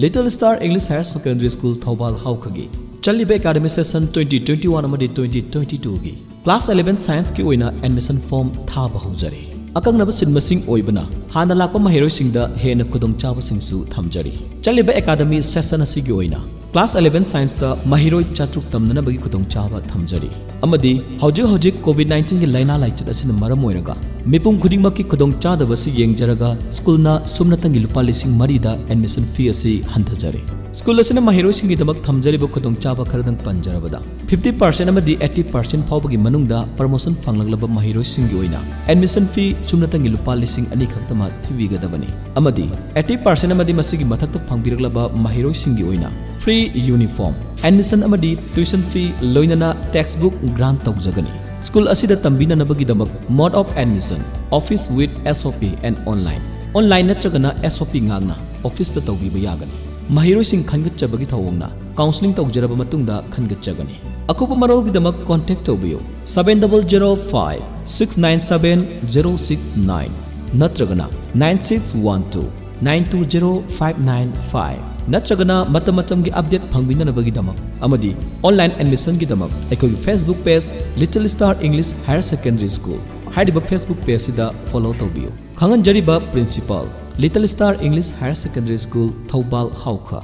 Little Star English Higher Secondary School, Thoubal ꯍꯥꯎꯈꯒꯤ ꯆꯠꯂꯤꯕ academic session twenty twenty-one ꯑꯃꯗꯤ twenty twenty-two ꯒꯤ class eleven science ꯀꯤ ꯑꯣꯏꯅ admission form ꯊꯥꯕ ꯍꯧꯖꯔꯦ꯫ ꯑꯀꯛꯅꯕ seat ꯃꯁꯤꯡ ꯑꯣꯏꯕꯅ ꯍꯥꯟꯅ ꯂꯥꯛꯄ ꯃꯍꯩꯔꯣꯏꯁꯤꯡꯗ ꯍꯦꯟꯅ ꯈꯨꯗꯣꯡꯆꯥꯕꯁꯤꯡꯁꯨ ꯊꯝꯖꯔꯤ꯫ ꯆꯠꯂꯤꯕ academic session ꯑꯁꯤꯒꯤ ꯑꯣꯏꯅ Class eleven Scienceꯇ ꯃꯍꯩꯔꯣꯏ ꯆꯥꯇ꯭ꯔꯨꯛ ꯇꯝꯅꯅꯕꯒꯤ ꯈꯨꯗꯣꯡꯆꯥꯕ ꯊꯝꯖꯔꯤ꯫ ꯑꯃꯗꯤ ꯍꯧꯖꯤꯛ ꯍꯧꯖꯤꯛ COVID nineteenꯒꯤ ꯂꯥꯏꯅꯥ ꯂꯥꯏꯆꯠ ꯑꯁꯤꯅ ꯃꯔꯝ ꯑꯣꯏꯔꯒ ꯃꯤꯄꯨꯝ ꯈꯨꯗꯤꯡꯃꯛꯀꯤ ꯈꯨꯗꯣꯡꯆꯥꯗꯕ ꯑꯁꯤ ꯌꯦꯡꯖꯔꯒ ꯁ꯭ꯀꯨꯜꯅ ꯁꯨꯞꯅꯇꯪꯒꯤ ꯂꯨꯄꯥ ꯂꯤꯁꯤꯡ ꯃꯔꯤꯗ admission fee ꯑꯁꯤ ꯍꯟꯊꯖꯔꯤ꯫ ꯁ꯭ꯀꯨꯜ ꯑꯁꯤꯅ ꯃꯍꯩꯔꯣꯏꯁꯤꯡꯒꯤꯗꯃꯛ ꯊꯝꯖꯔꯤꯕ ꯈꯨꯗꯣꯡꯆꯥꯕ ꯈꯔꯗꯪ ꯄꯟꯖꯔꯕꯗ, fifty percent ꯑꯃꯗꯤ eighty percent ꯐꯥꯎꯕꯒꯤ ꯃꯅꯨꯡꯗ promotion ꯐꯪꯂꯛꯂꯕ ꯃꯍꯩꯔꯣꯏꯁꯤꯡꯒꯤ ꯑꯣꯏꯅ admission fee ꯁꯨꯞꯅꯇꯪꯒꯤ ꯂꯨꯄꯥ ꯂꯤꯁꯤꯡ ꯑꯅꯤ ꯈꯛꯇꯃꯛ ꯊꯤꯕꯤꯒꯗꯕꯅꯤ꯫ ꯑꯃꯗꯤ eighty percent ꯑꯃꯗꯤ ꯃꯁꯤꯒꯤ ꯃꯊꯛꯇ ꯐꯪꯕꯤꯔꯛꯂꯕ ꯃꯍꯩꯔꯣꯏꯁꯤꯡꯒꯤ ꯑꯣꯏꯅ free uniform, admission ꯑꯃꯗꯤ tuition fee ꯂꯣꯏꯅꯅ textbook grant ꯇꯧꯖꯒꯅꯤ꯫ ꯁ꯭ꯀꯨꯜ ꯑꯁꯤꯗ ꯇꯝꯕꯤꯅꯅꯕꯒꯤꯗꯃꯛ mode of admission, office with SOP and online, online ꯅꯠꯇ꯭ꯔꯒꯅ SOP ꯉꯥꯛꯅ officeꯇ ꯇꯧꯕꯤꯕ ꯌꯥꯒꯅꯤ꯫ ꯃꯍꯩꯔꯣꯏꯁꯤꯡ ꯈꯟꯒꯠꯆꯕꯒꯤ ꯊꯧꯑꯣꯡꯅ counselling ꯇꯧꯖꯔꯕ ꯃꯇꯨꯡꯗ ꯈꯟꯒꯠꯆꯒꯅꯤ꯫ ꯑꯀꯨꯞꯄ ꯃꯔꯣꯜꯒꯤꯗꯃꯛ contact ꯇꯧꯕꯤꯌꯨ seven double zero five six nine seven zero six nine ꯅꯠꯇ꯭ꯔꯒꯅ nine six one two nine two zero five nine five ꯅꯠꯇ꯭ꯔꯒꯅ ꯃꯇꯝ ꯃꯇꯝꯒꯤ update ꯐꯪꯕꯤꯅꯅꯕꯒꯤꯗꯃꯛ ꯑꯃꯗꯤ online admissionꯒꯤꯗꯃꯛ ꯑꯩꯈꯣꯏꯒꯤ Facebook page Little Star English Higher Secondary School ꯍꯥꯏꯔꯤꯕ Facebook pageꯁꯤꯗ follow ꯇꯧꯕꯤꯌꯨ꯫ ꯈꯪꯍꯟꯖꯔꯤꯕ principal, Little Star English Higher Secondary School, Thoubal ꯍꯥꯎꯈ꯫